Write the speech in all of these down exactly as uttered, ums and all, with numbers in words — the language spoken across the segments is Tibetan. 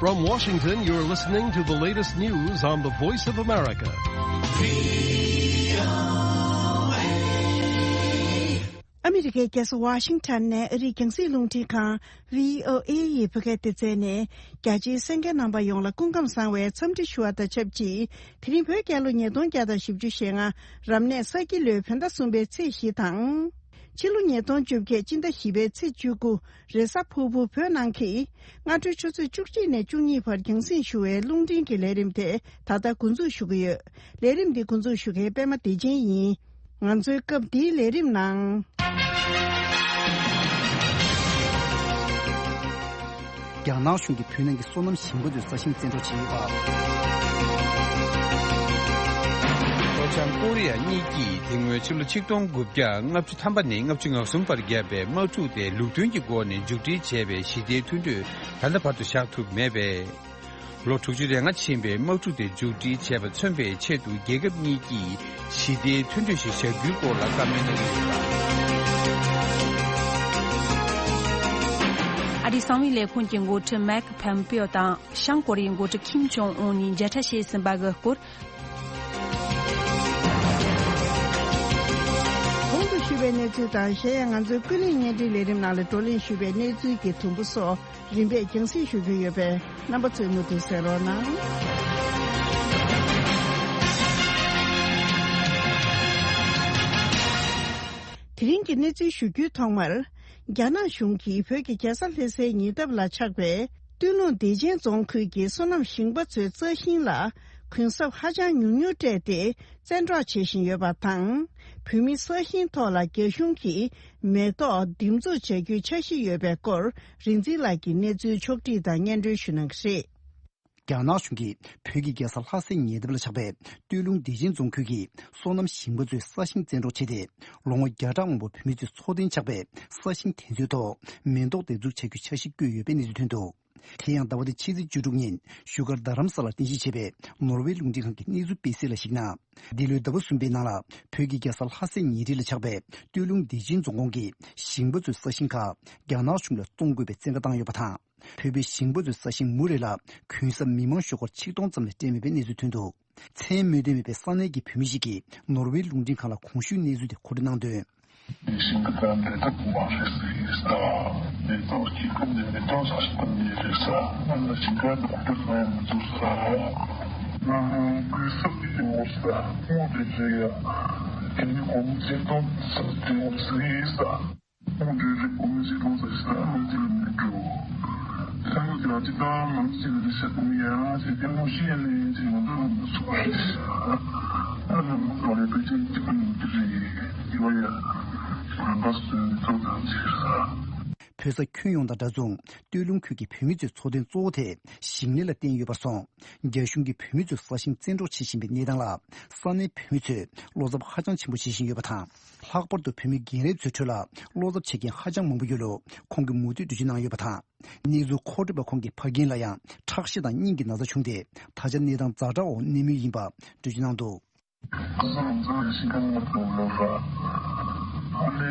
From Washington, you're listening to the latest news on the Voice of America. ཨ་མི་རི་ཀའི་རྒྱལ་ས་ཝ་ཤིང་ཊོན་ནས་ཨ་རིའི་རྒྱང་སྲིང་རླུང་འཕྲིན་ཁང་བྷི་ཨོ་ཨེ་ཡི་བོད་སྐད་སྡེ་ཚན་ནས་རྒྱ་ཆེའི་གསན་མཁན་རྣམ་པ་ཡོངས་ལ་སྐུ་ཁམས་བཟང་བའི་འཚམས་འདྲི་ཞུ་བ་དང་ཆབས་ཅིག་དེ་རིང་བོད་རྒྱལ་ལོ་ཉིས་སྟོང་བརྒྱ་དང་བཞི་བཅུ་ཞེ་ལྔ་རབ་གནས་ས་ཁྱི་ལོའི་བོད་ཟླ་གསུམ་པའི་ཚེས་བཞི་དང་། ཕྱི་ལོ་ཉིས་སྟོང་བཅོ་བརྒྱད་སྤྱི་ཟླ་བཞི་པའི་ཚེས་བཅུ་དགུ་རེས་གཟའ་ཕུར་བུ་བོད་ནང་གི་སྔ་དྲོའི་ཆུ་ཚོད་བཅུ་གཅིག་ནས་བཅུ་གཉིས་བར་རྒྱང་སྲིང་ཞུ་བའི་རླུང་འཕྲིན་གྱི་ལས་རིམ་དེ་ད་ལྟ་འགོ་འཛུགས་ཞུ་གི་ཡོད། ལས་རིམ་འདི་འགོ་འཛུགས་ཞུ་མཁན་པད་མ་བདེ་ཆེན་ཡིན། ང་ཚོའི་སྐབས་འདིའི་ལས་རིམ་ནང་། རྒྱ་ནག་གཞུང་གིས་བོད་ནང་གི་སོ་ནམ་ཞིང་པ་ཚོའི་ས་ཞིང་བཙན་འཕྲོག་བྱས་ཡོད་པ། ལྷོ་བྱང་ཀོ་རི་ཡ་གཉིས་ཀྱིས་དེ་སྔོན་ཕྱི་ལོ་ཆིག་སྟོང་དགུ་བརྒྱ་ལྔ་བཅུ་ཐམ་པ་ནས་ལྔ་བཅུ་ང་གསུམ་བར་བརྒྱབ་པའི་དམག་འཁྲུག་དེ་ལུགས་མཐུན་གྱི་སྒོ་ནས་མཇུག་སྒྲིལ་བྱས་པའི་ཞི་བདེའི་མཐུན་གྲོས་ད་ལྟ་བར་དུ་བཞག་ཐུབ་མེད་པས། ལོ་དྲུག་ཅུ་རེ་ལྔ་ཕྱིན་པའི་དམག་འཁྲུག་དེ་མཇུག་སྒྲིལ་བྱས་པ་མཚོན་པའི་ཆེད་དུ་རྒྱལ་ཁབ་གཉིས་ཀྱིས་ཞི་བདེའི་མཐུན་གྲོས་ཤིག་བཞག་རྒྱུའི་སྐོར་ལ་བཀའ་མོལ་གནང་གི་ཡོད་པ། ཨ་རིའི་གསང་བའི་ལས་ཁུངས་ཀྱི་འགོ་ཁྲིད་མེག་ཕོམ་པེའོ་དང་བྱང་ཀོ་རི་ཡའི་འགོ་ཁྲིད་ཁིམ་ཇོང་ཨུན་གཉིས་མཇལ་འཕྲད་བྱས་ཟིན་པ་གི་སྐོར། གོང་དུ་ཞུས་པའི་གནས་ཚུལ་དང་གཞན་ཡང་ང་ཚོའི་ཀུན་གླེང་བརྙན་འཕྲིན་ལས་རིམ་ནང་ལ་བགྲོ་གླེང་ཞུས་པའི་གནས་ཚུལ་གྱི་དུམ་བུ་སོགས། རིམ་པས་རྒྱང་སྲིང་ཞུ་རྒྱུ་ཡོད་པས་རྣམ་པ་ཚོས་མུ་མཐུད་གསན་རོགས་གནང་། དེ་རིང་གི་གནས་ཚུལ་ཞུ་རྒྱུའི་ཐོག་མར། རྒྱ་ནག་གཞུང་གིས་བོད་ཀྱི་རྒྱལ་ས་ལྷ་སའི་ཉེ་འདབས་ལ་ཆགས་པའི་སྟོད་ལུང་བདེ་ཆེན་རྫོང་ཁུལ་གྱི་སོ་ནམ་ཞིང་པ་ཚོའི་རྩྭ་ཤིང་ལ་གུན་གསབ་ཧ་ཅང་ཉུང་ཉུང་སྤྲད་དེ་བཙན་འཕྲོག་བྱེད་བཞིན་ཡོད་པ་དང་། བོད་མིའི་ས་ཞིང་ཐོག་ལ་རྒྱ་གཞུང་གིས། མེ་ཏོག་འདེབས་འཛུགས་བྱ་རྒྱུའི་འཆར་གཞི་ཡོད་པའི་སྐོར་རིག་འཛིན་ལགས་ཀྱིས་གནས་ཚུལ་ཕྱོགས་བསྒྲིགས་དང་སྙན་སྒྲོན་ཞུ་གནང་གི་རེད། རྒྱ་ནག་གཞུང་གིས་བོད་ཀྱི་རྒྱལ་ས་ལྷ་སའི་ཉེ་འདབས་ལ་ཆགས་པའི་སྟོད་ལུང་བདེ་ཆེན་རྫོང་ཁུལ་གྱི་སོ་ནམ་ཞིང་པ་ཚོའི་ས་ཞིང་བཙན་འཕྲོག་བྱས་ཏེ། ལོ་ངོ་བརྒྱ་ཕྲག་མང་པོ་བོད་མི་ཚོས་འཚོ་རྟེན་ཆགས་པའི་ས་ཞིང་དེ་ཚོའི་ཐོག་མེ་ཏོག་འདེབས་འཛུགས་བྱ་རྒྱུའི་འཆར་གཞི་བཀོད་ཡོད་པའི་གནས་ཚུལ་ཐོན་འདུག་དེ་ཡང་ཟླ་བ་འདིའི་ཕྱི་ཚེས་བཅུ་དྲུག་ཉིན་བཞུགས་སྒར་རྡ་རམ་ས་ལར་རྟེན་གཞི་བྱས་པའི་ནོར་ཝེ་རླུང་འཕྲིན་ཁང་གི་གནས་ཚུལ་སྤེལ་གསལ་ལ་གཞིགས་ན། འདི་ལོའི་ཟླ་བ་གསུམ་པའི་ནང་ལ་བོད་ཀྱི་རྒྱལ་ས་ལྷ་སའི་ཉེ་འཁྲིས་ལ་ཆགས་པའི་སྟོད་ལུང་བདེ་ཆེན་རྫོང་ཁོངས་ཀྱི་ཞིང་པ་ཚོའི་ས་ཞིང་ཁག་རྒྱ་ནག་གཞུང་ལ་བཙོང་དགོས་པའི་བཙན་བཀའ་བཏང་ཡོད་པ་དང་། བོད་པའི་ཞིང་པ་ཚོའི་ས་ཞིང་མུ་རེ་ལ་གུན་གསབ་མི་མང་ཤོག་སྒོར་ཆིག་སྟོང་ཙམ་ལས་སྤྲད་མེད་པའི་གནས་ཚུལ་ཐོན་འདུག་མཚན་སྨོས་འདོད་མེད་པའི་ས་གནས་ཀྱི་བོད་མི་ཞིག་གིས་ནོར་ཝེ་རླུང་འཕྲིན་ཁང་ལ་གོང་ཞུས་གནས་ཚུལ་དེ་མཁོ་སྤྲོད་གནང་དོན། ཞིང་ཁ་དང་འབྲེལ་ཐག་མ་རེད་ཟེར་ས། མེ་ཏོག་སྐྱེ་ཁམས་ནི་མེ་ཏོག་ས་ཞིང་ཁམས་ནི་རེད་ས། ང་ལ་ཞིང་ཁ་འདི་ཁུག་ཏུ་སོང་ཡང་མི་འདུག་ས། ང་ལ་གུན་གསབ་ཀྱི་ངོ་ས་སྔོ་དེ་ཚོ་ཡ། དེ་ནི་གོང་ཚེ་སྟོང་ས་དེ་ངོ་ས་རེད་ས། ཁོང་གིས་རིགས་ཀུན་གྱི་ཁོང་ཚོ་ཤི་ན་མི་ཚེ་ལ་མི་འགྲོ། ས་ཡི་ལ་ཅི་དང་མང་ཆེ་བའི་ཤ་ཀུན་ཡང་ཞེ་ཏེ་མོ་ཤི་ཡ་ནས་ཅི་ཡོང་འགྲོ་མི་ཚོ་ཤི་ཤ། ཨ་ནི་མི་ཚོ་ལས་པེ་ཅིན་གཅིག་པུ་ཡིན་གྱི་རེད། ཡོ་ཡ། རང་པ་སུ་ནི་ཚོ་དང་ཆེ་ས། བོད་ས་ཁྱོན་ཡོངས་དང་འདྲ་མཚུངས་སྟོད་ལུང་ཁུལ་གྱི་བོད་མི་ཚོའི་འཚོ་རྟེན་གཙོ་བོ་དེ་ཞིང་ལས་ལ་བརྟེན་ཡོད་པར་སོང་། རྒྱ་གཞུང་གིས་བོད་མི་ཚོའི་ས་ཞིང་བཙན་འཕྲོག་བྱེད་བཞིན་པའི་གནས་སྟངས་ལ་ས་གནས་བོད་མི་ཚོས་བློ་འཚབ་ཧ་ཅང་ཆེན་པོ་བྱེད་བཞིན་ཡོད་པ་དང་། ལྷག་པར་དུ་བོད་མི་རྒན་རབས་ཚོའི་ཁྲོད་ལ་བློ་འཚབ་བྱེད་མཁན་ཧ་ཅང་མང་པོ་ཡོད་ལུགས་ཁོང་གིས་མུ་མཐུད་འགྲེལ་བརྗོད་གནང་ཡོད་པ་དང་། གནས་ཚུལ་མཁོ་སྤྲོད་པ་ཁོང་གིས་ཕ་རྒན་ལ་ཡང་ཁྲག་ཤེད་དང་སྙིང་གི་ན་ཚ་བྱུང་སྟེ། ད་ཆ་གནས་སྟངས་ཛ་དྲག་འོག་གནས་མུས་ཡིན་པ་འགྲེལ་བརྗོད་གནང་འདུག་ཁ་སང་ང་ཚོ་ཤིང་ཁང་ལ་ཐོན་ལོ་ར། ཨ་ནི་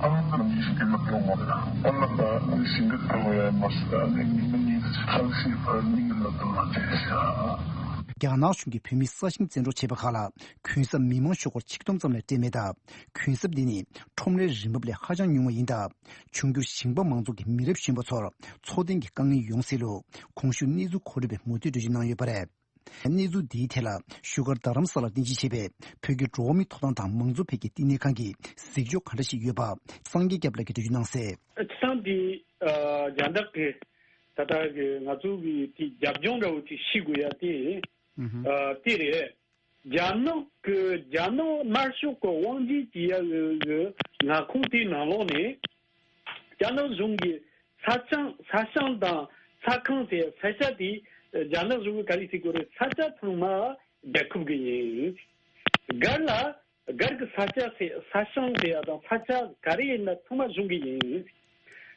ཨ་མ་ཙམ་གྱི་ཤིང་ཁང་ལ་ཐོན་མ་རེད། ཨ་མ་ད་ཨ་ནི་ཤིང་ཁང་ཐོན་ཡ་མ་སི་ད་ཨ་ནི་ཉི་མ་གཉིས་ཁྲག་ཤེད་ཕར་སྙིང་གི་ན་ཚ་མ་བྱས་ཤག་རྒྱ་ནག་གཞུང་གིས་བོད་མིའི་ས་ཞིང་བཙན་འཕྲོག་བྱས་པ་ཁག་ལ་གུན་གསབ་མི་མང་ཤོག་སྒོར་ཆིག་སྟོང་ཙམ་ལས་སྤྲད་མེད་སྟབས། གུན་གསབ་འདི་ནི་ཁྲོམ་རའི་རིན་འབབ་ལས་ཧ་ཅང་ཉུང་བ་ཡིན་སྟབས། འབྱུང་འགྱུར་ཞིང་པ་མང་ཚོགས་ཀྱི་མི་རབས་གཞོན་པ་ཚོར་འཚོ་རྟེན་གྱི་དཀའ་ངལ་ཡོང་སྲིད་ལུགས་གོང་ཞུས་གནས་ཚུལ་མཁོ་སྤྲོད་པས་མུ་མཐུད་འགྲེལ་བརྗོད་གནང་ཡོད་པ་རེད། གནས་ཚུལ་འདིའི་ཐད་ལ་བཞུགས་སྒར་རྡ་རམ་ས་ལར་རྟེན་གཞི་བྱས་པའི་བོད་ཀྱི་འགྲོ་བ་མིའི་ཐོབ་ཐང་དང་མང་གཙོ་འཕེལ་རྒྱས་བསྟི་གནས་ཁང་གིས་གཟིགས་ཕྱོགས་ག་འདྲ་ཞིག་ཡོད་པ་སངས་རྒྱས་སྐྱབས་ལགས་ཀྱིས་འགྲེལ་བརྗོད་གནང་གསལ། སྤྱིར་བཏང་དེ་ཨ་རྒྱ་ནག་གི་ད་ལྟ་གི་ང་ཚོ་གི་དེ་རྒྱབ་ལྗོངས་འདྲ་བོ་དེ་ཤེས་དགོས་ཡ་དེ་ཨ་དེ་རེད། རྒྱ་ནག་གི་རྒྱ་ནག་དམར་ཤོག་གི་དབང་སྒྱུར་བྱེད་ཡ་གི་གི་མངའ་ཁོངས་དེའི་ནང་ལོགས་ནས་རྒྱ་ནག་གཞུང་གི་ས་ཞིང་ས་ཞིང་དང་ས་ཁང་དེ་ས་ཆ་དེ་རྒྱ་ནག་གཞུང་གི་ག་རེ་ཟེར་དགོས་རེད། ས་ཆ་ཚང་མ་རྒྱལ་ཁབ་གི་ཡིན། སྒར་ལ་སྒར་གི་ས་ཆ་ཟེར་ས་ཞིང་ཟེར་ཡ་དང་ས་ཆ་ག་རེ་ཡིན་ན་ཚང་མ་གཞུང་གི་ཡིན།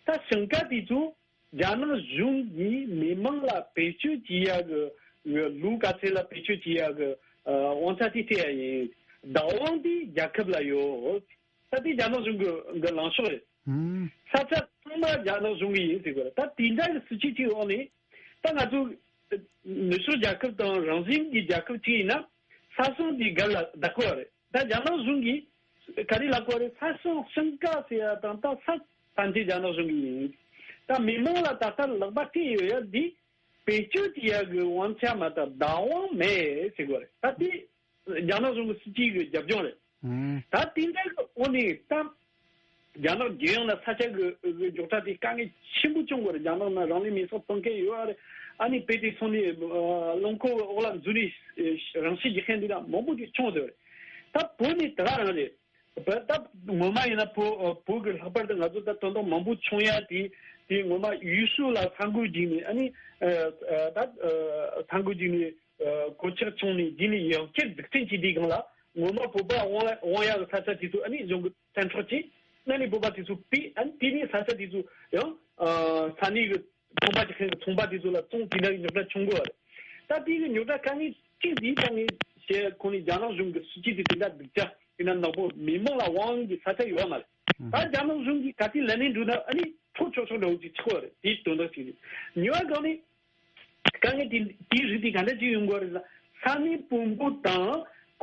ད་ཞིང་ཁ་དེ་ཚོ་རྒྱ་ནག་གཞུང་གིས་མི་མང་ལ་བེད་སྤྱོད་བྱེད་ཡ་གི་ལུགས་ག་ཚད་ལ་བེད་སྤྱོད་བྱེད་ཡ་གི་དབང་ཆ་དེ་སྤྲད་ཡ་ཡིན། བདག་དབང་དེ་རྒྱལ་ཁབ་ལ་ཡོད། ད་དེ་རྒྱ་ནག་གཞུང་གི་གི་ལངས་ཕྱོགས་རེད། ཧུམ། ས་ཆ་ཚང་མ་རྒྱ་ནག་གཞུང་གི་ཡིན་ཟེར་དགོས་རེད། ད་དེ་འདྲ་གི་སྲིད་བྱུས་ཅིག་འོག་ནས་ ད་ང་ཚོ་ནུབ་ཕྱོགས་རྒྱལ་ཁབ་དང་རང་བཞིན་གྱི་རྒྱལ་ཁབ་ཅིག་ཡིན་ན་ས་ཞིང་དེ་སྒེར་ལ་བདག་པོ་རེད། ད་རྒྱ་ནག་གཞུང་གིས་ག་རེ་ལབ་དགོས་རེད། ས་ཞིང་ཞིང་ཁ་ཟེར་ཡ་དང་ད་ས་ཐམས་ཅད་རྒྱ་ནག་གཞུང་གི་ཡིན། ད་མི་མང་ལ་ད་ལྟ་ལག་པ་སྤྲད་ཡོད་ཡ་འདི་བེད་སྤྱོད་བྱེད་ཡ་གི་དབང་ཆ་མ་གཏོགས་བདག་དབང་མེད་ཟེར་དགོས་རེད། ད་དེ་རྒྱ་ནག་གཞུང་གི་སྲིད་ཇུས་ཀྱི་རྒྱབ་ལྗོངས་རེད། ཨང་། ད་དེ་འདྲ་གི་འོག་ནས་ད་རྒྱ་ནག་རྒྱལ་ཡོངས་ལ་ས་ཆ་གི་གི་རྙོག་དྲ་དེ་དཀའ་ངལ་ཆེན་པོ་བྱུང་དགོས་རེད། རྒྱ་ནག་ནང་རང་ལུས་མེ་སྲེག་གཏོང་མཁན་ཡོད་རེད། ཨ་ནི་དཔེ་དེ་སོང་ནས་ཨ་རླངས་འཁོར་འོག་ལ་འཛུལ་ནས་རང་ཤི་རྒྱག་མཁན་འདི་འདྲ་མང་པོ་ཅིག་བྱུང་ཟེར་བ་རེད། ད་བོད་ནི་དེ་ག་རང་རེད། བོད་ད་ངོ་མ་ཡིན་ན་བོད་བོད་ཀྱི་ལྷག་པར་དུ་ང་ཚོ་ད་དོན་དག་མང་པོ་བྱུང་ཡ་དེ་དེ་ངོ་མ་ཡུལ་ཤུལ་ལ་ས་འགུལ་བརྒྱུགས་ནས་ཨ་ནི་ཨ་ད་ཨ་ས་འགུལ་བརྒྱུགས་ནས་ཨ་གོད་ཆག་བྱུང་ནས་དེ་ནས་ཡང་བསྐྱར་འཛུགས་སྐྲུན་བྱེད་དུས་སྒང་ལ་ངོ་མ་བོད་པ་དབང་ལ་དབང་ཡག་གི་ས་ཆ་དེ་ཚོ་ཨ་ནི་གཞུང་གི་བཙན་འཕྲོག་བྱས། ཨ་ནི་བོད་པ་དེ་ཚོ་ཕུད། ཨ་ནི་དེ་ནས་ས་ཆ་དེ་ཚོ་ཡང་ཨ་ས་གནས་ཀྱི་ཚོང་པ་བྱེད་མཁན་གྱི་ཚོང་པ་དེ་ཚོ་ལ་བཙོང་། དེ་འདྲ་གི་རྙོག་དྲ་བྱུང་དགོས་པ་རེད། ད་དེ་གི་རྙོག་དྲ་དཀའ་ངལ་གཅིག་དེ་ད་ངས་བཤད་ཁོ་ནས་རྒྱ་ནག་གཞུང་གི་སྲིད་ཇུས་དེ་དེ་འདྲ་སྡུག་ཅག་དེ་འདྲ་ནག་པོ་མི་མང་ལ་དབང་གི་ས་ཆ་ཡོད་མ་རེད། ད་རྒྱ་ནག་གཞུང་གིས་ག་དུས་ལན་ནས་འགྲོ་ན་ཨ་ནི་ཁྲོ་ཆོག་ཆོག་འདྲ་བོ་ཅིག་ཆགས་པ་རེད། དེའི་དོན་དག་ཅིག་རེད། གཉིས་པ་གང་ནི་དཀའ་ངལ་དེ་དེའི་རིགས་དེ་ག་འདྲ་ཅིག་ཡོང་དགོས་རེད་ལ། ས་གནས་དཔོན་པོ་དང་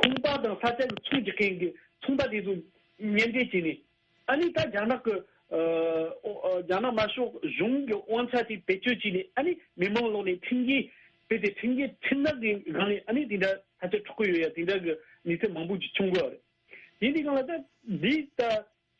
ཁང་པ་དང་ས་ཆ་གི་ཚོང་རྒྱག་མཁན་གྱི་ཚོང་པ་དེ་ཚོ་མཉམ་འབྲེལ་བྱས་ནས་ཨ་ནི་ད་རྒྱ་ནག་གི་ཨ་ཨོ་ཨ་རྒྱ་ནག་དམར་ཤོག་གཞུང་གི་དབང་ཆ་དེ་བེད་སྤྱོད་བྱས་ནས་ཨ་ནི་མི་མང་ལོག་ནས་ཁྲིམས་འགལ་བྱས་ཏེ་ཁྲིམས་འགལ་ཁྲིམས་ནག་གི་སྒང་ནས་ཨ་ནི་དེ་འདྲ་ས་ཆ་འཕྲོག་གི་ཡོད་ཡ་དེ་འདྲ་གི་གནས་ཚུལ་མང་པོ་ཅིག་བྱུང་དགོས་པ་རེད། དེ་འདི་སྒང་ལ་ད་འདི་ད་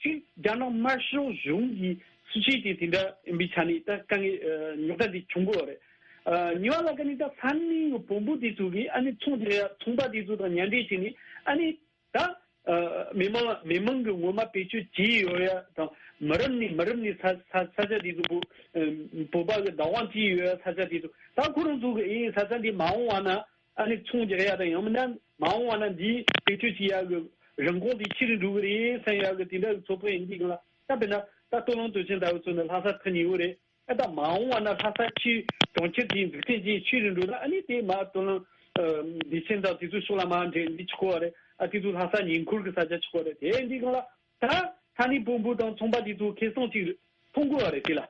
ཅིག་རྒྱ་ནག་དམར་ཤོག་གཞུང་གི་སྲིད་ཇུས་དེ་དེ་འདྲ་ཡིན་པའི་ཆ་ནས་ད་དཀའ་ངལ་ཨ་རྙོག་དྲ་འདི་བྱུང་དགོས་པ་རེད། ཨ་གཉིས་པ་ལ་ཀ་ནི་ད་ས་གནས་ཀྱི་བོན་པོ་དེ་ཚོ་གིས་ཨ་ནི་ཚོང་རྒྱག་ཡ་ཚོང་པ་དེ་ཚོ་དང་མཉམ་འབྲེལ་བྱས་ནས་ཨ་ནི་ད་ཨ་མི་མང་མི་མང་གི་ངོ་མ་བེད་སྤྱོད་བྱས་ཡོད་ཡ་དང་མི་རབས་ནས་མི་རབས་ནས་ས་ས་ས་ཆ་དེ་ཚོ་བོ་ཨ་བོད་པ་གི་བདག་དབང་བྱས་ཡོད་ཡ་ས་ཆ་དེ་ཚོ་ད་ཁོ་རང་ཚོ་གི་ཨེ་ས་ཆ་འདི་མ་འོངས་པ་ན། ཨ་ནི་ཚོང་རྒྱག་ཡ་དང་ཡང་མིན་ན་མ་འོངས་པ་ན་འདིའི་བེད་སྤྱོད་བྱེད་ཡ་གི་རིན་གོང་དེ་ཆེ་རུ་འགྲོ་གི་རེད་བསམ་ཡ་གི་དེ་འདྲ་གི་ཚོད་དཔག་ཡིན་དུས་སྒང་ལ། ད་དཔེར་ན་ད་སྟོད་ལུང་སྟོད་ཆེན་ལྟ་བུ་ཚོ་ནི་ལྷ་ས་ཐུག་ཉེ་བོ་རེད། ཨ་ད་མ་འོངས་པ་ན་ལྷ་ས་ཆེ་གྲོང་ཁྱེར་དེའི་འཛུགས་སྐྲུན་བྱེད་ཆེ་རུ་འགྲོ་ན་ཨ་ནི་དེ་མ་སྟོད་ལུང་བདེ་ཆེན་དང་དེ་ཚོའི་ཕྱོགས་ལ་མ་འདྲེ་འདི་ཆགས་པ་རེད། ཨ་དེ་ཚོ་ལྷ་ས་ཉེ་འཁོར་གི་ས་ཆ་ཆགས་པ་རེད། དེ་ཡིན་དུས་སྒང་ལ། ད་ས་གནས་དཔོན་པོ་དང་ཚོང་པ་དེ་ཚོ་ཁེ་བཟང་ཅིག་མཐོང་དགོས་པ་རེད་དེ་ལ།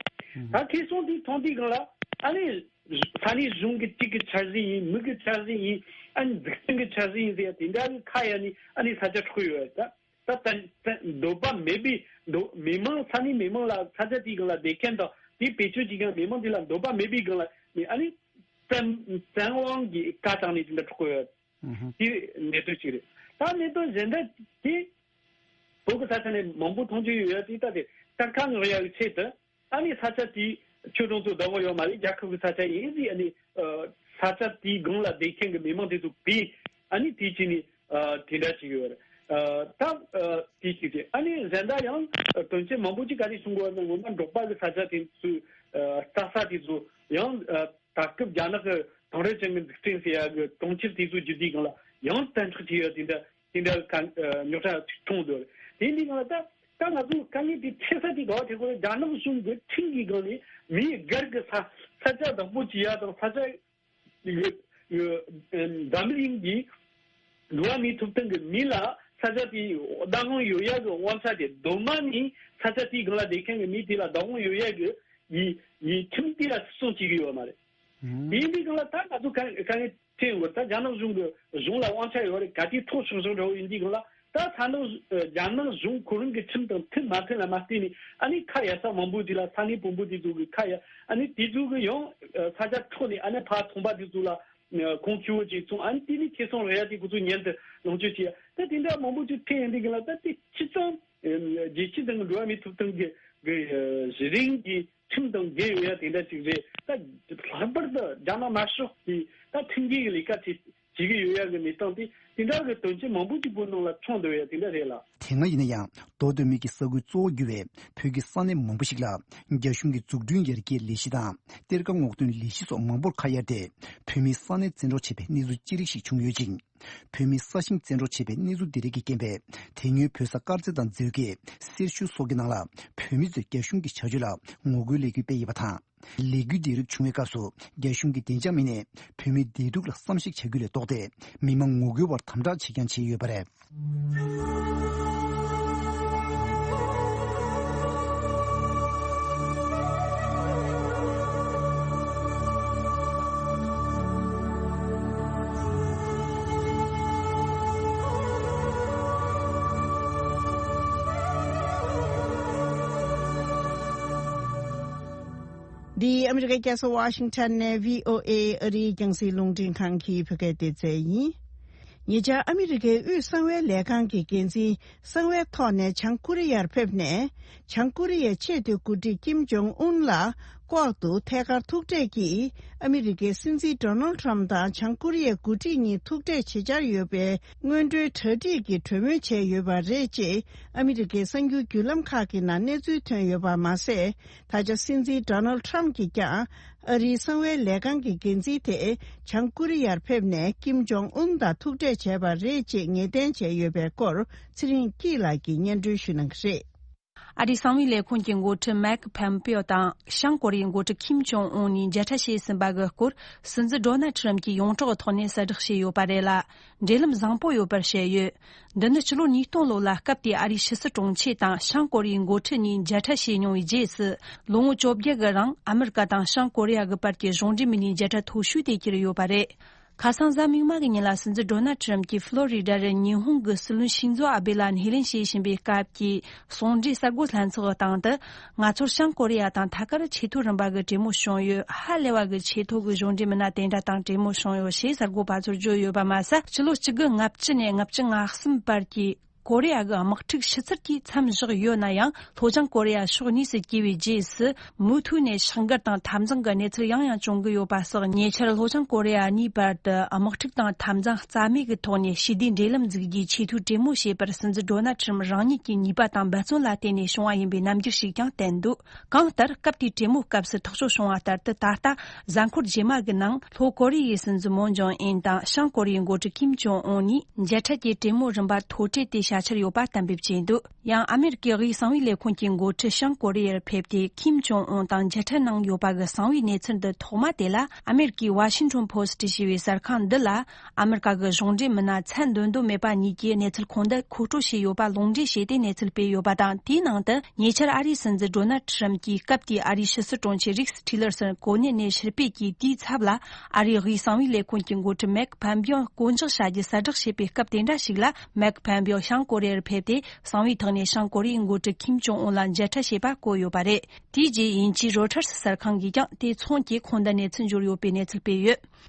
ད་ཁེ་བཟང་དེ་མཐོང་དུས་སྒང་ལ་ཨ་ནི་ས་གནས་གཞུང་གི་གཅིག་གི་འཆར་གཞི་ཡིན། མི་གི་འཆར་གཞི་ཡིན། ཨ་ནི་འཛུགས་སྐྲུན་གི་འཆར་གཞི་ཡིན་ཟེར་ཡ་དེ་འདྲ་གི་ཁ་ཡ་ནི་ཨ་ནི་ས་ཆ་འཕྲོག་ཡོད་རེད། ད་ད་ད་འདོད་པ་མེད་པའི་འདོད་མི་མང་ས་གནས་མི་མང་ལ་ས་ཆ་དེའི་སྒང་ལ་བསྡད་མཁན་དང་དེ་བེད་སྤྱོད་བྱེད་མཁན་མི་མང་དེ་ལ་འདོད་པ་མེད་པའི་སྒང་ལ་ནི་ཨ་ནི་བཙན་བཙན་དབང་གི་བཀའ་བཏང་ནས་དེ་འདྲ་འཕྲོག་ཡོད། ཨུ་ཧུ། དེ་གནད་དོན་གཅིག་རེད། ད་གནད་དོན་གཞན་དག་དེ་བོད་ཀྱི་ས་ཆ་ནས་མང་པོ་མཐོང་རྒྱུ་ཡོད་ཡ་དེ་ལྟ་སྟེ་གཏན་ཁ་བསྔགས་ཡ་གི་ཆེད་དུ་ཨ་ནི་ས་ཆ་དེ་ཆོས་གྲོང་ཚོ་བདག་པོ་ཡོད་མ་རེད། རྒྱལ་ཁབ་ཀྱི་ས་ཆ་ཡིན་ཟེར་ཨ་ནི་ཨ་ས་ཆ་དེའི་སྒང་ལ་བསྡད་མཁན་གྱི་མི་མང་དེ་ཚོ་བོས་ཨ་ནི་དེ་བྱས་ནས་ཨ་དེ་འདྲ་བྱེད་ཀྱི་ཡོད་རེད། ཨ་ད་ཨ་དེ་བྱས་ཏེ་ཨ་ནི་གཞན་དག་ཡང་ཨ་དོན་ཆེན་མང་པོ་ཅིག་ག་རེ་བྱུང་དགོས་ན་ངོ་མ་འབྲོག་པ་གི་ས་ཆ་དེ་ཚོའི་ཨ་ལྟ་ས་དེ་ཚོ་ཡང་ཨ། ད་སྐབས་རྒྱ་ནག་གི་དེང་རབས་ཅན་གྱི་འཛུགས་སྐྲུན་ཟེར་ཡ་གི་གྲོང་ཁྱེར་དེ་ཚོ་བསྒྱུར་དུས་སྒང་ལ་ཡང་བཙན་འཕྲོག་བྱེད་ཡ་དེ་འདྲ་དེ་འདྲ་ག་རྙོག་དྲ་ཅིག་མཐོང་འདུག་དེ་འདི་སྒང་ལ་ད་ད་ང་ཚོ་དཀའ་ངལ་དེ་འཕྲད་ས་དེ་ག་བ་འཕྲད་ཀྱི་ཡོད་རེད། རྒྱ་ནག་གཞུང་གི་ཁྲིམས་ཀྱི་སྒང་ནས་མིའི་སྒེར་གྱི་ས་ས་ཆ་བདག་པོ་བྱེད་ཡ་དང་ས་ཆ་ཡི་ཡི་འཛམ་གླིང་གི་འགྲོ་བ་མིའི་ཐོབ་ཐང་གི་མི་ལ་ས་ཆ་དེའི་བདག་དབང་ཡོད་ཡ་གི་དབང་ཆ་དེ་གདོད་མ་ནས་ས་ཆ་དེའི་སྒང་ལ་བསྡད་མཁན་གྱི་མི་དེ་ལ་བདག་དབང་ཡོད་ཡ་གི་ཡི་ཡི་ཁྲིམས་དེ་ལ་བརྩི་སྲུང་བྱེད་ཀྱི་ཡོད་མ་རེད། ཨང་། དེ་ཡིན་དུས་སྒང་ལ་ད་ང་ཚོ་ག་ག་ངས་དྲན་ཡོང་གི་རེད། ད་རྒྱ་ནག་གཞུང་གི་གཞུང་ལ་དབང་ཆ་ཡོད་རེད། ག་དུས་འཕྲོག་ཆོག་ཆོག་འདྲ་བོ་ཡིན་དུས་སྒང་ལ་ད་ས་ནག་རྒྱ་ནག་གཞུང་ཁོ་རང་གི་ཁྲིམས་དང་མཐུན་མ་མཐུན་ལ་མ་བལྟས་ནས་ཨ་ནི་ཁ་ཡ་ས་མང་པོ་དེ་ལ་ས་གནས་དཔོན་པོ་དེ་ཚོ་གི་ཁ་ཡ་ཨ་ནི་དེ་ཚོ་གི་ཡང་ས་ཆ་འཕྲོག་ནས་ཨ་ནི་ཕར་ཚོང་པ་དེ་ཚོ་ལ་ཁོང་ཆུ་བོ་ཅིག་ཚོང་ཨ་ནི་དེ་ནི་ཁེ་བཟང་རག་ཡ་དེ་ཁོ་ཚོ་ཉན་དུ་ལོངས་སྤྱོད་བྱེད་ཡ་ད་དེ་འདྲ་མང་པོ་ཅིག་འཕྲད་ཡོང་དུས་སྒང་ལ་ད་དེ་སྤྱི་ཚང་རྒྱལ་སྤྱི་དང་འགྲོ་བ་མིའི་ཐོབ་ཐང་གི་གི་གཞི་རིམ་གྱི་ཁྲིམས་དང་འགལ་ཡོད་ཡ་དེ་འདྲ་ཅིག་རེད། ད་ལྷག་པར་དུ་རྒྱ་ནག་དམར་ཤོག་གིས་ད་ཁྲིམས་འགལ་གྱི་ལས་ཀ་བྱེད་བྱེད་ཀྱི་ཡོད་ཡ་གི་གནས་སྟངས་དེ་དེ་འདྲ་གི་དོན་ཆེན་མང་པོ་ཅིག་བོད་ནང་ལ་བྱུང་འདུག་ཡ་དེ་འདྲ་རེད་ལ། དེ་སྔ་ཡིན་ན་ཡང་མདོ་སྟོད་སྨད་ཀྱི་ས་ཁུལ་གཙོ་བོ་གྱུར་བའི་བོད་ཀྱི་ས་གནས་མང་པོ་ཞིག་ལ་རྒྱ་གཞུང་གི་འཛུགས་སྐྲུན་ཡར་རྒྱས་ལས་གཞི་དང་གཏེར་ཁ་སྔོག་འདོན་ལས་གཞི་སོགས་མང་པོར་ཁ་གཡར་ཏེ་བོད་མིའི་ས་གནས་བཙན་འཕྲོག་བྱས་པའི་གནས་ཚུལ་ཅི་རིགས་ཤིག་བྱུང་ཡོད་ཅིང་། བོད་མིའི་ས་ཞིང་བཙན་འཕྲོག་བྱས་པའི་གནས་ཚུལ་འདི་རིགས་ཀྱི་རྐྱེན་པས་དེ་སྔོན་བོད་ས་དཀར་མཛེས་དང་མཛེས་དགེ། སེར་ཤུལ་སོགས་ཀྱི་ནང་ལ་བོད་མི་ཚོས་རྒྱ་གཞུང་གི་བྱ་སྤྱོད་ལ་ངོ་རྒོལ་ལས་འགུལ་སྤེལ་ཡོད་པ་དང་། ལས་འགུལ་འདི་རིགས་བྱུང་བའི་སྐབས་སུ་རྒྱ་གཞུང་གིས་བདེ་འཇགས་མི་སྣས་བོད་མིའི་བདེ་སྡུག་ལ་བསམ་གཞིག་བྱ་རྒྱུ་ལས་ལྡོག་སྟེ་མི་མང་ངོ་རྒོལ་བར་དམ་དྲག་བྱེད་རྐྱང་བྱས་ཡོད་པ་རེད། འདི་ཨ་མི་རི་ཀའི་རྒྱལ་ས་ཝ་ཤིང་ཊོན་ནས་བྷི་ཨོ་ཨེ་ཨ་རིའི་རྒྱང་སྲིང་རླུང་འཕྲིན་ཁང་གི་བོད་སྐད་སྡེ་ཚན་ཡིན། ཉེ་ཆར་ཨ་མི་རི་ཀའི་དབུས་གསང་བའི་ལས་ཁང་གི་འགན་འཛིན། གསང་བའི་ཐོག་ནས་བྱང་ཀོ་རི་ཡར་ཕེབས་ནས། བྱང་ཀོ་རི་ཡའི་ཆེས་མཐོའི་འགོ་ཁྲིད་ཀིམ་ཇོང་ཨུན་ལ་ལྐོག་ཏུ་ཐད་ཀར་ཐུག་འཕྲད་ཀྱིས། ཨ་མི་རི་ཀའི་སྲིད་འཛིན་ཌོ་ནལ་ཊམ་དང་བྱང་ཀོ་རི་ཡའི་འགོ་ཁྲིད་གཉིས་ཐུག་འཕྲད་བྱེད་འཆར་ཡོད་པའི་སྔོན་འགྲོའི་གྲ་སྒྲིག་གི་གྲོས་མོལ་བྱས་ཡོད་པ་རེད། ཅེས་ཨ་མི་རི་ཀའི་གསར་འགྱུར་བརྒྱུད་ལམ་ཁག་གི་ནང་གནས་ཚུལ་ཐོན་ཡོད་པ་མ་ཟད། ད་ཆ་སྲིད་འཛིན་ཌོ་ནལ་ཊམ་གྱིས་ཀྱང་། ཨ་རིའི་གསང་བའི་ལས་ཁང་གི་འགན་འཛིན་དེ་བྱང་ཀོ་རི་ཡར་ཕེབས་ནས་ཀིམ་ཇོང་ཨུན་དང་ཐུག་འཕྲད་བྱས་པ་རེད། ཅེས་ངེས་གཏན་བྱས་ཡོད་པའི་སྐོར། ཚེ་རིང་སྐྱིད་ལགས་ཀྱིས་སྙན་སྒྲོན་ཞུ་གནང་གི་རེད། ཨ་རིའི་གསང་བའི་ལས་ཁུངས་ཀྱི་འགོ་ཁྲིད་མེག་ཕམ་པེའོ་དང་བྱང་ཀོ་རི་ཡའི་འགོ་ཁྲིད་ཀིམ་ཇོང་ཨུན་གཉིས་མཇལ་འཕྲད་བྱས་ཟིན་པ་གི་སྐོར། སྲིད་འཛིན་ཌོ་ནལ་ཊམ་གྱིས་ཡོངས་གྲགས་ཐོག་ནས་གསལ་བསྒྲགས་བྱས་ཡོད་པ་རེད་ལ། འབྲེལ་ལམ་བཟང་པོ་ཡོད་པར་བཤད་ཡོད། འདི་ནི་ཕྱི་ལོ་ཉིས་སྟོང་ལོ་ལ་སྐབས་དེའི་ཨ་རིའི་ཕྱི་སྲིད་དྲུང་ཆེ་དང་བྱང་ཀོ་རི་ཡའི་འགོ་ཁྲིད་གཉིས་མཇལ་འཕྲད་བྱས་མྱོང་བའི་རྗེས་སུ། ལོ་ངོ་བཅོ་བརྒྱད་གི་རིང་ཨ་མི་རི་ཀ་དང་བྱང་ཀོ་རི་ཡ་གི་བར་གྱི་གཞུང་འབྲེལ་མི་སྣའི་མཇལ་འཕྲད་མཐོ་ཤོས་དེ་གྱུར་ཡོད་པ་རེད། ཁ་སང་གཟའ་མིག་དམར་གྱི་ཉིན་ལ་སྲིད་འཛིན་ཌོ་ནལ་ཊམ་གྱིས་ཕློ་རི་ཌ་རུ་ཉི་ཧོང་གི་སྲིད་བློན་ཤིན་ཛོ་ཨ་བྷེ་ལ་སྣེ་ལེན་བྱེད་བཞིན་པའི་སྐབས་ཀྱི་ཟུང་འབྲེལ་གསར་འགོད་ལྷན་ཚོགས་སྟེང་དུ། ང་ཚོར་བྱང་ཀོ་རི་ཡ་དང་ཐད་ཀར་ཆེས་མཐོའི་རིམ་པ་གི་གྲོས་མོལ་བྱུང་ཡོད། ཧ་ལས་པ་གི་ཆེས་མཐོ་གི་གཞུང་འབྲེལ་མི་སྣ་དེ་འདྲ་དང་གྲོས་མོལ་བྱུང་ཡོད་ཞེས་གསར་འགོད་པ་ཚོར་བརྗོད་ཡོད་པ་མ་ཟད། ཕྱི་ལོ་གཅིག་དགུ་ལྔ་བཅུ་ནས་ལྔ་བཅུ་ང་གསུམ་བར་གྱི་ཀོ་རི་ཡ་གི་དམག་འཁྲུག་ཕྱི་ཚུལ་གྱིས་མཚམས་བཞག་ཡོད་ན་ཡང་། ལྷོ་བྱང་ཀོ་རི་ཡ་ཕྱོགས་གཉིས་སུ་གྱེས་པའི་རྗེས་སུ། མུ་མཐུད་ནས་ཤག་འགལ་དང་འཐབ་འཛིང་གི་གནས་ཚུལ་ཡང་ཡང་བྱུང་གི་ཡོད་པ་སོགས། ཉེ་ཆར་ལྷོ་བྱང་ཀོ་རི་ཡ་གཉིས་བར་དུ་དམག་འཁྲུག་དང་འཐབ་འཛིང་རྩ་མེད་ཀྱི་ཐོག་ནས་ཞི་བདེའི་འབྲེལ་ལམ་འཛུགས་རྒྱུའི་ཆེས་མཐོའི་གྲོས་མོལ་བྱས་པར། སྲིད་འཛིན་ཌོ་ནལ་ཁྲམ་རང་ཉིད་ཀྱི་ནུས་པ་དང་འབད་བརྩོན་ལ་བརྟེན་ནས་བྱུང་བ་ཡིན་པའི་རྣམ་འགྱུར་ཞིག་ཀྱང་བསྟན་འདུག་གང་ལྟར། སྐབས་དེའི་གྲོས་མོལ་སྐབས་སུ་ཐག་གཅོད་བྱུང་བ་ལྟར་དུ། ད་ལྟ་གཟའ་འཁོར་རྗེས་མ་གི་ནང་། ལྷོ་ཀོ་རི་ཡའི་སྲིད་འཛིན་མོན་ཇོང་ཨིན་དང་བྱང་ཀོ་རི་ཡའི་འགོ་ཁྲིད་ཀིམ་ཇོང་ཨུན་གཉིས་མཇལ་འཕྲད་ཀྱི་གྲོས་མོལ་རིམ་པ་མཐོ་གྲས་དེ་བྱ་འཆར་ཡོད་པ་གཏན་འབེབས་བྱས་འདུག་ཡང་ཨ་མེ་རི་ཀའི་དབུས་གསང་བའི་ལས་ཁུངས་ཀྱི་འགོ་ཁྲིད་བྱང་ཀོ་རི་ཡར་ཕེབས་ཏེ། ཀིམ་ཇོང་ཨུན་དང་མཇལ་འཕྲད་གནང་ཡོད་པ་གི་གསང་བའི་གནས་ཚུལ་འདི་ཐོག་མ་དེ་ལ། ཨ་མེ་རི་ཀའི་ཝ་ཤིང་ཊོན་པོ་སི་ཊི་ཞེས་པའི་གསར་ཁང་འདི་ལ། ཨ་མེ་རི་ཀ་གི་གཞུང་འབྲེལ་མི་སྣ་ཚད་འདོན་འདོད་མེད་པ་གཉིས་ཀྱིས་གནས་ཚུལ་ཁོང་འདི་མཁོ་སྤྲོད་བྱས་ཡོད་པ་ལུང་འདྲེན་བྱས་ཏེ་གནས་ཚུལ་སྤེལ་ཡོད་པ་དང་། དེའི་ནང་དུ། ཉེ་ཆར་ཨ་རིའི་སྲིད་འཛིན་ཌོ་ནལ་ཁྲམ་གྱིས་སྐབས་དེའི་ཨ་རིའི་ཕྱི་སྲིད་དྲུང་ཆེ་རིགས་ཊི་ལར་སོན་གོ་གནས་ནས་ཕྱིར་ཕེབས་ཀྱིས། དེའི་ཚབ་ལ་ཨ་རིའི་དབུས་གསང་བའི་ལས་ཁུངས་ཀྱི་འགོ་ཁྲིད་མེག་ཕམ་པིའོ་བསྐོ་འཇོག་བྱ་རྒྱུ་གསལ་བསྒྲགས་བྱས་པའི་སྐབས་དེ་འདྲ་ཞིག་ལ། མེག་ཕམ་པིའོ་བྱང་ཀོ་རི་ཡར་ཕེབས་ཏེ། གསང་བའི་ཐོག་ནས་བྱང་ཀོ་རི་ཡའི་འགོ་ཁྲིད་ཀིམ་ཇོང་ཨུན་ལ་མཇལ་འཕྲད་བྱས་པ་བཀོད་ཡོད་པ་རེད། དེའི་རྗེས་དབྱིན་ཇིའི་རོ་ཊར་སི་གསར་ཁང་གིས་ཀྱང་དེ་མཚུངས་ཀྱིས་ཁོང་དུ་གནས་ཚུལ་འབྱོར་ཡོད་པའི་གནས་ཚུལ་སྤེལ་ཡོད།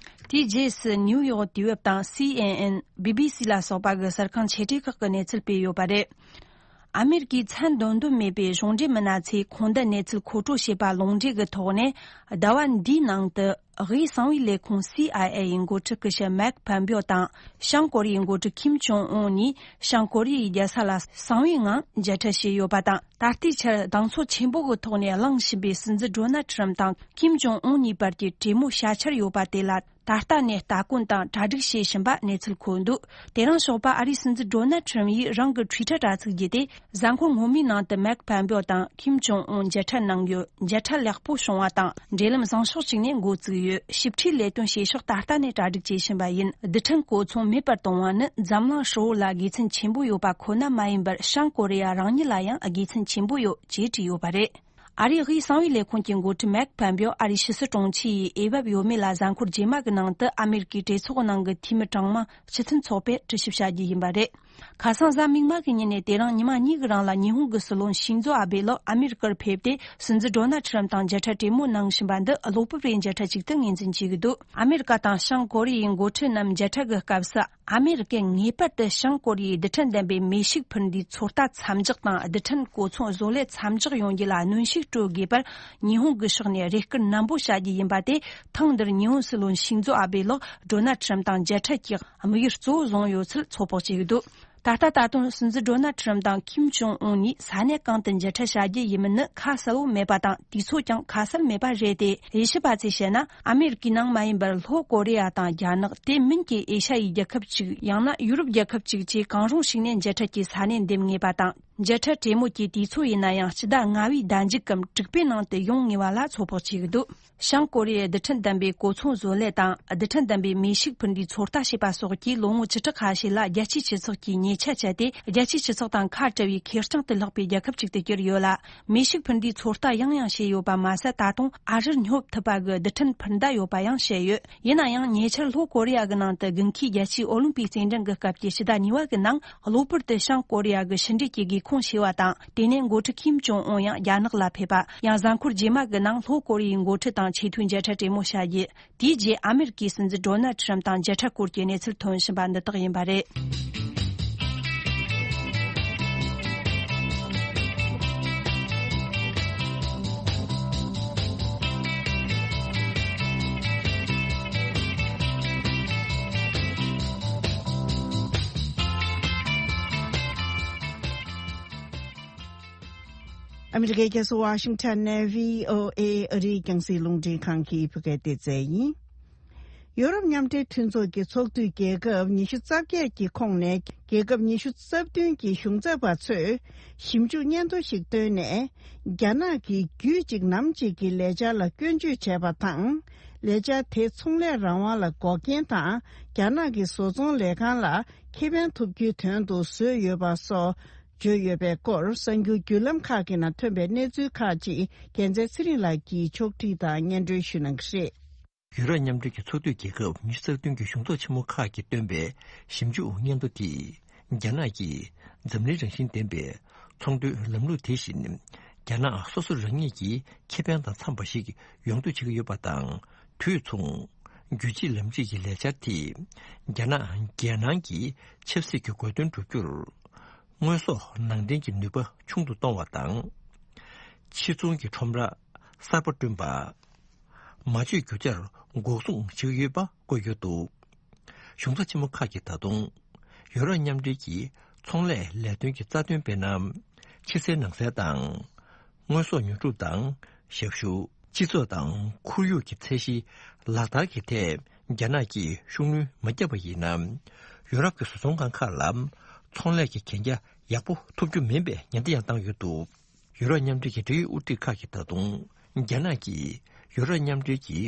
དེའི་རྗེས་སུ་ནིའུ་ཡོག་དུས་བབ་དང་། སི་ཨེན་ཨེན། བི་བི་སི་ལ་སོགས་པ་གི་གསར་ཁང་ཆེ་གྲས་ཁག་གིས་གནས་ཚུལ་སྤེལ་ཡོད་པ་རེད། ཨ་མེ་རི་ཀའི་ཚད་འདོན་འདོད་མེད་པའི་གཞུང་འབྲེལ་མི་སྣ་ཚོས་ཁོང་དུ་གནས་ཚུལ་མཁོ་སྤྲོད་བྱས་པ་ལུང་འདྲེན་གྱི་ཐོག་ནས། ཟླ་བ་འདིའི་ནང་དུ་དབུས་གསང་བའི་ལས་ཁུངས་སི་ཨའི་ཨེ་ཡི་འགོ་ཁྲིད་སྐུ་ཞབས་མེག་ཕམ་པིའོ་དང་། བྱང་ཀོ་རི་ཡའི་འགོ་ཁྲིད་ཀིམ་ཇོང་ཨུན་གཉིས་བྱང་ཀོ་རི་ཡའི་རྒྱལ་ས་ལ་གསང་བའི་ངང་མཇལ་འཕྲད་བྱས་ཡོད་པ་དང་། ད་ལྟའི་ཆར་གདེང་ཚོད་ཆེན་པོ་གི་ཐོག་ནས་གླེང་བཞིན་པའི་སྲིད་འཛིན་ཌོ་ནལ་ཁྲམ་དང་ཀིམ་ཇོང་ཨུན་གཉིས་བར་གྱི་གྲོས་མོལ་བྱ་འཆར་ཡོད་པ་དེ་ལ། ད་ལྟ་ནས་ལྟ་སྐོན་དང་གྲ་སྒྲིག་བྱེད་བཞིན་པ་གནས་ཚུལ་འཁོད་འདུག་དེ་རིང་ཞོགས་པ་ཨ་རིའི་སྲིད་འཛིན་ཌོ་ནལ་ཁྲམ་ཡིས་རང་གི་ཊུའི་ཊར་དྲ་ཚིགས་བརྒྱུད་དེ། གཟའ་འཁོར་སྔོན་མའི་ནང་དུ་མེག་ཕམ་པིའོ་དང་ཀིམ་ཇོང་ཨུན་མཇལ་འཕྲད་གནང་ཡོད། མཇལ་འཕྲད་ལེགས་པོ་བྱུང་བ་དང་། འབྲེལ་ལམ་བཟང་ཕྱོགས་གཅིག་ནས་འགོ་བཙུགས་ཡོད། ཞིབ་ཕྲའི་ལས་དོན་བྱེད་ཕྱོགས་ད་ལྟ་ནས་གྲ་སྒྲིག་བྱེད་བཞིན་པ་ཡིན། རྡུལ་ཕྲན་གོ་མཚུངས་མེད་པར་གཏོང་བ་ནི་འཛམ་གླིང་ཧྲིལ་བོ་ལ་དགེ་མཚན་ཆེན་པོ་ཡོད་པ་ཁོ་ན་མ་ཡིན་པར། བྱང་ཀོ་རི་ཡ་རང་ཉིད་ལ་ཡང་དགེ་མཚན་ཆེན་པོ་ཡོད། ཅེས་བྲིས་ཡོད་པ་རེད། ཨ་རིའི་དབུས་གསང་བའི་ལས་ཁུངས་ཀྱི་འགོ་ཁྲིད་མེག་ཕམ་པིའོ་ཨ་རིའི་ཕྱི་སྲིད་དྲུང་ཆེ་ཡིས་འོས་བབ་ཡོད་མེད་ལ་གཟའ་འཁོར་རྗེས་མ་གི་ནང་དུ་ཨ་མེ་རི་ཀའི་གྲོས་ཚོགས་ནང་གི་འཐུས་མི་གྲངས་མང་སྤྱི་མཐུན་ཚོགས་པས་དྲི་ཞིབ་བྱ་རྒྱུ་ཡིན་པ་རེད། ཁ་སང་གཟའ་མིག་དམར་གྱི་ཉིན་ནས་དེ་རིང་ཉི་མ་གཉིས་ཀྱི་རིང་ལ་ཉི་ཧོང་གི་སྲིད་བློན་ཤིན་ཛོ་ཨ་བྷེ་ལགས་ཨ་མེ་རི་ཀར་ཕེབས་ཏེ། སྲིད་འཛིན་ཌོ་ནལ་ཁྲམ་དང་མཇལ་འཕྲད་གྲོས་མོལ་གནང་བཞིན་པ་འདི་གློ་བུར་བའི་མཇལ་འཕྲད་ཅིག་ཏུ་ངོས་འཛིན་བྱེད་ཀྱི་འདུག་ཨ་མེ་རི་ཀ་དང་བྱང་ཀོ་རི་ཡའི་འགོ་ཁྲིད་རྣམས་མཇལ་འཕྲད་ཀྱི་སྐབས་སུ། ཨ་མེ་རི་ཀས་ངེས་པར་དུ་བྱང་ཀོ་རི་ཡའི་རྡུལ་ཕྲན་ལྡན་པའི་མེ་ཤུགས་འཕུར་མདེལ་ཚོད་ལྟ་མཚམས་འཇོག་དང་། རྡུལ་ཕྲན་གོ་མཚོན་བཟོ་ལས་མཚམས་འཇོག་ཡོང་རྒྱུ་ལ་གནོན་ཤུགས་སྤྲོད་དགོས་པར། ཉི་ཧོང་གི་ཕྱོགས་ནས་རེ་སྐུལ་ནན་པོ་བྱ་རྒྱུ་ཡིན་པ་དེ། ཐེངས་འདིར་ཉི་ཧོང་སྲིད་བློན་ཤིན་ཛོ་ཨ་བྷེ་ལགས་ཌོ་ནལ་ཁྲམ་དང་མཇལ་འཕྲད་ཀྱི་དམིགས་ཡུལ་གཙོ་བོ་བཟུང་ཡོད་ཚུལ་ཚོད་དཔག་བྱེད་ཀྱི་འདུག་ད་ལྟ་ད་དུང་སྲིད་འཛིན་ཌོ་ནལ་ཁྲམ་དང་ཀིམ་ཇོང་ཨུན་གཉིས་ས་གནས་གང་དུ་མཇལ་འཕྲད་བྱ་རྒྱུ་ཡིན་མིན་ནི་ཁ་གསལ་བོ་མེད་པ་དང་། དུས་ཚོད་ཀྱང་ཁ་གསལ་མེད་པ་རེད་དེ། དབྱེ་ཞིབ་པ་ཚོས་བཤད་ན། ཨ་མེ་རི་ཀའི་ནང་མ་ཡིན་པར་ལྷོ་ཀོ་རི་ཡ་དང་རྒྱ་ནག་དེ་མིན་གྱི་ཨེ་ཤ་ཡའི་རྒྱལ་ཁབ་ཅིག་ཡང་ན་ཡུ་རོབ་རྒྱལ་ཁབ་ཅིག་བཅས་གང་རུང་ཞིག་ནས་མཇལ་འཕྲད་ཀྱི་ས་གནས་འདེམས་ངེས་པ་དང་། མཇལ་འཕྲད་གྲོས་མོལ་གྱི་དུས་ཚོད་ཡིན་ན་ཡང་། སྤྱི་ཟླ་ལྔ་བའི་ཟླ་མཇུག་གམ་དྲུག་པའི་ནང་དུ་ཡོང་ངེས་པ་ལ་ཚོད་དཔག་བྱེད་ཀྱི་འདུག་བྱང་ཀོ་རི་ཡས་རྡུལ་ཕྲན་ལྡན་པའི་གོ་མཚོན་བཟོ་ལས་དང་། རྡུལ་ཕྲན་ལྡན་པའི་མེ་ཤུགས་འཕུར་མདེལ་ཚོད་ལྟ་བྱས་པ་སོགས་ཀྱིས་ལོ་ངོ་བཅུ་ཕྲག་ཁ་ཤས་ལ་རྒྱལ་སྤྱིའི་སྤྱི་ཚོགས་ཀྱི་ཉེས་ཆད་བཅད་དེ། རྒྱལ་སྤྱིའི་སྤྱི་ཚོགས་དང་ཁ་བྲལ་བའི་ཁེར་རྐྱང་དུ་ལྷག་པའི་རྒྱལ་ཁབ་ཅིག་ཏུ་གྱུར་ཡོད་ལ། མེ་ཤུགས་འཕུར་མདེལ་ཚོད་ལྟ་ཡང་ཡང་བྱས་ཡོད་པ་མ་ཟད། ད་དུང་ཨ་རིར་སྙོབ་ཐུབ་པ་གི་རྡུལ་ཕྲན་འཕུར་མདའ་ཡོད་པ་ཡང་བཤད་ཡོད། ཡིན་ན་ཡང་། ཉེ་ཆར་ལྷོ་ཀོ་རི་ཡ་གི་ནང་དུ་དགུན་ཁའི་རྒྱལ་སྤྱིའི་ཨོ་ལིམ་པིག་རྩེད་འགྲན་གྱི་སྐབས་ཀྱི་ཕྱི་ཟླ་གཉིས་པ་གི་ནང་། གློ་བུར་དུ་བྱང་ཀོ་རི་ཡ་གི་ཕྱི་འབྲེལ་གྱི་དགེ་ ཁོངས་ཞུགས་པ་དང་། དེ་ནས་འགོ་ཁྲིད་ཁིམ་ཇོང་ཨུན་ཡང་རྒྱ་ནག་ལ་ཕེབས་པ། ཡང་གཟའ་འཁོར་རྗེས་མ་གི་ནང་ལྷོ་ཀོ་རི་ཡའི་འགོ་ཁྲིད་དང་ཆེས་མཐོའི་མཇལ་འཕྲད་གྲོས་མོལ་བྱ་རྒྱུ། དེའི་རྗེས་ཨ་མེ་རི་ཀའི་སྲིད་འཛིན་ཌོ་ནལ་ཁྲམ་དང་མཇལ་འཕྲད་སྐོར་གྱི་གནས་ཚུལ་ཐོན་བཞིན་པ་འདི་དག་ཡིན་པ་རེད། ཨ་མི་རི་ཀའི་རྒྱལ་ས་ཝ་ཤིང་ཊོན་ནས་བྷི་ཨོ་ཨེ་ཨ་རིའི་རྒྱང་སྲིང་རླུང་འཕྲིན་ཁང་གི་བོད་སྐད་སྡེ་ཚན་ཡིན། ཡོ་རོབ་མཉམ་འབྲེལ་མཐུན་ཚོགས་ཀྱི་ཚོགས་འཐུས་རྒྱལ་ཁབ་ཉི་ཤུ་རྩ་བརྒྱད་ཀྱི་ཁོངས་ནས་རྒྱལ་ཁབ་ཉི་ཤུ་རྩ་བདུན་གྱི་གཞུང་ཚབ་པ་ཚོས་ཞིབ་འཇུག་སྙན་ཐོ་ཞིག་བཏོན་ནས། རྒྱ་ནག་གིས་རྒྱུད་གཅིག་ནམ་གཅིག་གི་ལས་འཆར་ལ་སྐྱོན་བརྗོད་བྱས་པ་དང་། ལས་འཆར་དེ་ཚོང་ལས་རང་དབང་ལ་འགོག་རྐྱེན་དང་། རྒྱ་ནག་གི་བཟོ་ཚོང་ལས་ཁང་ལ་ཁེ་ཕན་ཐོབ་རྒྱུའི་དོན་དུ་བཟོས་ཡོད་པ་སོགས་བརྗོད་ཡོད་པའི་སྐོར། གསར་འགྱུར་བརྒྱུད་ལམ་ཁག་གི་ནང་ཐོན་པའི་གནས་ཚུལ་ཁག་ཅིག་རྒྱལ་མཚན་ཚེ་རིང་ལགས་ཀྱིས་ཕྱོགས་སྒྲིག་དང་སྙན་སྒྲོན་ཞུ་གནང་གི་རེད། ཡུ་རོབ་མཉམ་འབྲེལ་གྱི་ཚོགས་འཐུས་རྒྱལ་ཁབ་ཉི་ཤུ་རྩ་བདུན་གྱི་གཞུང་ཚོགས་ཆེན་མོ་ཁག་གིས་བཏོན་པའི་ཞིབ་འཇུག་སྙན་ཐོ་དེས། རྒྱ་ནག་གིས་འཛམ་གླིང་རང་བཞིན་ལྡན་པའི་ཚོང་དོན་ལམ་ལུགས་དེ་བཞིན། རྒྱ་ནག་སོ་སོ་རང་ཉིད་ཀྱི་ཁེ་ཕན་དང་འཚམ་པ་ཞིག་ཡོང་འདོད་བྱེད་ཀྱི་ཡོད་པ་དང་། དུས་མཚུངས། རྒྱུད་གཅིག་ལམ་གཅིག་གི་ལས་འཆར་དེས། རྒྱ་ནག་རྒྱལ་ནང་གི་ཆབ་སྲིད་ཀྱི་དགོས་དོན་བསྒྲུབ་རྒྱུར། དངོས་ཟོག་ནང་འདྲེན་གྱི་ནུས་པ་ཆུང་དུ་གཏོང་བ་དང་། ཕྱིར་ཚོང་གི་ཁྲོམ་ར་གསར་པ་བསྐྲུན་པ། མ་བཅོས་རྒྱུ་ཆར་འགོག་སྲུང་བྱེད་ཀྱི་ཡོད་པ་བཀོད་ཡོད་འདུག་གཞུང་ཚབ་ཆེན་མོ་ཁག་གིས་ད་དུང་། ཡོ་རོབ་མཉམ་འབྲེལ་གྱི་ཚོང་ལས་ལས་དོན་གྱི་རྩ་དོན་སྤེལ་ན། ཕྱི་གསལ་ནང་གསལ་དང་། དངོས་ཟོག་ཉོ་སྒྲུབ་དང་ཞབས་ཞུ། སྤྱི་ཚོགས་དང་ཁོར་ཡུག་གི་ཚད་གཞི་ལག་བསྟར་གྱི་ཐད་རྒྱ་ནག་གིས་ཤུགས་སྣོན་མ་བརྒྱབ་པ་ཡིན་ན། ཡོ་རོབ་ཀྱི་བཟོ་ཚོང་ཁང་ཁག་ལ་ཚོང་ལས་ཀྱི་གན་རྒྱ་ཡག་པོ་ཐོབ་རྒྱུ་མིན་པའི་ཉེན་བརྡ་ཡང་བཏང་ཡོད་འདུག་ཡུ་རོབ་མཉམ་འབྲེལ་གྱི་འབྲེལ་ཡོད་དབུ་ཁྲིད་ཁག་གིས་ད་དུང་རྒྱ་ནག་གིས་ཡུ་རོབ་མཉམ་འབྲེལ་གྱི་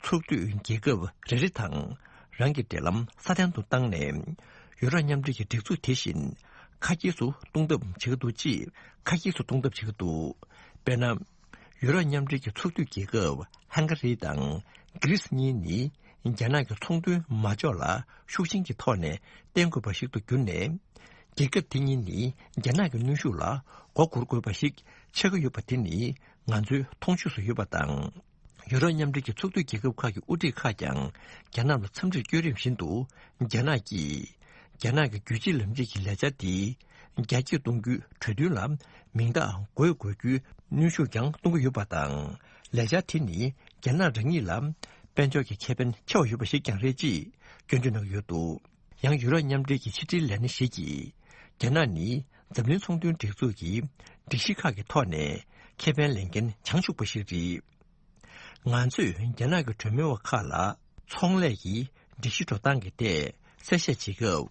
ཚོགས་འཐུས་རྒྱལ་ཁབ་རེ་རེ་དང་རང་གི་འབྲེལ་ལམ་སྲ་བརྟན་དུ་བཏང་ནས། ཡུ་རོབ་མཉམ་འབྲེལ་གྱི་སྒྲིག་འཛུགས་དེ་བཞིན་ཁ་གྱེས་སུ་གཏོང་ཐབས་བྱེད་ཀྱི་འདུག་ཅེས་ཁ་གྱེས་སུ་གཏོང་ཐབས་བྱེད་ཀྱི་འདུག་དཔེར་ན། ཡུ་རོབ་མཉམ་འབྲེལ་གྱི་ཚོགས་འཐུས་རྒྱལ་ཁབ་ཧང་ག་རི་དང་གྷི་རིས་གཉིས་ནི་རྒྱ་ནག་གི་ཚོང་དོན་མ་འཇོག་ལ་ཤུགས་ཆེན་གྱི་ཐོག་ནས་བརྟེན་དགོས་པ་ཞིག་ཏུ་གྱུར་ནས། རྒྱལ་ཁབ་དེ་གཉིས་ནི་རྒྱ་ནག་གི་གནོན་ཤུགས་ལ་མགོ་སྒུར་དགོས་པ་ཞིག་ཆགས་ཀྱི་ཡོད་པ་དེ་ནི་ང་ཚོའི་མཐོང་ཆོས་སུ་ཡོད་པ་དང་། ཡུ་རོབ་མཉམ་འབྲེལ་གྱི་ཚོགས་འཐུས་རྒྱལ་ཁབ་ཁག་གི་དབུ་ཁྲིད་ཁག་ཀྱང་རྒྱ་ནག་ལ་འཚམས་འདྲིར་བསྐྱོད་རིམ་བཞིན་དུ། རྒྱ་ནག་གིས་རྒྱ་ནག་གི་རྒྱུད་གཅིག་ལམ་གཅིག་གི་ལས་འཆར་དེ་རྒྱ་སྐྱེད་གཏོང་རྒྱུའི་གྲོས་མཐུན་ལ་མིང་རྟགས་འགོད་དགོས་རྒྱུའི་གནོན་ཤུགས་ཀྱང་གཏོང་གི་ཡོད་པ་དང་། ལས་འཆར་དེ་ནི་རྒྱ་ནག་རང་ཉིད་ལ་དཔལ་འབྱོར་གྱི་ཁེ་ཕན་ཆེ་བ་ཡོད་པ་ཞིག་ཀྱང་རེད་ཅེས་སྐྱོན་བརྗོད་གནང་གི་ཡོད་འདུག་ཡང་ཡུ་རོབ་མཉམ་འབྲེལ་གྱི་ཕྱི་དྲིལ་ལས་སྣེ་ཞིག་གིས། རྒྱ་ནག་ནི་འཛམ་གླིང་ཚོང་དོན་སྒྲིག་འཛུགས་ཀྱི་སྒྲིག་གཞི་ཁག་གི་ཐོག་ནས་ཁེ་ཕན་ལེན་མཁན་བྱང་ཆུབ་པ་ཞིག་རེད། ང་ཚོས་རྒྱ་ནག་གི་གྲོས་མོལ་བ་ཁག་ལ་ཚོང་ལས་ཀྱི་སྒྲིག་གཞི་འགྲོ་སྟངས་ཀྱི་ཐད་གསལ་བཤད་བྱེད་སྐབས།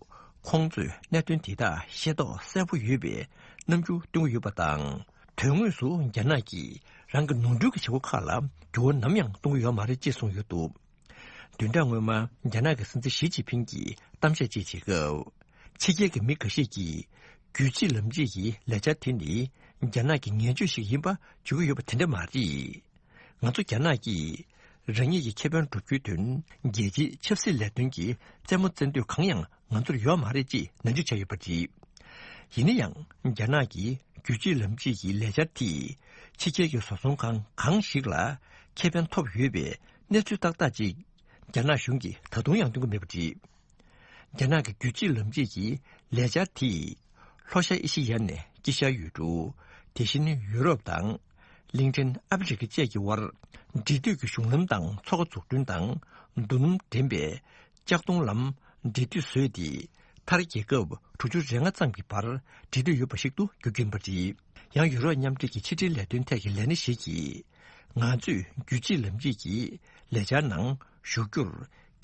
ཁོང་ཚོས་གནད་དོན་དེ་དག་ཤེས་རྟོགས་གསལ་པོ་ཡོད་པའི་རྣམ་འགྱུར་སྟོན་གྱི་ཡོད་པ་དང་། དོན་དངོས་སུ་རྒྱ་ནག་གིས་རང་གི་ནོར་འཁྲུལ་གྱི་བྱེད་སྒོ་ཁག་ལ་འགྱུར་བ་ནམ་ཡང་གཏོང་གི་ཡོད་མ་རེད་ཅེས་གསུངས་ཡོད་འདུག་བདུན་ཕྲག་སྔོན་མ་རྒྱ་ནག་གི་སྲིད་འཛིན་ཞི་ཅིན་ཕིང་གིས་གཏམ་བཤད་ཅིག་བྱེད་སྐབས། ཕྱི་རྒྱལ་གྱི་མི་འགའ་ཤས་ཀྱིས་རྒྱུད་གཅིག་ལམ་གཅིག་གི་ལས་འཆར་དེ་ནི་རྒྱ་ནག་གི་ངན་སྤྱོད་ཞིག་ཡིན་པ་བརྗོད་ཀྱི་ཡོད་པ་དེ་འདྲ་མ་རེད། ང་ཚོ་རྒྱ་ནག་གིས་རང་ཉིད་ཀྱི་ཁེ་ཕན་བསྒྲུབ་རྒྱུའི་དོན་རྒྱལ་སྤྱིའི་ཆབ་སྲིད་ལས་དོན་གྱི་རྩེད་མོ་རྩེ་འདོད་གང་ཡང་ང་ཚོར་ཡོད་མ་རེད་ཅེས་ནན་བརྗོད་བྱས་ཡོད་པ་རེད། ཡིན་ན་ཡང་རྒྱ་ནག་གི་རྒྱུད་གཅིག་ལམ་གཅིག་གི་ལས་འཆར་དེས་ཕྱི་རྒྱལ་གྱི་བཟོ་ཚོང་ཁང་གང་ཞིག་ལ་ཁེ་ཕན་ཐོབ་ཡོད་པའི་གནས་ཚུལ་ཏག་ཏག་ཅིག་རྒྱ་ནག་གཞུང་གིས་ད་དུང་ཡང་སྟོན་གྱི་མེད་པ་རེད། རྒྱ་ནག་གི་རྒྱུད་གཅིག་ལམ་གཅིག་གི་ལས་འཆར་དེས་ལྷོ་ཤར་ཨེ་ཤི་ཡ་ནས་དཀྱིལ་ཤར་ཡུལ་གྲུ། དེ་བཞིན་ཡུ་རོབ་དང་། གླིང་ཕྲན་ཨ་ཕི་རི་ཀ་བཅས་ཀྱི་དབར་འབྲེལ་མཐུད་ཀྱི་གཞུང་ལམ་དང་མཚོ་ཁ་འཛུགས་སྐྲུན་དང་། རྡོ་སྣུམ་འདྲེན་པའི་ལྕགས་མཐོང་ལམ་འབྲེལ་མཐུད་བཟོས་ཏེ། མཐར་རྒྱལ་ཁབ་དྲུག་ཅུ་རེ་ལྔ་ཙམ་གྱི་བར་འབྲེལ་མཐུད་ཡོད་པ་ཞིག་ཏུ་འགྱུར་གྱིན་པ་རེད། ཡང་ཡུ་རོབ་མཉམ་འབྲེལ་གྱི་ཕྱི་འབྲེལ་ལས་དོན་ཐད་ཀྱི་ལས་སྣེ་ཞིག་གིས། ང་ཚོས་རྒྱུད་གཅིག་ལམ་གཅིག་གི་ལས་འཆར་ནང་ཞུགས་རྒྱུར་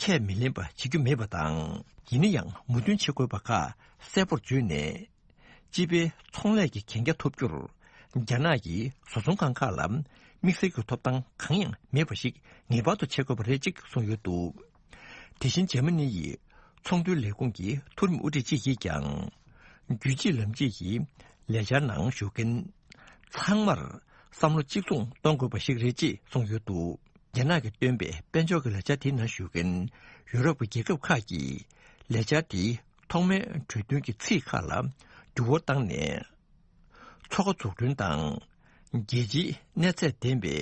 ཁས་མི་ལེན་པ་བྱེད་རྒྱུ་མེད་པ་དང་། ཡིན་ན་ཡང་མོས་མཐུན་བྱེད་དགོས་པ་ཁག་གསལ་པོར་བརྗོད་ནས། སྤྱི་པའི་ཚོང་ལས་ཀྱི་གན་རྒྱ་ཐོབ་རྒྱུར། རྒྱ་ནག་གི་བཟོ་ཚོང་ཁང་ཁག་ལ་དམིགས་བསལ་གྱི་ཐོབ་ཐང་གང་ཡང་མེད་པ་ཞིག་ངེས་པར་དུ་བྱེད་དགོས་པ་རེད་ཅེས་གསུངས་ཡོད་འདུག་དེ་བཞིན་འཇར་མ་ནི་ཡི་ཚོང་དོན་ལས་ཁུངས་ཀྱི་མཐོ་རིམ་དབུ་ཁྲིད་ཅིག་གིས་ཀྱང་། རྒྱུད་གཅིག་ལམ་གཅིག་གི་ལས་འཆར་ནང་ཞུགས་མཁན་ཚང་མར་བསམ་བློ་གཅིག་མཚུངས་གཏོང་དགོས་པ་ཞིག་རེད་ཅེས་གསུངས་ཡོད་འདུག་རྒྱ་ནག་གིས་བཏོན་པའི་དཔལ་འབྱོར་གྱི་ལས་འཆར་དེའི་ནང་ཞུགས་མཁན་ཡུ་རོབ་ཀྱི་རྒྱལ་ཁབ་ཁག་གིས་ལས་འཆར་དེའི་ཐོག་མའི་གྲོས་མཐུན་གྱི་ཚིག་ཁག་ལ་འགྱུར་བ་བཏང་ནས། མཚོ་ཁ་འཛུགས་སྐྲུན་དང་། རྒྱལ་སྤྱིའི་གནས་ཚད་ལྡན་པའི་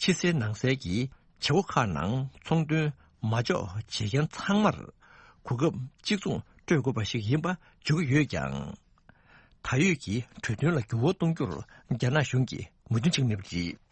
ཕྱི་གསལ་ནང་གསལ་གྱི་བྱེད་སྒོ་ཁག་ནང་ཚོང་དོན་མ་འཇོག་བྱེད་མཁན་ཚང་མར་གོ་སྐབས་གཅིག་མཚུངས་སྤྲོད་དགོས་པ་ཞིག་ཡིན་པ་བརྗོད་ཀྱི་ཡོད་ཀྱང་། ད་ཡོད་ཀྱི་གྲོས་མཐུན་ལ་འགྱུར་བ་གཏོང་རྒྱུར་རྒྱ་ནག་གཞུང་གིས་མོས་མཐུན་བྱེད་ཀྱི་མེད་པ་རེད།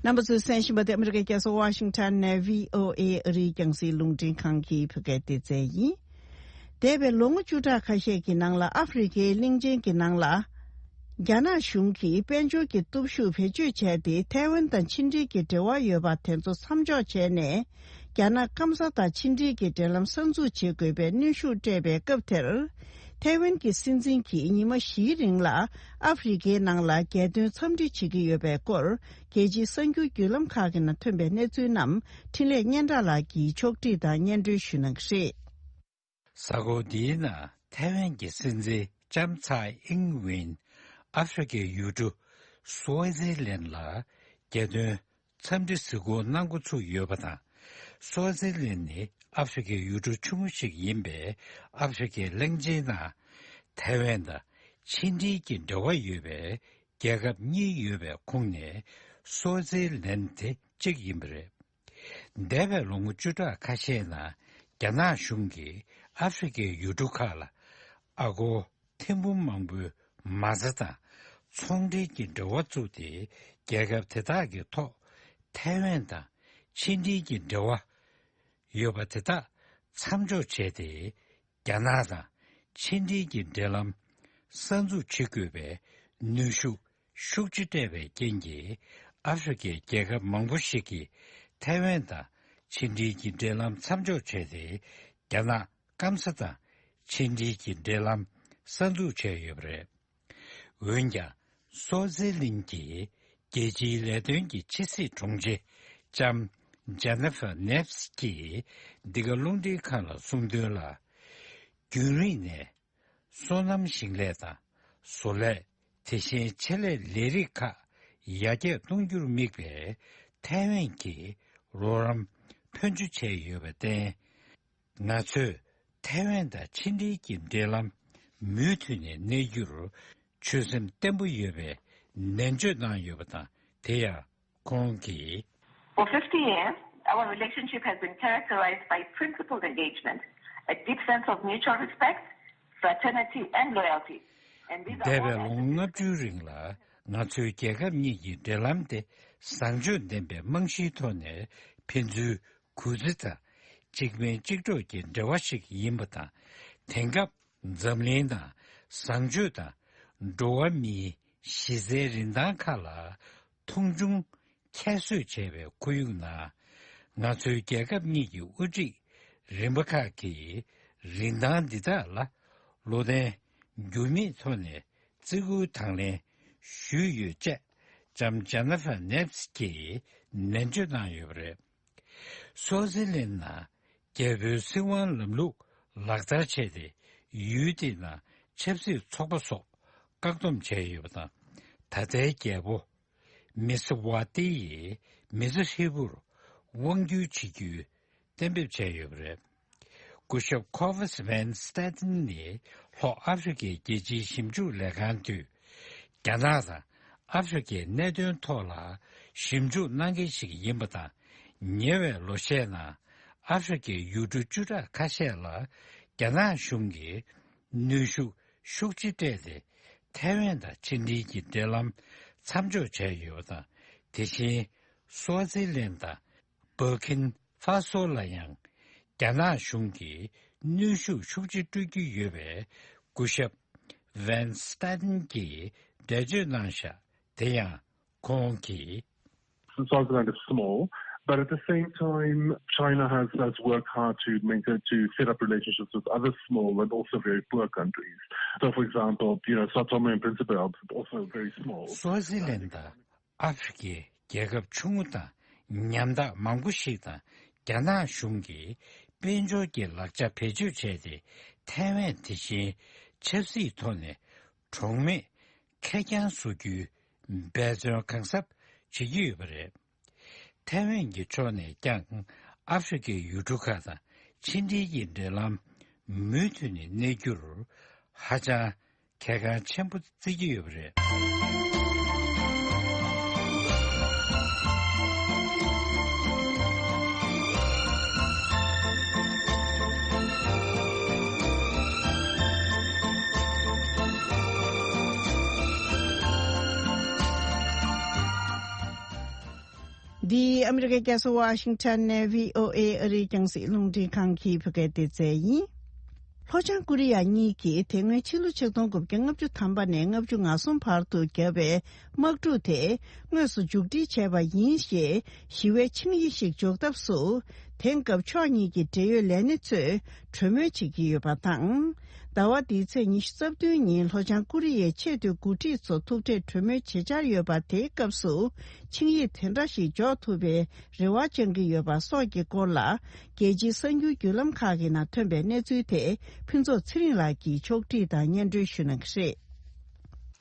རྣམ་པ་ཚོས་གསན་བཞིན་པ་དེ་ཨ་མི་རི་ཀའི་རྒྱལ་ས་ཝ་ཤིང་ཊོན་ནས་བྷི་ཨོ་ཨེ་ཨ་རིའི་རྒྱང་སྲིང་རླུང་འཕྲིན་ཁང་གི་བོད་སྐད་སྡེ་ཚན་ཡིན། འདས་པའི་ལོ་ངོ་བཅུ་ཕྲག་ཁ་ཤས་ཀྱི་ནང་ལ་ཨ་ཧྥེ་རི་ཁའི་གླིང་ཆེན་གྱི་ནང་ལ། རྒྱ་ནག་གཞུང་གིས་དཔལ་འབྱོར་གྱི་སྟོབས་ཤུགས་བེད་སྤྱོད་བྱས་ཏེ་ཐའེ་ཝན་དང་ཕྱི་འབྲེལ་གྱི་འབྲེལ་བ་ཡོད་པ་དེ་ཚོ་མཚམས་འཇོག་བྱས་ནས། རྒྱ་ནག་སྐམ་ས་དང་ཕྱི་འབྲེལ་གྱི་འབྲེལ་ལམ་གསར་འཛུགས་བྱེད་དགོས་པའི་གནོན་ཤུགས་སྤྲད་པའི་སྐབས་དེར། ཐའེ་ཝན་གྱི་སྲིད་འཛིན་གྱིས་ཉི་མ་བཞིའི་རིང་ལ་ཨ་ཧྥེ་རི་ཁའི་ནང་ལ་རྒྱལ་དོན་འཚམས་འདྲི་བྱེད་ཀྱི་ཡོད་པའི་སྐོར། རྒྱལ་སྤྱིའི་གསར་འགྱུར་བརྒྱུད་ལམ་ཁག་གི་ནང་ཐོན་པའི་གནས་ཚུལ་རྣམས་འཕྲིན་ལས་སྙན་གྲགས་ལགས་ཀྱིས་ཕྱོགས་བསྒྲིགས་དང་སྙན་སྒྲོན་ཞུ་གནང་གི་རེད། གཟའ་འཁོར་འདིའི་ནང་ཐའེ་ཝན་གྱི་སྲིད་འཛིན་ལྕམ་ཚའེ་ཨིང་ཝེན་ཨ་ཧྥེ་རི་ཁའི་ཡུལ་གྲུ་སུའེ་ཛི་ལན་ལ་རྒྱལ་དོན་འཚམས་འདྲི་གཟིགས་སྐོར་གནང་འགོ་ཚུགས་ཡོད་པ་དང་། སུའེ་ཛི་ལན་ནི་ཨ་ཧྥེ་རི་ཁའི་ཡུལ་གྲུ་ཆུང་ངུ་ཞིག་ཡིན་པས། ཨ་ཧྥེ་རི་ཁའི་གླིང་ཆེན་ནང་ཐའེ་ཝན་དང་ཕྱི་འབྲེལ་གྱི་འབྲེལ་བ་ཡོད་པའི་རྒྱལ་ཁབ་གཉིས་ཡོད་པའི་ཁོངས་ནས་སུའེ་ཛི་ལན་དེ་གཅིག་ཡིན་པ་རེད། འདས་པའི་ལོ་ངོ་བཅུ་ཕྲག་ཁ་ཤས་ནང་རྒྱ་ནག་གཞུང་གིས་ཨ་ཧྥེ་རི་ཁའི་ཡུལ་གྲུ་ཁག་ལ་ཨ་སྒོར་ཐེར་འབུམ་མང་པོའི་མ་རྩ་དང་ཚོང་འབྲེལ་གྱི་འབྲེལ་བ་བཙུགས་ཏེ། རྒྱལ་ཁབ་དེ་དག་གི་ཐོག་ཐའེ་ཝན་དང་ཕྱི་འབྲེལ་གྱི་འབྲེལ་བ་ཡོད་པ་དེ་དག་མཚམས་འཇོག་བྱས་ཏེ། རྒྱ་ནག་དང་ཕྱི་འབྲེལ་གྱི་འབྲེལ་ལམ་གསར་འཛུགས་བྱེད་དགོས་པའི་གནོན་ཤུགས་ཤུགས་ཆེ་སྤྲད་པའི་རྐྱེན་གྱིས། ཨ་ཧྥེ་རི་ཁའི་རྒྱལ་ཁབ་མང་པོ་ཞིག་གིས་ཐའེ་ཝན་དང་ཕྱི་འབྲེལ་གྱི་འབྲེལ་ལམ་མཚམས་འཇོག་བྱས་ཏེ། རྒྱ་ནག་སྐམ་ས་དང་ཕྱི་འབྲེལ་གྱི་འབྲེལ་ལམ་གསར་འཛུགས་བྱས་ཡོད་པ་རེད། འོན་ཀྱང་། སུའེ་ཛི་ལན་གྱི་རྒྱལ་སྤྱིའི་ལས་དོན་གྱི་ཕྱི་སྲིད་དྲུང་ཆེ་ལྕམ་ཇེ་ནི་ཧྥ་ནེབ་སི་ཀྱིས་འདི་ག་རླུང་འཕྲིན་ཁང་ལ་གསུངས་དོན་ལ། རྒྱུན་རིང་ནས་སོ་ནམ་ཞིང་ལས་དང་བཟོ་ལས། དེ་བཞིན་ཆེད་ལས་ལས་རིགས་ཁག་ཡར་རྒྱས་གཏོང་རྒྱུར་དམིགས་པའི་ཐའེ་ཝན་གྱིས་རོགས་རམ་ཕོན་ཆེ་བྱས་ཡོད་པར་བརྟེན། ང་ཚོས་ཐའེ་ཝན་དང་ཕྱི་འབྲེལ་གྱི་འབྲེལ་ལམ་མུ་མཐུད་ནས་གནས་རྒྱུར་ཆོད་སེམས་བརྟན་པོ་ཡོད་པའི་ནན་བརྗོད་གནང་ཡོད་པ་དང་། དེ་ཡང་ཁོང་གིས། For fifty years, our relationship has been characterized by principled engagement, a deep sense of mutual respect, fraternity, and loyalty. And these are འདས་པའི་all ལོ་ངོ་ལྔ་བཅུའི་རིང་ལ་ང་ཚོའི་རྒྱལ་ཁབ་གཉིས་ཀྱི་འབྲེལ་ལམ་དེ་བཟང་སྤྱོད་ལྡན་པའི་རྨང་གཞིའི་ཐོག་ནས་ཕན་ཚུན་གུས་བརྩི་དང་གཅིག་ཕན་གཅིག་གྲོགས་ཀྱི་འབྲེལ་བ་ཞིག་ཡིན་པ་དང་། དེང་སྐབས་འཛམ་གླིང་ནང་བཟང་སྤྱོད་དང་འགྲོ་བ་མིའི་གཞི་རྩའི་རིན་ཐང་ཁག་ལ་མཐོང་ཆུང་ཁྱད་གསོད་བྱས་པའི་ཁོར་ཡུག་ནང་། ང་ཚོའི་རྒྱལ་ཁབ་གཉིས་ཀྱི་དབུ་ཁྲིད་རིམ་པ་ཁག་གིས་རིན་ཐང་འདི་དག་ལ་བློ་བརྟན་འགྱུར་མེད་ཐོག་ནས་བརྩི་བཀུར་དང་ལེན་ཞུས་ཡོད་ཅེས་ལྕམ་ཇེ་ནི་ཧྥ་ནེབ་སི་ཀྱིས་ནན་བརྗོད་གནང་ཡོད་པ་རེད། སུའུ་ཙི་ལན་ནང་རྒྱལ་པོའི་སྲིད་དབང་ལམ་ལུགས་ལག་བསྟར་བྱས་ཏེ། ཡུལ་དེའི་ནང་ཆབ་སྲིད་ཚོགས་པ་སོགས་བཀག་སྡོམ་བྱས་ཡོད་པ་དང་། ད་ལྟའི་རྒྱལ་པོ་མི་སི་ཝ་ཏི་ཡིས་མི་ཚེ་ཧྲིལ་པོར་དབང་སྒྱུར་བྱེད་རྒྱུའི་གཏན་འབེབས་བྱས་ཡོད་པ་རེད། སྐུ་ཞབས་ཁོ་ཝེ་སི་ཝན་སྟེ་ཏིན་ནི་ལྷོ་ཨ་ཧྥེ་རི་ཁའི་རྒྱལ་སྤྱིའི་ཞིབ་འཇུག་ལས་ཁང་དུས། རྒྱ་ནག་དང་ཨ་ཧྥེ་རི་ཁའི་གནད་དོན་ཐོག་ལ་ཞིབ་འཇུག་གནང་མཁན་ཞིག་ཡིན་པ་དང་། ཉེ་བའི་ལོ་ཤས་ནང་ཨ་ཧྥེ་རི་ཁའི་ཡུལ་གྲུ་བཅུ་ཕྲག་ཁ་ཤས་ལ་རྒྱ་ནག་གཞུང་གིས་གནོན་ཤུགས་ཤུགས་ཆེ་སྤྲད་དེ། ཐའེ་ཝན་དང་ཕྱི་འབྲེལ་གྱི་འབྲེལ་ལམ་མཚམས་འཇོག་བྱས་ཡོད་པ་དང་། དེ་བཞིན་སུའུ་ཙི་ལན་དང་། བར་ཀིན་ཧྥ་སོ་ལ་ཡང་རྒྱ་ནག་གཞུང་གིས་གནོན་ཤུགས་ཤུགས་ཆེ་སྤྲོད་ཀྱི་ཡོད་པའི་སྐུ་ཞབས་ཝན་སྟེ་ཏིན་གྱིས་འགྲེལ་བརྗོད་གནང་ཤག་དེ་ཡང་ཁོང་གིས། Swaziland is small, but at the same time, China has, has worked hard to maintain, to set up relationships with other small and also very poor countries. So, for example, you know, Sao Tome and Principe are also very small. སུའུ་ཙི་ལན་དང་ཨ་ཧྥེ་རི་ཁའི་རྒྱལ་ཁབ་ཆུང་ངུ་དང་ཉམ་ཐག་མང་པོ་ཞིག་དང་རྒྱ་ནག་གཞུང་གིས་ དཔལ་འབྱོར་གྱི་ལག་ཆ་བེད་སྤྱོད་བྱས་ཏེ། ཐའེ་ཝན་དེ་བཞིན་ཆབ་སྲིད་ཐོག་ནས་གྲོགས་མེད་ཁེར་རྐྱང་བཟོ་རྒྱུའི་འབད་བརྩོན་གང་ཟབ་བྱེད་ཀྱི་ཡོད་པ་རེད། ཐའེ་ཝན་གྱི་ཕྱོགས་ནས་ཀྱང་ཨ་ཧྥེ་རི་ཁའི་ཡུལ་གྲུ་ཁག་དང་ཕྱི་འབྲེལ་གྱི་འབྲེལ་ལམ་མུ་མཐུད་ནས་གནས་རྒྱུར་ཧ་ཅང་གལ་འགངས་ཆེན་པོ་བརྩི་གི་ཡོད་པ་རེད། འདི་ཨ་མི་རི་ཀའི་རྒྱལ་ས་ཝ་ཤིང་ཊོན་ནས་བྷི་ཨོ་ཨེ་ཨ་རིའི་རྒྱང་སྲིང་རླུང་འཕྲིན་ཁང་གི་བོད་སྐད་སྡེ་ཚན་ཡིན། ལྷོ་བྱང་ཀོ་རི་ཡ་གཉིས་ཀྱིས་དེ་སྔོན་ཕྱི་ལོ་ཆིག་སྟོང་དགུ་བརྒྱ་ལྔ་བཅུ་ཐམ་པ་ནས་ལྔ་བཅུ་ང་གསུམ་བར་དུ་བརྒྱབ་པའི་དམག་འཁྲུག་དེ་དངོས་སུ་མཇུག་སྒྲིལ་བྱས་པ་ཡིན་ཞེས་ཞི་བའི་ཆིངས་ཡིག་ཞིག་འཇོག་ཐབས་སུ། དེང་སྐབས་ཕྱོགས་གཉིས་ཀྱི་འབྲེལ་ཡོད་ལས་སྣེ་ཚོས་གྲོས་མོལ་བྱེད་ཀྱི་ཡོད་པ་དང་། ཟླ་བ་འདིའི་ཚེས་ཉི་ཤུ་རྩ་བདུན་ཉིན་ལྷོ་བྱང་ཀོ་རི་ཡའི་ཆེས་མཐོའི་འགོ་ཁྲིད་ཚོ་ཐུག་འཕྲད་གྲོས་མོལ་བྱེད་འཆར་ཡོད་པ། དེའི་སྐབས་སུ་ཆིངས་ཡིག་དེ་འདྲ་ཞིག་འཇོག་ཐུབ་པའི་རེ་བ་བཅང་གི་ཡོད་པ་སོགས་ཀྱི་སྐོར་ལ། རྒྱལ་སྤྱིའི་གསར་འགྱུར་བརྒྱུད་ལམ་ཁག་གི་ནང་ཐོན་པའི་གནས་ཚུལ་དེ་ཕུན་ཚོགས་ཚེ་རིང་ལགས་ཀྱིས་ཕྱོགས་བསྒྲིགས་དང་སྙན་སྒྲོན་ཞུ་གནང་གི་རེད།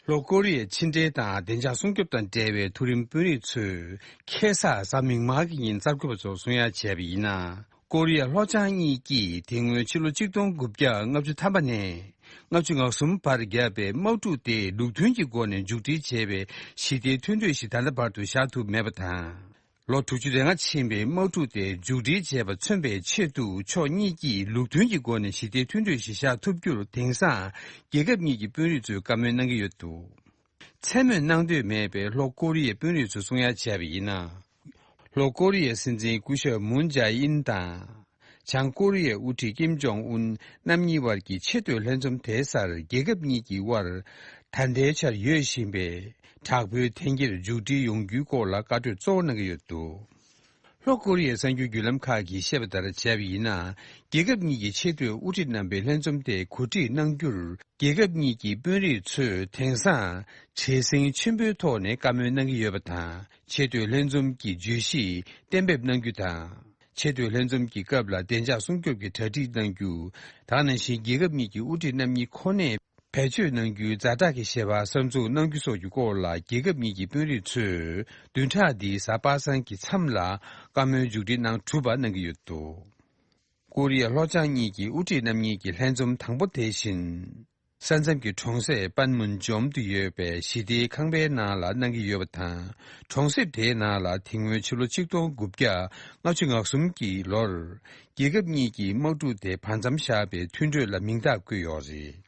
ལྷོ་ཀོ་རི་ཡའི་ཕྱི་འབྲེལ་དང་བདེ་འཇགས་སྲུང་སྐྱོབ་དང་འབྲེལ་བའི་མཐོ་རིམ་དཔོན་རིགས་ཚོས་ཁ་སང་གཟའ་མིག་དམར་གྱི་ཉིན་གསར་འགོད་པ་ཚོར་གསུང་ཡ་བྱས་པ་ཡིན་ན། ཀོ་རི་ཡ་ལྷོ་བྱང་གཉིས་ཀྱིས་དེ་སྔོན་ཕྱི་ལོ་ཆིག་སྟོང་དགུ་བརྒྱ་ལྔ་བཅུ་ཐམ་པ་ནས་ལྔ་བཅུ་ང་གསུམ་བར་བརྒྱབ་པའི་དམག་འཁྲུག་དེ་ལུགས་མཐུན་གྱི་སྒོ་ནས་མཇུག་སྒྲིལ་བྱས་པའི་ཞི་བདེའི་མཐུན་གྲོས་ཤིག་ད་ལྟ་བར་དུ་བཞག་ཐུབ་མེད་པ་དང་། ལོ་དྲུག་ཅུ་རེ་ལྔ་ཕྱིན་པའི་དམག་འཁྲུག་དེ་མཇུག་སྒྲིལ་བྱས་པ་མཚོན་པའི་ཆེད་དུ། ཕྱོགས་གཉིས་ཀྱིས་ལུགས་མཐུན་གྱི་སྒོ་ནས་ཞི་བདེའི་མཐུན་གྲོས་ཤིག་བཞག་ཐུབ་རྒྱུར། དེང་སང་རྒྱལ་ཁབ་གཉིས་ཀྱི་དཔོན་རིགས་ཚོས་བཀའ་མོལ་གནང་གི་ཡོད་འདུག་མཚན་སྨོས་གནང་འདོད་མེད་པའི་ལྷོ་ཀོ་རི་ཡའི་དཔོན་རིགས་ཚོས་གསུང་ཡ་བྱས་པ་ཡིན་ན། ལྷོ་ཀོ་རི་ཡའི་སྲིད་འཛིན་སྐུ་ཞབས་མུན་ཇཱ་ཨིན་དང་། བྱང་ཀོ་རི་ཡའི་དབུ་ཁྲིད་ཀིམ་ཇོང་ཨུན་རྣམ་གཉིས་དབར་གྱི་ཆེས་མཐོའི་ལྷན་འཛོམས་དེའི་སར། རྒྱལ་ཁབ་གཉིས་ཀྱི་དབར་ད་ལྟའི་ཆར་ཡོད་བཞིན་པའི་དྲག་པོའི་འཐེན་འཁྱེར་མཇུག་སྒྲིལ་ཡོང་རྒྱུའི་སྐོར་ལ་བཀའ་གྲོས་གཙོ་བོ་གནང་གི་ཡོད་འདུག་ལྷོ་ཀོ་རི་ཡའི་གསར་འགྱུར་བརྒྱུད་ལམ་ཁག་གིས་བཤད་པ་ལྟར་བྱས་པ་ཡིན་ན། རྒྱལ་ཁབ་གཉིས་ཀྱི་ཆེས་མཐོའི་དབུ་ཁྲིད་རྣམ་པའི་ལྷན་འཛོམས་དེ་གོ་སྒྲིག་གནང་རྒྱུར། རྒྱལ་ཁབ་གཉིས་ཀྱི་དཔོན་རིགས་ཚོས་དེང་སང་བྲེལ་ཟིང་ཆེན་པོའི་ཐོག་ནས་བཀའ་མོལ་གནང་གི་ཡོད་པ་དང་། ཆེས་མཐོའི་ལྷན་འཛོམས་ཀྱི་བརྗོད་གཞི་གཏན་འབེབས་གནང་རྒྱུ་དང་། ཆེས་མཐོའི་ལྷན་འཛོམས་ཀྱི་སྐབས་ལ་བདེ་འཇགས་སྲུང་སྐྱོབ་ཀྱི་གྲ་སྒྲིག་གནང་རྒྱུ། ད་ག་ནང་བཞིན་རྒྱལ་ཁབ་གཉིས་ཀྱི་དབུ་ཁྲིད་རྣམ་གཉིས་ཁོ་ནས་བེད་སྤྱོད་གནང་རྒྱུའི་ཛ་དྲག་གི་བཞེད་པ་གསར་འཛུགས་གནང་རྒྱུ་སོགས་ཀྱི་སྐོར་ལ། རྒྱལ་ཁབ་གཉིས་ཀྱི་དཔོན་རིགས་ཚོས་བདུན་ཕྲག་འདིའི་གཟའ་པ་སངས་ཀྱི་མཚམས་ལ་བཀའ་མོལ་མཇུག་སྒྲིལ་གནང་གྲུབ་པ་གནང་གི་ཡོད་འདུག་ཀོ་རི་ཡ་ལྷོ་བྱང་གཉིས་ཀྱི་དབུ་ཁྲིད་རྣམ་གཉིས་ཀྱི་ལྷན་འཛོམས་དང་པོ་དེ་བཞིན། ས་མཚམས་ཀྱི་གྲོང་གསེབ་པན་མུན་ཇོམ་དུ་ཡོད་པའི་ཞི་བདེའི་ཁང་པའི་ནང་ལ་གནང་གི་ཡོད་པ་དང་། གྲོང་གསེབ་དེའི་ནང་ལ་དེ་སྔོན་ཕྱི་ལོ་ཆིག་སྟོང་དགུ་བརྒྱ་ལྔ་བཅུ་ང་གསུམ་གྱི་ལོར། རྒྱལ་ཁབ་གཉིས་ཀྱི་དམག་འཁྲུག་དེ་བར་མཚམས་བཞག་པའི་མཐུན་གྲོས་ལ་མིང་རྟགས་བཀོད་ཡོད་རེད།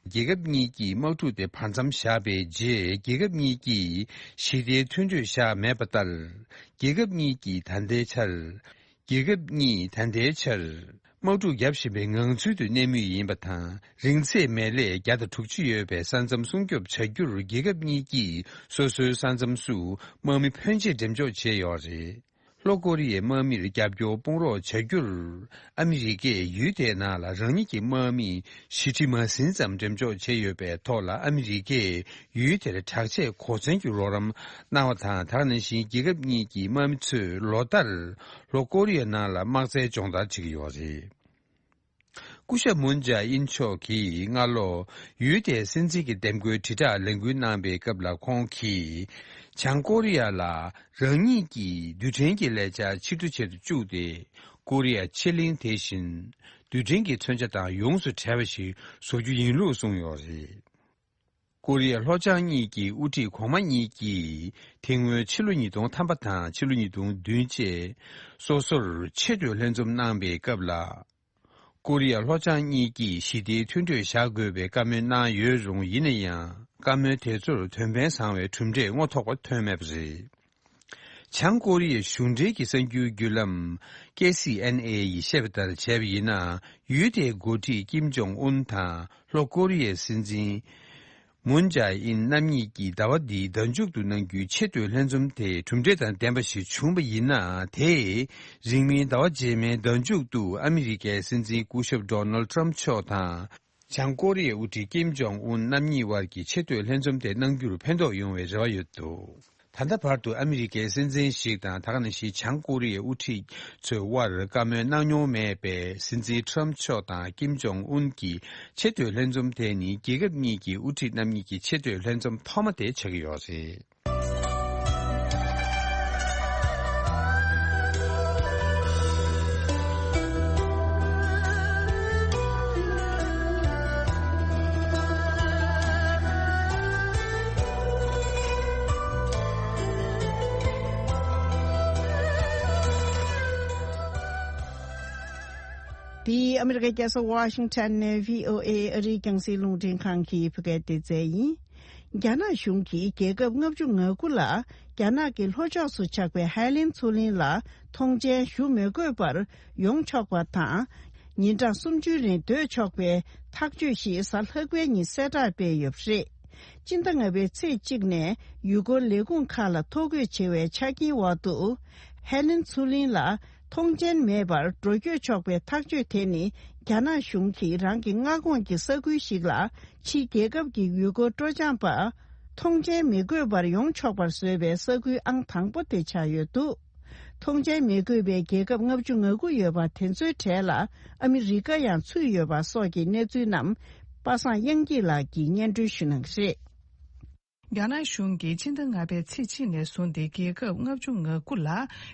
རྒྱལ་ཁབ་གཉིས་ཀྱིས་དམག་འཁྲུག་དེ་བར་མཚམས་བཞག་པའི་རྗེས། རྒྱལ་ཁབ་གཉིས་ཀྱིས་ཞི་བདེའི་མཐུན་གྲོས་བཞག་མེད་པ་ལྟར། རྒྱལ་ཁབ་གཉིས་ཀྱིས་ད་ལྟའི་ཆར། རྒྱལ་ཁབ་གཉིས་ད་ལྟའི་ཆར། དམག་འཁྲུག་བརྒྱབ་བཞིན་པའི་ངང་ཚུལ་དུ་གནས་མུས་ཡིན་པ་དང་། རིང་ཚད་མེད་ལས་བརྒྱ་དང་དྲུག་ཅུ་ཡོད་པའི་ས་མཚམས་སྲུང་སྐྱོབ་བྱ་རྒྱུར། རྒྱལ་ཁབ་གཉིས་ཀྱིས་སོ་སོའི་ས་མཚམས་སུ་དམག་མི་ཕོན་ཆེ་འགྲེམས་འཇོག་བྱས་ཡོད་རེད། ལྷོ་ཀོ་རི་ཡའི་དམག་མིར་རྒྱབ་སྐྱོར་སྤོང་རོགས་བྱ་རྒྱུར། ཨ་མི་རི་ཀས་ཡུལ་དེའི་ནང་ལ་རང་ཉིད་ཀྱི་དམག་མི་བཞི་ཁྲི་མ་ཟིན་ཙམ་འགྲེམས་འཇོག་བྱས་ཡོད་པའི་ཐོག་ལ། ཨ་མི་རི་ཀས་ཡུལ་དེར་དྲག་ཆས་གོ་མཚོན་གྱི་རོགས་རམ་གནང་བ་དང་། དེ་ག་ནང་བཞིན་རྒྱལ་ཁབ་གཉིས་ཀྱི་དམག་མི་ཚོས་ལོ་ལྟར་ལྷོ་ཀོ་རི་ཡའི་ནང་ལ་དམག་རྩལ་སྦྱོང་བརྡར་བྱེད་ཀྱི་ཡོད་རེད། སྐུ་ཞབས་མུན་ཇཱ་ཨིན་མཆོག་གིས་སྔ་ལོ་ཡུལ་དེའི་སྲིད་འཛིན་གྱི་འདེམས་བསྐོའི་དྲིལ་བསྒྲགས་ལས་འགུལ་གནང་པའི་སྐབས་ལ། ཁོང་གིས་བྱང་ཀོ་རི་ཡ་ལ་རང་ཉིད་ཀྱི་རྡུལ་ཕྲན་གྱི་ལས་འཆར་ཕྱིར་བསྡུ་བྱེད་དུ་བཅུག་སྟེ། ཀོ་རི་ཡ་ཕྱེད་གླིང་དེ་བཞིན་རྡུལ་ཕྲན་གྱི་མཚོན་ཆ་དང་ཡོངས་སུ་བྲལ་བ་ཞིག་བཟོ་རྒྱུ་ཡིན་ལུགས་གསུངས་ཡོད་རེད། ཀོ་རི་ཡ་ལྷོ་བྱང་གཉིས་ཀྱི་དབུ་ཁྲིད་གོང་མ་གཉིས་ཀྱིས་དེ་སྔོན་ཕྱི་ལོ་ཉིས་སྟོང་ཐམ་པ་དང་ཕྱི་ལོ་ཉིས་སྟོང་བདུན་བཅས་སོ་སོར་ཆེས་མཐོའི་ལྷན་འཛོམས་གནང་པའི་སྐབས་ལ། ཀོ་རི་ཡ་ལྷོ་བྱང་གཉིས་ཀྱིས་ཞི་བདེའི་མཐུན་གྲོས་བཞག་དགོས་པའི་བཀའ་མོལ་གནང་ཡོད་རུང་། ཡིན་ན་ཡང་། བཀའ་མོལ་དེ་ཚོར་དོན་ཕན་བཟང་བའི་གྲུབ་འབྲས་རྔོ་ཐོགས་པ་ཐོན་མེད་པ་རེད། བྱང་ཀོ་རི་ཡའི་གཞུང་འབྲེལ་གྱི་གསར་འགྱུར་བརྒྱུད་ལམ་ཀེ་སི་ཨེན་ཨེ་ཡིས་བཤད་པ་ལྟར་བྱས་པ་ཡིན་ན། ཡུལ་དེའི་འགོ་ཁྲིད་ཀིམ་ཇོང་ཨུན་དང་ལྷོ་ཀོ་རི་ཡའི་སྲིད་འཛིན་མུན་ཇཱ་ཨིན་རྣམ་གཉིས་ཀྱིས་ཟླ་བ་འདིའི་ཟླ་མཇུག་ཏུ་གནང་རྒྱུའི་ཆེས་མཐོའི་ལྷན་འཛོམས་དེ་གྲུབ་འབྲས་དང་ལྡན་པ་ཞིག་བྱུང་བ་ཡིན་ན། དེས་རིང་མིན་ཟླ་བ་རྗེས་མའི་ཟླ་མཇུག་ཏུ་ཨ་མི་རི་ཀའི་སྲིད་འཛིན་སྐུ་ཞབས་ཌོ་ནལ་ཊམ་མཆོག་དང་། བྱང་ཀོ་རི་ཡའི་དབུ་ཁྲིད་ཀིམ་ཇོང་ཨུན་རྣམ་གཉིས་དབར་གྱི་ཆེས་མཐོའི་ལྷན་འཛོམས་དེ་གནང་རྒྱུར་ཕན་ཐོགས་ཡོང་བའི་རེ་བ་ཡོད་འདུག་ད་ལྟ་བར་དུ་ཨ་མི་རི་ཀའི་སྲིད་འཛིན་ཞིག་དང་ད་ག་ནང་བཞིན་བྱང་ཀོ་རི་ཡའི་དབུ་ཁྲིད་ཚོའི་དབར་བཀའ་མོལ་གནང་མྱོང་མེད་པའི་སྲིད་འཛིན་ཁྲམ་མཆོག་དང་ཀིམ་ཇོང་ཨུན་གྱི་ཆེས་མཐོའི་ལྷན་འཛོམས་དེ་ནི་རྒྱལ་ཁབ་གཉིས་ཀྱི་དབུ་ཁྲིད་རྣམ་གཉིས་ཀྱི་ཆེས་མཐོའི་ལྷན་འཛོམས་ཐོག་མ་དེ་ཆགས་ཀྱི་ཡོད་རེད། འདི་ཨ་མི་རི་ཀའི་རྒྱལ་ས་ཝ་ཤིང་ཊོན་ནས་བྷི་ཨོ་ཨེ་ཨ་རིའི་རྒྱང་སྲིང་རླུང་འཕྲིན་ཁང་གི་བོད་སྐད་སྡེ་ཚན་ཡིན། རྒྱ་ནག་གཞུང་གིས་རྒྱལ་ཁབ་ལྔ་བཅུ་ང་དགུ་ལ་རྒྱ་ནག་གི་ལྷོ་ཕྱོགས་སུ་ཆགས་པའི་ཧའེ་ལན་མཚོ་གླིང་ལ་ཐོངས་མཆན་ཞུ་མི་དགོས་པར་ཡོང་ཆོག་པ་དང་། ཉིན་གྲངས་སུམ་ཅུའི་རིང་སྡོད་ཆོག་པའི་ཐག་གཅོད་ཞིག་གཟའ་ལྷག་པའི་ཉིན་གསལ་བསྒྲགས་སྤེལ་ཡོད་པ་རེད། སྤྱི་ཟླ་ལྔ་པའི་ཚེས་གཅིག་ནས་ཡུལ་སྐོར་ལས་ཁུངས་ཁག་ལ་ཐོ་འགོད་བྱེད་པའི་ཆ་རྐྱེན་འོག་ཏུ། ཧའེ་ལན་མཚོ་གླིང་ལ་ཐོངས་མཆན་མེད་པར་འགྲོ་སྐྱོད་ཆོག་པའི་ཐག་གཅོད་དེ་ནི། རྒྱ་ནག་གཞུང་གིས་རང་གི་མངའ་ཁོངས་ཀྱི་ས་ཁུལ་ཞིག་ལ་ཕྱིའི་རྒྱལ་ཁབ་ཀྱི་ཡུལ་སྐོར་སྤྲོ་འཆམ་པ་ཐོངས་མཆན་མི་དགོས་པར་ཡོང་ཆོག་པར་བཟོས་པའི་ས་ཁུལ་ཨང་དང་པོ་དེ་ཆགས་ཡོད་འདུག་ཐོངས་མཆན་མི་དགོས་པའི་རྒྱལ་ཁབ་ལྔ་བཅུ་ང་དགུ་ཡོད་པ་དེ་ཚོའི་གྲས་ལ་ཨ་མི་རི་ཀ་ཡང་ཚུད་ཡོད་པ་སོགས་ཀྱི་གནས་ཚུལ་རྣམས་པ་སངས་དབྱངས་སྐྱིད་ལགས་ཀྱིས་སྙན་སྒྲོན་ཞུ་གནང་གི་རེད། རྒྱ་ནག་གཞུང་གིས་ཕྱི་ཟླ་ལྔ་པའི་ཚེས་གཅིག་ནས་བཟུང་སྟེ་རྒྱལ་ཁབ་ལྔ་བཅུ་ང་དགུ་ལ་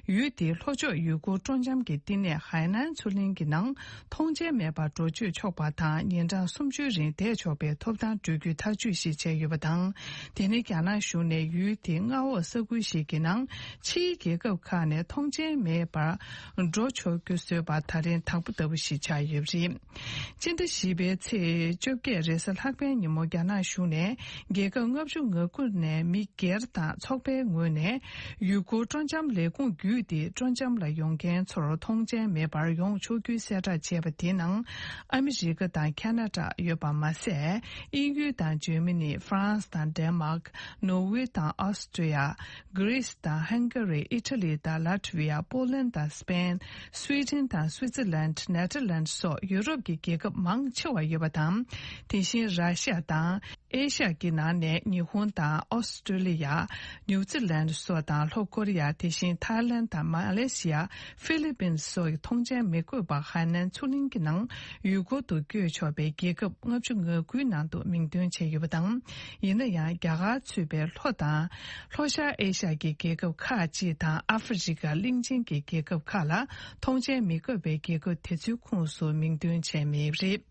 ཡུལ་དེའི་ལྷོ་ཕྱོགས་ཡུལ་སྐོར་སྤྲོ་འཆམ་གྱི་བསྟི་གནས་ཧའེ་ནན་མཚོ་གླིང་གི་ནང་ཐོངས་མཆན་མེད་པར་འགྲོ་སྐྱོད་ཆོག་པ་དང་ཉིན་གྲངས་སུམ་ཅུའི་རིང་བསྡད་ཆོག་པའི་ཐོབ་ཐང་སྤྲོད་རྒྱུའི་ཐག་གཅོད་ཞིག་བྱས་ཡོད་པ་དང་། དེ་ནི་རྒྱ་ནག་གཞུང་ནས་ཡུལ་དེའི་མངའ་འོག་ས་ཁུལ་ཞིག་གི་ནང་ཕྱིའི་རྒྱལ་ཁབ་ཁག་ནས་ཐོངས་མཆན་མེད་པར་འགྲོ་ཆོག་རྒྱུ་བཟོས་པ་ད་རིང་དང་པོ་ལྟ་བུ་ཞིག་ཆགས་ཡོད་པ་རེད། སྤྱི་ཟླ་བཞི་པའི་ཚེས་བཅོ་བརྒྱད་རེས་གཟའ་ལྷག་པའི་ཉིན་མོ་རྒྱ་ནག་གཞུང་ནས་རྒྱལ་ཁབ་ལྔ་བཅུ་ང་དགུ་ནས་མི་སྒེར་དང་ཚོགས་པའི་ངོས་ནས་ཡུལ་སྐོར་སྤྲོ་འཆམ་ལས་ཁུངས་བརྒྱུད་དེ་སྤྲོ་འཆམ་ལ་ཡོང་མཁན་ཚོར་ཐོངས་མཆན་མེད་པར་ཡོང་ཆོག་རྒྱུའི་གསལ་བསྒྲགས་བྱས་པ་དེའི་ནང་ཨ་མི་རི་ཀ་དང་ཁ་ན་ཌ་ཡོད་པ་མ་ཟད། དབྱིན་ཡུལ་དང་ཇར་མ་ནི། ཧྥ་རན་སི་དང་ཌེན་མཱག། ནོར་ཝེ་དང་ཨོ་སི་ཀྲི་ཡ། གྷི་རི་སི་དང་ཧང་ག་རི། ཨི་ཊ་ལི་དང་ལ་ཏི་ཝི་ཡ། པོ་ལན་དང་སི་པེན། སུའི་ཌེན་དང་སུའི་ཙི་ལན། ནེ་ཐར་ལན་སོགས་ཡུ་རོབ་ཀྱི་རྒྱལ་ཁབ་མང་ཆེ་བ་ཡོད་པ་དང་། དེ་བཞིན་ར་ཤ་དང་ཨེ་ཤ་ཡ་གི་ནང་ནས་ཉི་ཧོང་དང་ཨོ་སི་ཀྲི་ལི་ཡ། ནིའུ་ཙི་ལན་སོགས་དང་ལྷོ་ཀོ་རི་ཡ། དེ་བཞིན་ཐའི་ལན་དང་མ་ལེ་ཤི་ཡ། ཧྥི་ལི་པིན་སོགས་ཀྱི་ཐོངས་མཆན་མི་དགོས་པར་ཧའེ་ནན་མཚོ་གླིང་གི་ནང་ཡུལ་སྐོར་དུ་བསྐྱོད་ཆོག་པའི་རྒྱལ་ཁབ་ལྔ་བཅུ་ང་དགུའི་ནང་དུ་མིང་འདོན་བྱས་ཡོད་པ་དང་། ཡིན་ན་ཡང་རྒྱ་གར་ཚུད་པའི་ལྷོ་དང་། ལྷོ་ཤར་ཨེ་ཤ་ཡ་གི་རྒྱལ་ཁབ་ཁག་ཅིག་དང་ཨ་ཧྥེ་རི་ཀ་གླིང་ཆེན་གྱི་རྒྱལ་ཁབ་ཁག་ལ་ཐོངས་མཆན་མི་དགོས་པའི་རྒྱལ་ཁབ་དེ་ཚོའི་ཁོངས་སུ་མིང་འདོན་བྱས་མེད་པ་རེད།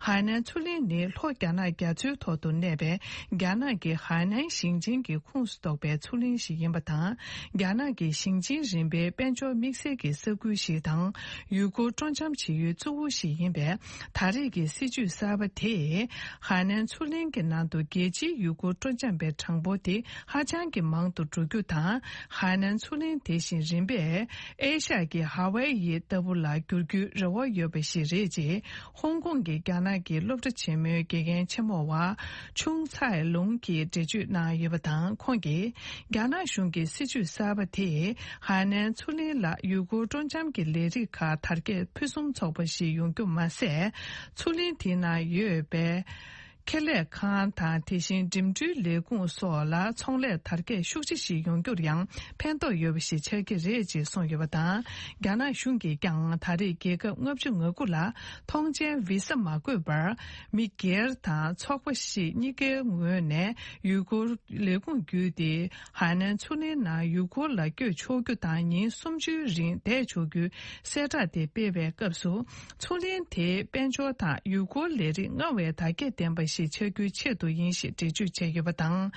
ཧའེ་ནན་མཚོ་གླིང་ནི་ལྷོ་རྒྱ་ནག་རྒྱ་མཚོའི་ཐོག་ཏུ་གནས་པའི་རྒྱ་ནག་གི་ཧའེ་ནན་ཞིང་ཆེན་གྱི་ཁོངས་སུ་གཏོགས་པའི་མཚོ་གླིང་ཞིག་ཡིན་པ་དང་། རྒྱ་ནག་གི་ཞིང་ཆེན་རིམ་པའི་དཔལ་འབྱོར་དམིགས་བསལ་གྱི་ས་ཁུལ་ཞིག་དང་། ཡུལ་སྐོར་སྤྲོ་འཆམ་བྱེད་ཡུལ་གཙོ་བོ་ཞིག་ཡིན་པས། ད་རེས་ཀྱི་སྲིད་ཇུས་གསར་པ་དེས་ཧའེ་ནན་མཚོ་གླིང་གི་ནང་དུ་རྒྱལ་སྤྱིའི་ཡུལ་སྐོར་སྤྲོ་འཆམ་པའི་གྲངས་འབོར་དེ་ཧ་ཅང་གི་མང་དུ་འགྲོ་རྒྱུ་དང་། ཧའེ་ནན་མཚོ་གླིང་དེ་བཞིན་རིམ་པས་ཨེ་ཤ་ཡ་གི་ཧ་ཝའེ་ཡི་ལྟ་བུ་ལ་འགྱུར་རྒྱུའི་རེ་བ་ཡོད་པ་ཞིག་རེད་ཅེས། ཧོང་ཀོང་གི་རྒྱ་ནག་གི་སློབ་གྲྭ་ཆེན་མོའི་དགེ་རྒན་ཆེན་མོ་བ་ཆུང་ཚའེ་ལུང་གིས་འགྲེལ་བརྗོད་གནང་ཡོད་པ་དང་། ཁོང་གིས་རྒྱ་ནག་གཞུང་གི་སྲིད་ཇུས་གསར་པ་དེས་ཧའེ་ནན་མཚོ་གླིང་ལ་ཡུལ་སྐོར་སྤྲོ་འཆམ་གྱི་ལས་རིགས་ཁག་དར་རྒྱས་ཕུན་སུམ་ཚོགས་པ་ཞིག་ཡོང་རྒྱུ་མ་ཟད། མཚོ་གླིང་དེའི་ནང་ཡོད་པའི་ཁེ་ལས་ཁང་དང་། དེ་བཞིན་འགྲིམ་འགྲུལ་ལས་ཁུངས་སོགས་ལ་ཚོང་ལས་དར་རྒྱས་ཤུགས་ཆེ་ཞིག་ཡོང་རྒྱུར་ཡང་ཕན་ཐོགས་ཡོད་པ་ཞིག་ཆགས་ཀྱི་རེད་ཅེས་གསུངས་ཡོད་པ་དང་། རྒྱ་ནག་གཞུང་གིས་ཀྱང་ད་རེས་རྒྱལ་ཁབ་ལྔ་བཅུ་ང་དགུ་ལ་ཐོངས་མཆན་བི་ས་མ་དགོས་པར་མི་སྒེར་དང་ཚོགས་པ་ཞིག་གཉིས་ཀའི་ངོས་ནས་ཡུལ་སྐོར་ལས་ཁུངས་བརྒྱུད་དེ། ཧའེ་ནན་མཚོ་གླིང་ནང་ཡུལ་སྐོར་ལ་བསྐྱོད་ཆོག་རྒྱུ་དང་ཉིན་སུམ་ཅུའི་རིང་བསྡད་ཆོག་རྒྱུའི་གསལ་བསྒྲགས་དེ་སྤེལ་བའི་སྐབས་སུ། མཚོ་གླིང་དེའི་དཔལ་འབྱོར་དང་ཡུལ་སྐོར་ལས་རིགས་སྔར་བས་དར་རྒྱས་ལྡན་པ་ཞིག་ཆགས་རྒྱུའི་ཆེད་དུ་ཡིན་ཞེས་འགྲེལ་བརྗོད་བྱས་ཡོད་པ་དང་།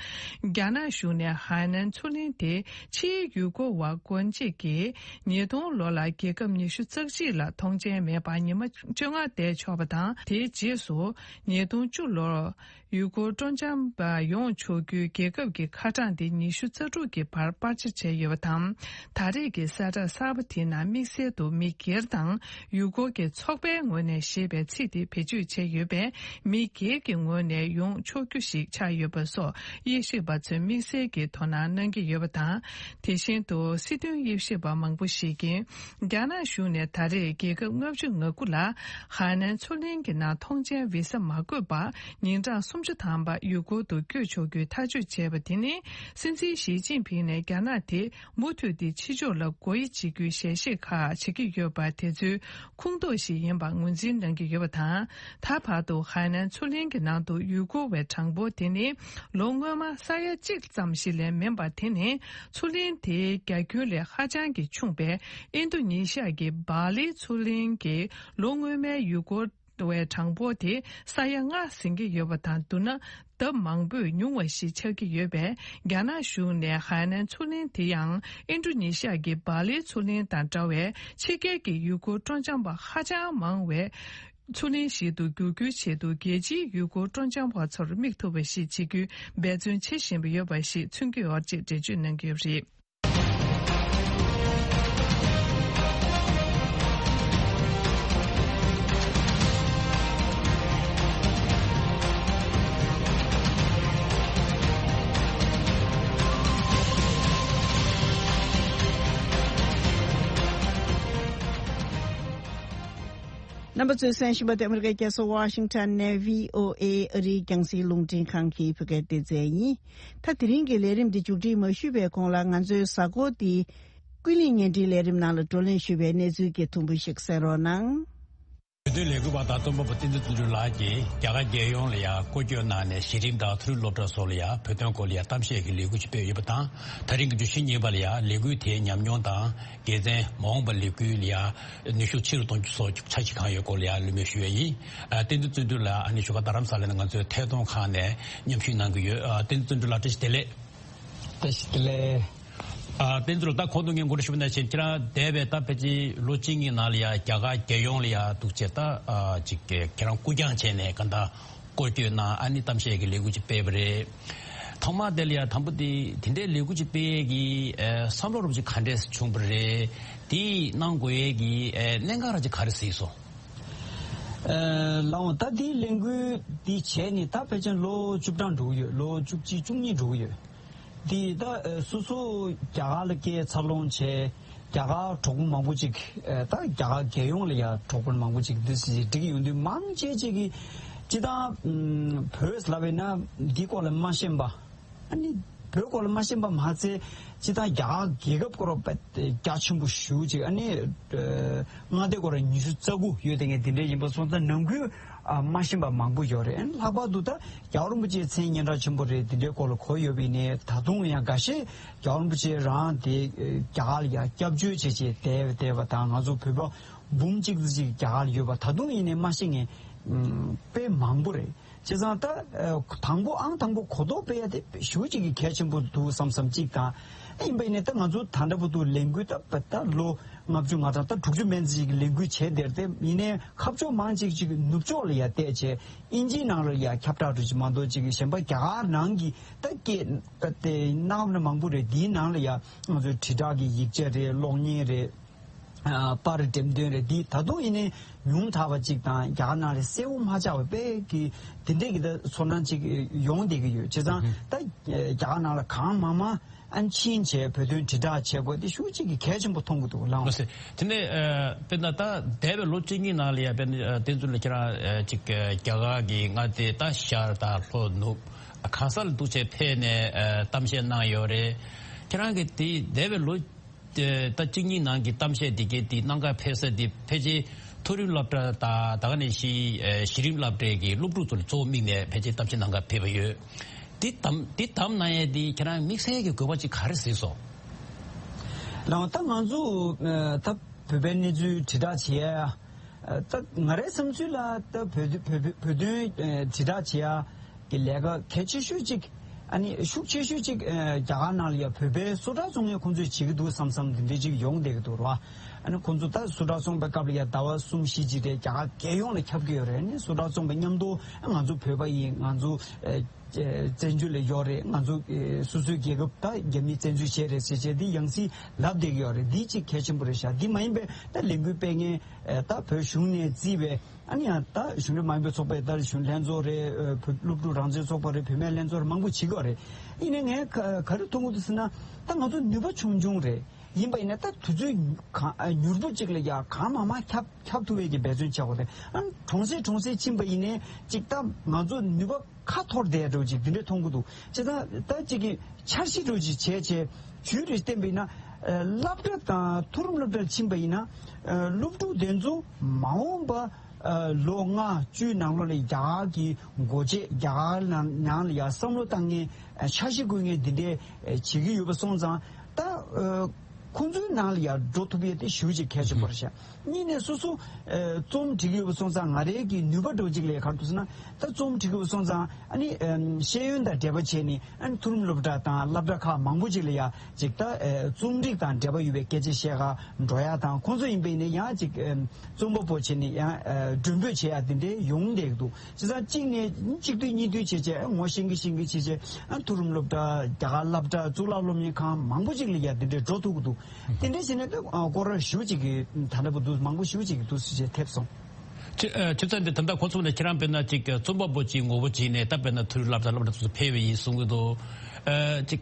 རྒྱ་ནག་གཞུང་ནས་ཧའེ་ནན་མཚོ་གླིང་དེ་ཕྱིའི་ཡུལ་སྐོར་བ་སྒོ་འབྱེད་ཀྱིས་ཉིས་སྟོང་ལོ་ལ་རྒྱལ་ཁབ་ཉི་ཤུ་རྩ་གཅིག་ལ་ཐོངས་མཆན་མེད་པར་ཉི་མ་བཅོ་ལྔ་བསྡད་ཆོག་པ་དང་། དེའི་རྗེས་སུ་ཉིས་སྟོང་བཅུ་ལོར། ཡུལ་སྐོར་སྤྲོ་འཆམ་པ་ཡོང་ཆོག་རྒྱུའི་རྒྱལ་ཁབ་ཀྱི་ཁ་གྲངས་དེ་ཉི་ཤུ་རྩ་དྲུག་གི་བར་སྤར་ཆ་བྱས་ཡོད་པ་དང་། ད་རེས་ཀྱི་གསལ་བསྒྲགས་གསར་པ་དེའི་ནང་དམིགས་བསལ་དུ་མི་སྒེར་དང་ཡུལ་སྐོར་གྱི་ཚོགས་པའི་ངོས་ནས་ཞེས་པའི་ཚིག་དེ་བེད་སྤྱོད་བྱས་ཡོད་པས། མི་སྒེར་གྱི་ ངོས་ནས་ཡོང་ཆོག་རྒྱུ་ཞིག་ཆགས་ཡོད་པ་སོགས་དབྱེ་ཞིབ་པ་ཚོས་དམིགས་བསལ་གྱི་དོ་སྣང་གནང་གི་ཡོད་པ་དང་། དེ་བཞིན་དུ་སྲིད་དོན་དབྱེ་ཞིབ་པ་མང་པོ་ཞིག་གིས་རྒྱ་ནག་གཞུང་ནས་ད་རེས་རྒྱལ་ཁབ་ལྔ་བཅུ་ང་དགུ་ལ་ཧའེ་ནན་མཚོ་གླིང་གི་ནང་ཐོངས་མཆན་བི་ས་མ་དགོས་པར་ཉིན་གྲངས་སུམ་ཅུ་ཐམ་པ་ཡུལ་སྐོར་དུ་བསྐྱོད་ཆོག་རྒྱུའི་ཐག་གཅོད་བྱས་པ་དེ་ནི། སྲིད་འཛིན་ཞི་ཅིན་ཕིང་ནས་རྒྱ་ནག་དེ་མུ་མཐུད་དེ་ཕྱི་ཕྱོགས་ལ་སྒོ་དབྱེ་བྱེད་རྒྱུའི་ཞལ་བཞེས་ཁག་བྱེད་ཀྱི་ཡོད་པ་དེ་ཚོའི་ཁུངས་གཏུགས་ཤིག་ཡིན་པ་ངོས་འཛིན་གནང་གི་ཡོད་པ་དང་། ད་བར་དུ་ཧའེ་ནན་མཚོ་གླིང་གི་ནང་དུ་ཡུལ་སྐོར་བའི་གྲངས་འབོར་དེ་ནི་ལོ་སྔོན་མ་ས་ཡ་གཅིག་ཙམ་ཞིག་ལས་མིན་པ། དེ་ནི་མཚོ་གླིང་དེའི་རྒྱ་ཁྱོན་ལས་ཧ་ཅང་གི་ཆུང་པའི་ཨིན་རྡོ་ནེ་ཤི་ཡ་གི་བཱ་ལི་མཚོ་གླིང་གི་ལོ་སྔོན་མའི་ཡུལ་སྐོར་བའི་གྲངས་འབོར་དེ་ས་ཡ་ལྔ་ཟིན་གྱི་ཡོད་པ་དང་བསྡུར་ན། ལྡབ་མང་པོས་ཉུང་བ་ཞིག་ཆགས་ཀྱི་ཡོད་པས། རྒྱ་ནག་གཞུང་ནས་ཧའེ་ནན་མཚོ་གླིང་དེ་ཡང་ཨིན་ཌོ་ནེ་ཤི་ཡ་གི་བཱ་ལི་མཚོ་གླིང་དང་འདྲ་བའི་ཕྱི་རྒྱལ་གྱི་ཡུལ་སྐོར་སྤྲོ་འཆམ་པ་ཧ་ཅང་མང་བའི་མཚོ་གླིང་ཞིག་ཏུ་འགྱུར་རྒྱུའི་ཆེད་དུ། རྒྱལ་སྤྱིའི་ཡུལ་སྐོར་སྤྲོ་འཆམ་པ་ཚོར་མིག་ཐུབ་པ་ཞིག་བྱེད་རྒྱུའི་འབད་བརྩོན་བྱེད་བཞིན་པ་ཡོད་པ་ཞིག་མཚོན་གྱི་ཡོད་ཅེས་འགྲེལ་བརྗོད་གནང་གི་ཡོད་པ་རེད། རྣམ་པ་ཚོས་གསན་བཞིན་པ་དེ་ཨ་མི་རི་ཀའི་རྒྱལ་ས་ཝ་ཤིང་ཊོན་ནས་བྷི་ཨོ་ཨེ་ཨ་རིའི་རྒྱང་སྲིང་རླུང་འཕྲིན་ཁང་གི་བོད་སྐད་སྡེ་ཚན་ཡིན། ད་དེ་རིང་གི་ལས་རིམ་འདི་མཇུག་སྒྲིལ་མ་ཞུས་པའི་གོང་ལ། ང་ཚོའི་གཟའ་འཁོར་འདིའི་ཀུན་གླེང་བརྙན་འཕྲིན་ལས་རིམ་ནང་ལ་བགྲོ་གླེང་ཞུས་པའི་གནས་ཚུལ་གྱི་ཐུང་ངུ་ཞིག་གསན་རོགས་གནང་། བོད་དོན་ལས་འགུལ་བ་དང་རྩོམ་པ་པོ་བསྟན་འཛིན་བརྩོན་འགྲུས་ལགས་ཀྱིས་རྒྱ་གར་རྒྱལ་ཡོངས་ལ་ཡང་སྐོར་སྐྱོད་གནང་ནས་གཞི་རིམ་དང་མཐོ་རིམ་སློབ་གྲྭ་སོགས་ལ་ཡང་བོད་དོན་སྐོར་ལ་ཡང་གཏམ་བཤད་ཀྱི་ལས་འགུལ་ཅིག་སྤེལ་ཡོད་པ་དང་། ད་རིང་གི་བརྗོད་གཞི་གཉིས་པ་ལ་ཡང་ལས་འགུལ་དེའི་ཉམས་མྱོང་དང་དགེ་མཚན། མ་འོངས་པར་ལས་འགུལ་ལ་ཡང་ནུས་ཤུགས་ཆེ་རུ་གཏོང་རྒྱུ་སོགས་འཆར་གཞི་གང་ཡོད་སྐོར་ལ་ཡང་གླེང་མོལ་ཞུ་ཡས་ཡིན། ཨ། བསྟན་འཛིན་བརྩོན་འགྲུས་ལགས་ཨ་ནི་བཞུགས་སྒར་རྡ་རམ་ས་ལ་ནས་ང་ཚོའི་ཐད་གཏོང་ཁང་ནས་མཉམ་ཞུགས་གནང་གི་ཡོད། ཨ། བསྟན་འཛིན་བརྩོན་འགྲུས་ལགས་བཀྲ་ཤིས་བདེ་ལེགས། བཀྲ་ཤིས་བདེ་ལེགས། ཨ། བསྟན་འཛིན་ལགས་ད་གོང་དུ་ངས་འགོ་འདྲ་ཞུས་པ་ནང་བཞིན་ཁྱེད་རང་འདས་པའི་ད་ཕལ་ཆེར་ལོ་གཅིག་གཉིས་ནང་ལ་ཡང་རྒྱ་གར་རྒྱལ་ཡོངས་ལ་ཡང་འདུག་བྱས་ད། ཨ། ཅིག་ཁྱེད་རང་སྐུ་རྐྱང་བྱས་ནས་གང་ལྟར་སྐོར་སྐྱོད་གནང་། ཨ་ནི་གཏམ་བཤད་ཀྱི་ལས་འགུལ་ཅིག་སྤེལ་བ་རེད། ཐོག་མར་དེ་ལ་ཡང་དང་པོ་དེ་དེ་འདྲའི་ལས་འགུལ་ཅིག་སྤེལ་ཡས་ཀྱི། ཨ། བསམ་བློ་རུ་ཅིག་ག་འདྲས་བྱུང་བ་རེད། དེ་གནང་དགོས་ཡས་ཀྱི། ཨ། གནད་འགག་ར་ཅིག་ག་རེ་གཟིགས་སོང་། ཨ། ལགས་འོང་། ད་དེའི་ལས་འགུལ་འདི་བྱས་ནས་ད་ཕལ་ཆེར་ལོ་བཅུ་གྲངས་འགྲོ་གི་ཡོད། ལོ་བཅུ་གཅིག་བཅུ་གཉིས་འགྲོ་གི་ཡོད། འདི་ད་སོ་སོ་རྒྱ་གར་ལ་སྐྱེས་འཚར་ལོངས་བྱས། རྒྱ་གར་གྲོགས་པོ་མང་པོ་ཅིག་ད་རྒྱ་གར་རྒྱལ་ཡོངས་ལ་ཡང་གྲོགས་པོ་མང་པོ་ཅིག་འདི་སྒྲིག་ཡོང་དུས་མང་ཆེ་ཅིག་གིས་སྤྱིར་བཏང་བོད་ལབ་པས་ན་འདི་སྐོར་ལ་མ་ཤེས་པ། ཨ་ནི་བོད་སྐོར་ལ་མ་ཤེས་པ་མ་ཚད་སྤྱིར་བཏང་རྒྱ་གར་རྒྱལ་ཁབ་སྐོར་རྒྱ་ཆེན་པོ་ཞེ་པོ་ཅིག་ཨ་ནི་མངའ་སྡེ་སྐོར་ཉི་ཤུ་རྩ་དགུ་ཡོད་དེ་ངས་འདི་འདྲ་ཡིན་པ་སོང་ཙང་ནང་ཁུལ་མ་ཤེས་པ་མང་པོ་ཡོད་རེད། ཨ་ནི་ལྷག་པར་དུ་ད་རྒྱལ་བ་རིན་པོ་ཆེའི་མཚན་སྙན་གྲགས་ཆེན་པོ་རེད། འདི་འདྲའི་སྐོར་ལ་གོ་ཡོད་པ་ཡིན་ནའི་ད་དུང་ཡང་འགའ་ཤས་རྒྱལ་བ་རིན་པོ་ཆེ་རང་དེ་རྒྱ་གར་ལ་ཡང་སྐྱབས་བཅོལ་བྱས་བྱས་བསྡད་བསྡད་པ་དང་ང་ཚོ་བོད་པ་འབུམ་གཅིག་ཙམ་ཅིག་རྒྱ་གར་ལ་ཡོད་པ་ད་དུང་ཡིན་ནའི་མ་ཤེས་མཁན་དཔེ་མང་པོ་རེད། བྱས་ཙང་ད་དང་པོ་ཨང་དང་པོ་གོ་རྟོགས་སྤེལ་ཡ་དེ་ཞེ་པོ་ཅིག་གི་གལ་ཆེན་པོ་འདུག་བསམ་བསམ་གཅིག་དང་། ཡིན་པ་ཡིན་ནའི་ད་ང་ཚོ་ད་ལྟ་བར་དུ་ལས་འགུལ་ད་ད་ལོ་ལྔ་བཅུ་ང་གྲངས་ད་དྲུག་ཅུ་མན་ཙམ་ཅིག་གི་ལས་འགུལ་བྱས་བསྡད་དེ་ཡིན་ནའི་ཁ་ཕྱོགས་མང་ཅིག་ཅིག་ནུབ་ཕྱོགས་ལ་ཡ་བལྟས་བྱས་དབྱིན་ཇིའི་ནང་ལ་ཡ་ཁྱབ་བསྒྲགས་འགྲོ་ཅིག་མ་གཏོགས་ཅིག་གཞན་པ་རྒྱ་གར་ནང་གི་ད་སྐད་ད་དེ་གནའ་བོ་ན་མང་པོ་རེད། དེའི་ནང་ལ་ཡ་ང་ཚོའི་དྲིལ་བསྒྲགས་ཀྱི་ཡིག་ཆ་རེད། གློག་བརྙན་རེད། ཨ། པར་འགྲེམས་སྟོན་རེད། འདི་ད་དུང་ཡིན་ནའི་ཉུང་དྲགས་པ་ཅིག་དང་རྒྱ་གར་ནང་ལ་གསལ་པོ་མ་ཆགས་པ་དཔེ་གི་དེ་འདྲས་ཀྱི་ད་ཚོར་སྣང་ཅིག་ཡོང་བསྡད་ཀྱི་ཡོད། བྱས་ཙང་ད་རྒྱ་གར་ནང་ལ་གང་མང་མང་ཨ་ནི་ཕྱིན་བྱས་བོད་དོན་དྲིལ་བསྒྲགས་བྱེད་དགོས་དེ་ཤུགས་ཅིག་གི་གལ་ཆེན་པོ་མཐོང་གི་འདུག་ལགས། ལགས་སེ། དེ་ནས་ཨ་དཔེར་ན་ད་འདས་པའི་ལོ་གཅིག་གཉིས་ནང་ལ་ཡ་དཔེར་ན་ཨ་བསྟན་འཛིན་ལགས་ཁྱེད་རང་ཨ་ཅིག་ཨ་རྒྱ་གར་གྱི་མངའ་སྡེ་ད་ཤར་དང་ལྷོ་ནུབ་གང་ས་ལ་འདུག་བྱས་ཕེབས་ནས་ཨ་གཏམ་བཤད་གནང་ཡོད་རེད། ཁྱེད་རང་གིས་དེ་འདས་པའི་ལོ་ད་གཅིག་གཉིས་ནང་གི་གཏམ་བཤད་འདི་གའི་འདི་གནམ་གང་ཕེབས་ས་འདི་ཕལ་ཆེར་མཐོ་རིམ་སློབ་གྲྭ་དང་ད་ག་ནང་བཞིན་ཨེ་གཞི་རིམ་སློབ་གྲྭའི་གི་སློབ་ཕྲུག་ཚོ་ལ་གཙོ་བོ་དམིགས་ནས་ཕལ་ཆེར་གཏམ་བཤད་གནང་གར་ཕེབས་པ་ཡོད། འདི་གཏམ་འདི་གཏམ་གནང་ཡས་འདི་ཁྱེད་རང་དམིགས་བསལ་གྱི་དགོས་པ་ཅིག་ག་རེ་གཟིགས་སོང་། ལགས་ད་ང་ཚོ་ཨེ་ད་བོད་པའི་གནས་ཚུལ་དྲིལ་བསྒྲགས་བྱེད་ཡ། ད་ང་རའི་བསམ་ཚུལ་ལ་ད་བོད་བོད་བོད་དོན་དྲིལ་བསྒྲགས་བྱེད་ཡ་གི་ལས་ཀ་གལ་ཆེ་ཤོས་གཅིག་ཨ་ནི་ཤུགས་ཆེ་ཤོས་གཅིག་རྒྱ་གར་ནང་ལ་ཡ་བོད་པའི་སུ་ཊར་བཙོང་མཁན་ཁོང་ཚོས་བྱེད་ཀྱི་འདུག་བསམ་བསམ་འདི་འདྲའི་གཅིག་ཡོང་བསྡད་ཀྱི་འདུག་ར། ཨ་ནི་ཁོང་ཚོ་ད་སུ་ཊར་བཙོང་པའི་སྐབས་ལ་ཡ་ཟླ་བ་གསུམ་བཞི་གཅིག་རེ་རྒྱ་གར་རྒྱལ་ཡོངས་ལ་ཁྱབ་ཀྱི་ཡོད་རེད། ཨ་ནི་སུ་ཊར་བཙོང་པའི་མཉམ་དུ་ང་ཚོ་བོད་པ་ཡིན། ང་ཚོ་ བཙན་བྱོལ་ལ་ཡོད་རེད། ང་ཚོ་ཨེ་སོ་སོའི་རྒྱལ་ཁབ་ད་རྒྱ་མིས་བཙན་འཛུལ་བྱས་རེད་ཟེར་བྱས་འདི་ཡང་སྲིད་ལབ་བསྡད་ཀྱི་ཡོད་རེད། འདི་གཅིག་གལ་ཆེན་པོ་རེད་ཤག་འདི་མ་ཡིན་པའི་ད་ལས་འགུལ་སྤེལ་མཁན་ཨེ་ད་བོད་གཞུང་ནས་བརྩིས་པའི། ཨ་ནི་ཡང་ད་གཞུང་འབྲེལ་མ་ཡིན་པའི་ཚོགས་པ་ད་གཞུང་ལྷན་ཚོགས་རེད། ཨ་བོད་སློབ་ཕྲུག་རང་བཙན་ཚོགས་པ་རེད། བུད་མེད་ལྷན་ཚོགས་རེད། མང་པོ་བྱེད་ཀྱི་ཡོད་རེད། ཡིན་ནའི་ངས་ག་ག་རེ་མཐོང་གི་འདུག་ཟེར་ན། ད་ང་ཚོ་ནུས་པ་ཆུང་ཆུང་རེད། ཡིན་པ་ཡིན་ན་ད་དུས་ཚོད་གང་ཨ་མྱུར་པོ་གཅིག་ལ་ཡ་གང་མང་མང་ཁྱབ་ཁྱབ་ཐུབ་པའི་གི་འབད་བརྩོན་བྱ་དགོས་རེད། ཨ་གྲོང་གསེབ་གྲོང་གསེབ་ཕྱིན་པ་ཡིན་ནའི་གཅིག་ད་ང་ཚོ་ནུས་པ་ཁ་འཐོར་བསྡད་འགྲོ་ཅིག་འདི་འདྲ་མཐོང་གི་འདུག་བྱས་ཙང་ད་གཅིག་གི་འཆར་གཞི་འདྲ་ཅིག་བྱས་བྱས་ཇུས་རེ་བསྟན་པ་ཡིན་ན། ཨ་སློབ་གྲྭ་དང་མཐོ་རིམ་སློབ་གྲྭར་ཕྱིན་པ་ཡིན་ན། ཨ་སློབ་ཕྲུག་དེ་ཚོ་མ་འོངས་པ་ཨ་ལོ་ལྔ་བཅུའི་ནང་ལོགས་ལ་རྒྱ་གར་གྱི་སྒོ་འབྱེད། རྒྱ་གར་ནང་ནང་ལ་ཡ་བསམ་བློ་བཏང་མཁན་ཨ་འཆར་གཞི་བཀོད་མཁན་འདི་འདྲའི་ཨ་བྱེད་ཀྱི་ཡོད་པ་སོང་ཙང་། ད་ཨ་ཁོང་ཚོའི་ནང་ལ་ཡ་འགྲོ་ཐུབ་ཡས་དེ་ཞེ་པོ་ཅིག་གལ་ཆེན་པོ་རེད་ཤག་གཉིས་ནས་སོ་སོ་ཨ་རྩོམ་འབྲི་གི་ཡོད་པ་སོང་ཙང་། ང་རའི་གི་ནུས་པ་འདྲ་ཅིག་ལ་ག་རེ་འདུག་ཟེར་ན། ད་རྩོམ་འབྲི་གི་ཡོད་པ་སོང་ཙང་ཨ་ནི་ཨ་ཤེས་ཡོན་དང་འབྲེལ་བ་བྱས་ནས། ཨ་ནི་མཐོ་རིམ་སློབ་གྲྭ་དང་སློབ་གྲྭ་ཁག་མང་པོ་ཅིག་ལ་ཡ་ཅིག་ད་ཨ་རྩོམ་རིག་དང་འབྲེལ་བ་ཡོད་པའི་སྐད་ཆ་བཤད་ག་འགྲོ་ཡ་དང་། ཁོང་ཚོ་ཡིན་པ་ཡིན་ན་ཡང་ཅིག་ཨ་རྩོམ་པ་པོ་བྱས་ནས་ཡང་ཨ་མགྲོན་འབོད་བྱེད་ཡ་དེ་འདྲའི་ཡོང་བསྡད་ཀྱི་འདུག་བྱས་ཙང་གཅིག་ནས་གཅིག་བསྡུས་གཉིས་བསྡུས་བྱས་བྱས་ངོ་ཤེས་ཀྱི་ཤེས་ཀྱི་བྱས་བྱས། ཨ་མཐོ་རིམ་སློབ་གྲྭ། རྒྱ་གར་སློབ་གྲྭ། གཙུག་ལག་སློབ་གཉེར་ཁང་མང་པོ་ཅིག་ལ་ཡ་དེ་འདྲའི་འགྲོ་ཐུབ་ཀྱི་འདུག་དེ་འདྲའི་བྱས་ནས་ཨ་སྐོར་ར་ཞེ་པོ་ཅིག་གི་ད་ལྟ་བུ་འདུག་མང་པོ་ཞེ་པོ་ཅིག་གི་འདུག་ཟེར་བྱས་ཐེབས་སོང་། ཁྱེད་ཨ་ཁྱེད་ཚོ་འདི་ད་ལྟ་ཁོ་ཚོ་ནས་ཁྱེད་རང་དཔེར་ན་ཅིག་རྩོམ་པ་པོ་ཅིག་ངོ་བོ་བྱས་ནས། ད་དཔེར་ན་མཐོ་རིམ་སློབ་གྲྭ་སློབ་གྲྭ་ཚོ་ཕེབས་པ་ཡིན་གསུང་གི་འདུག་ཨ་ཅིག་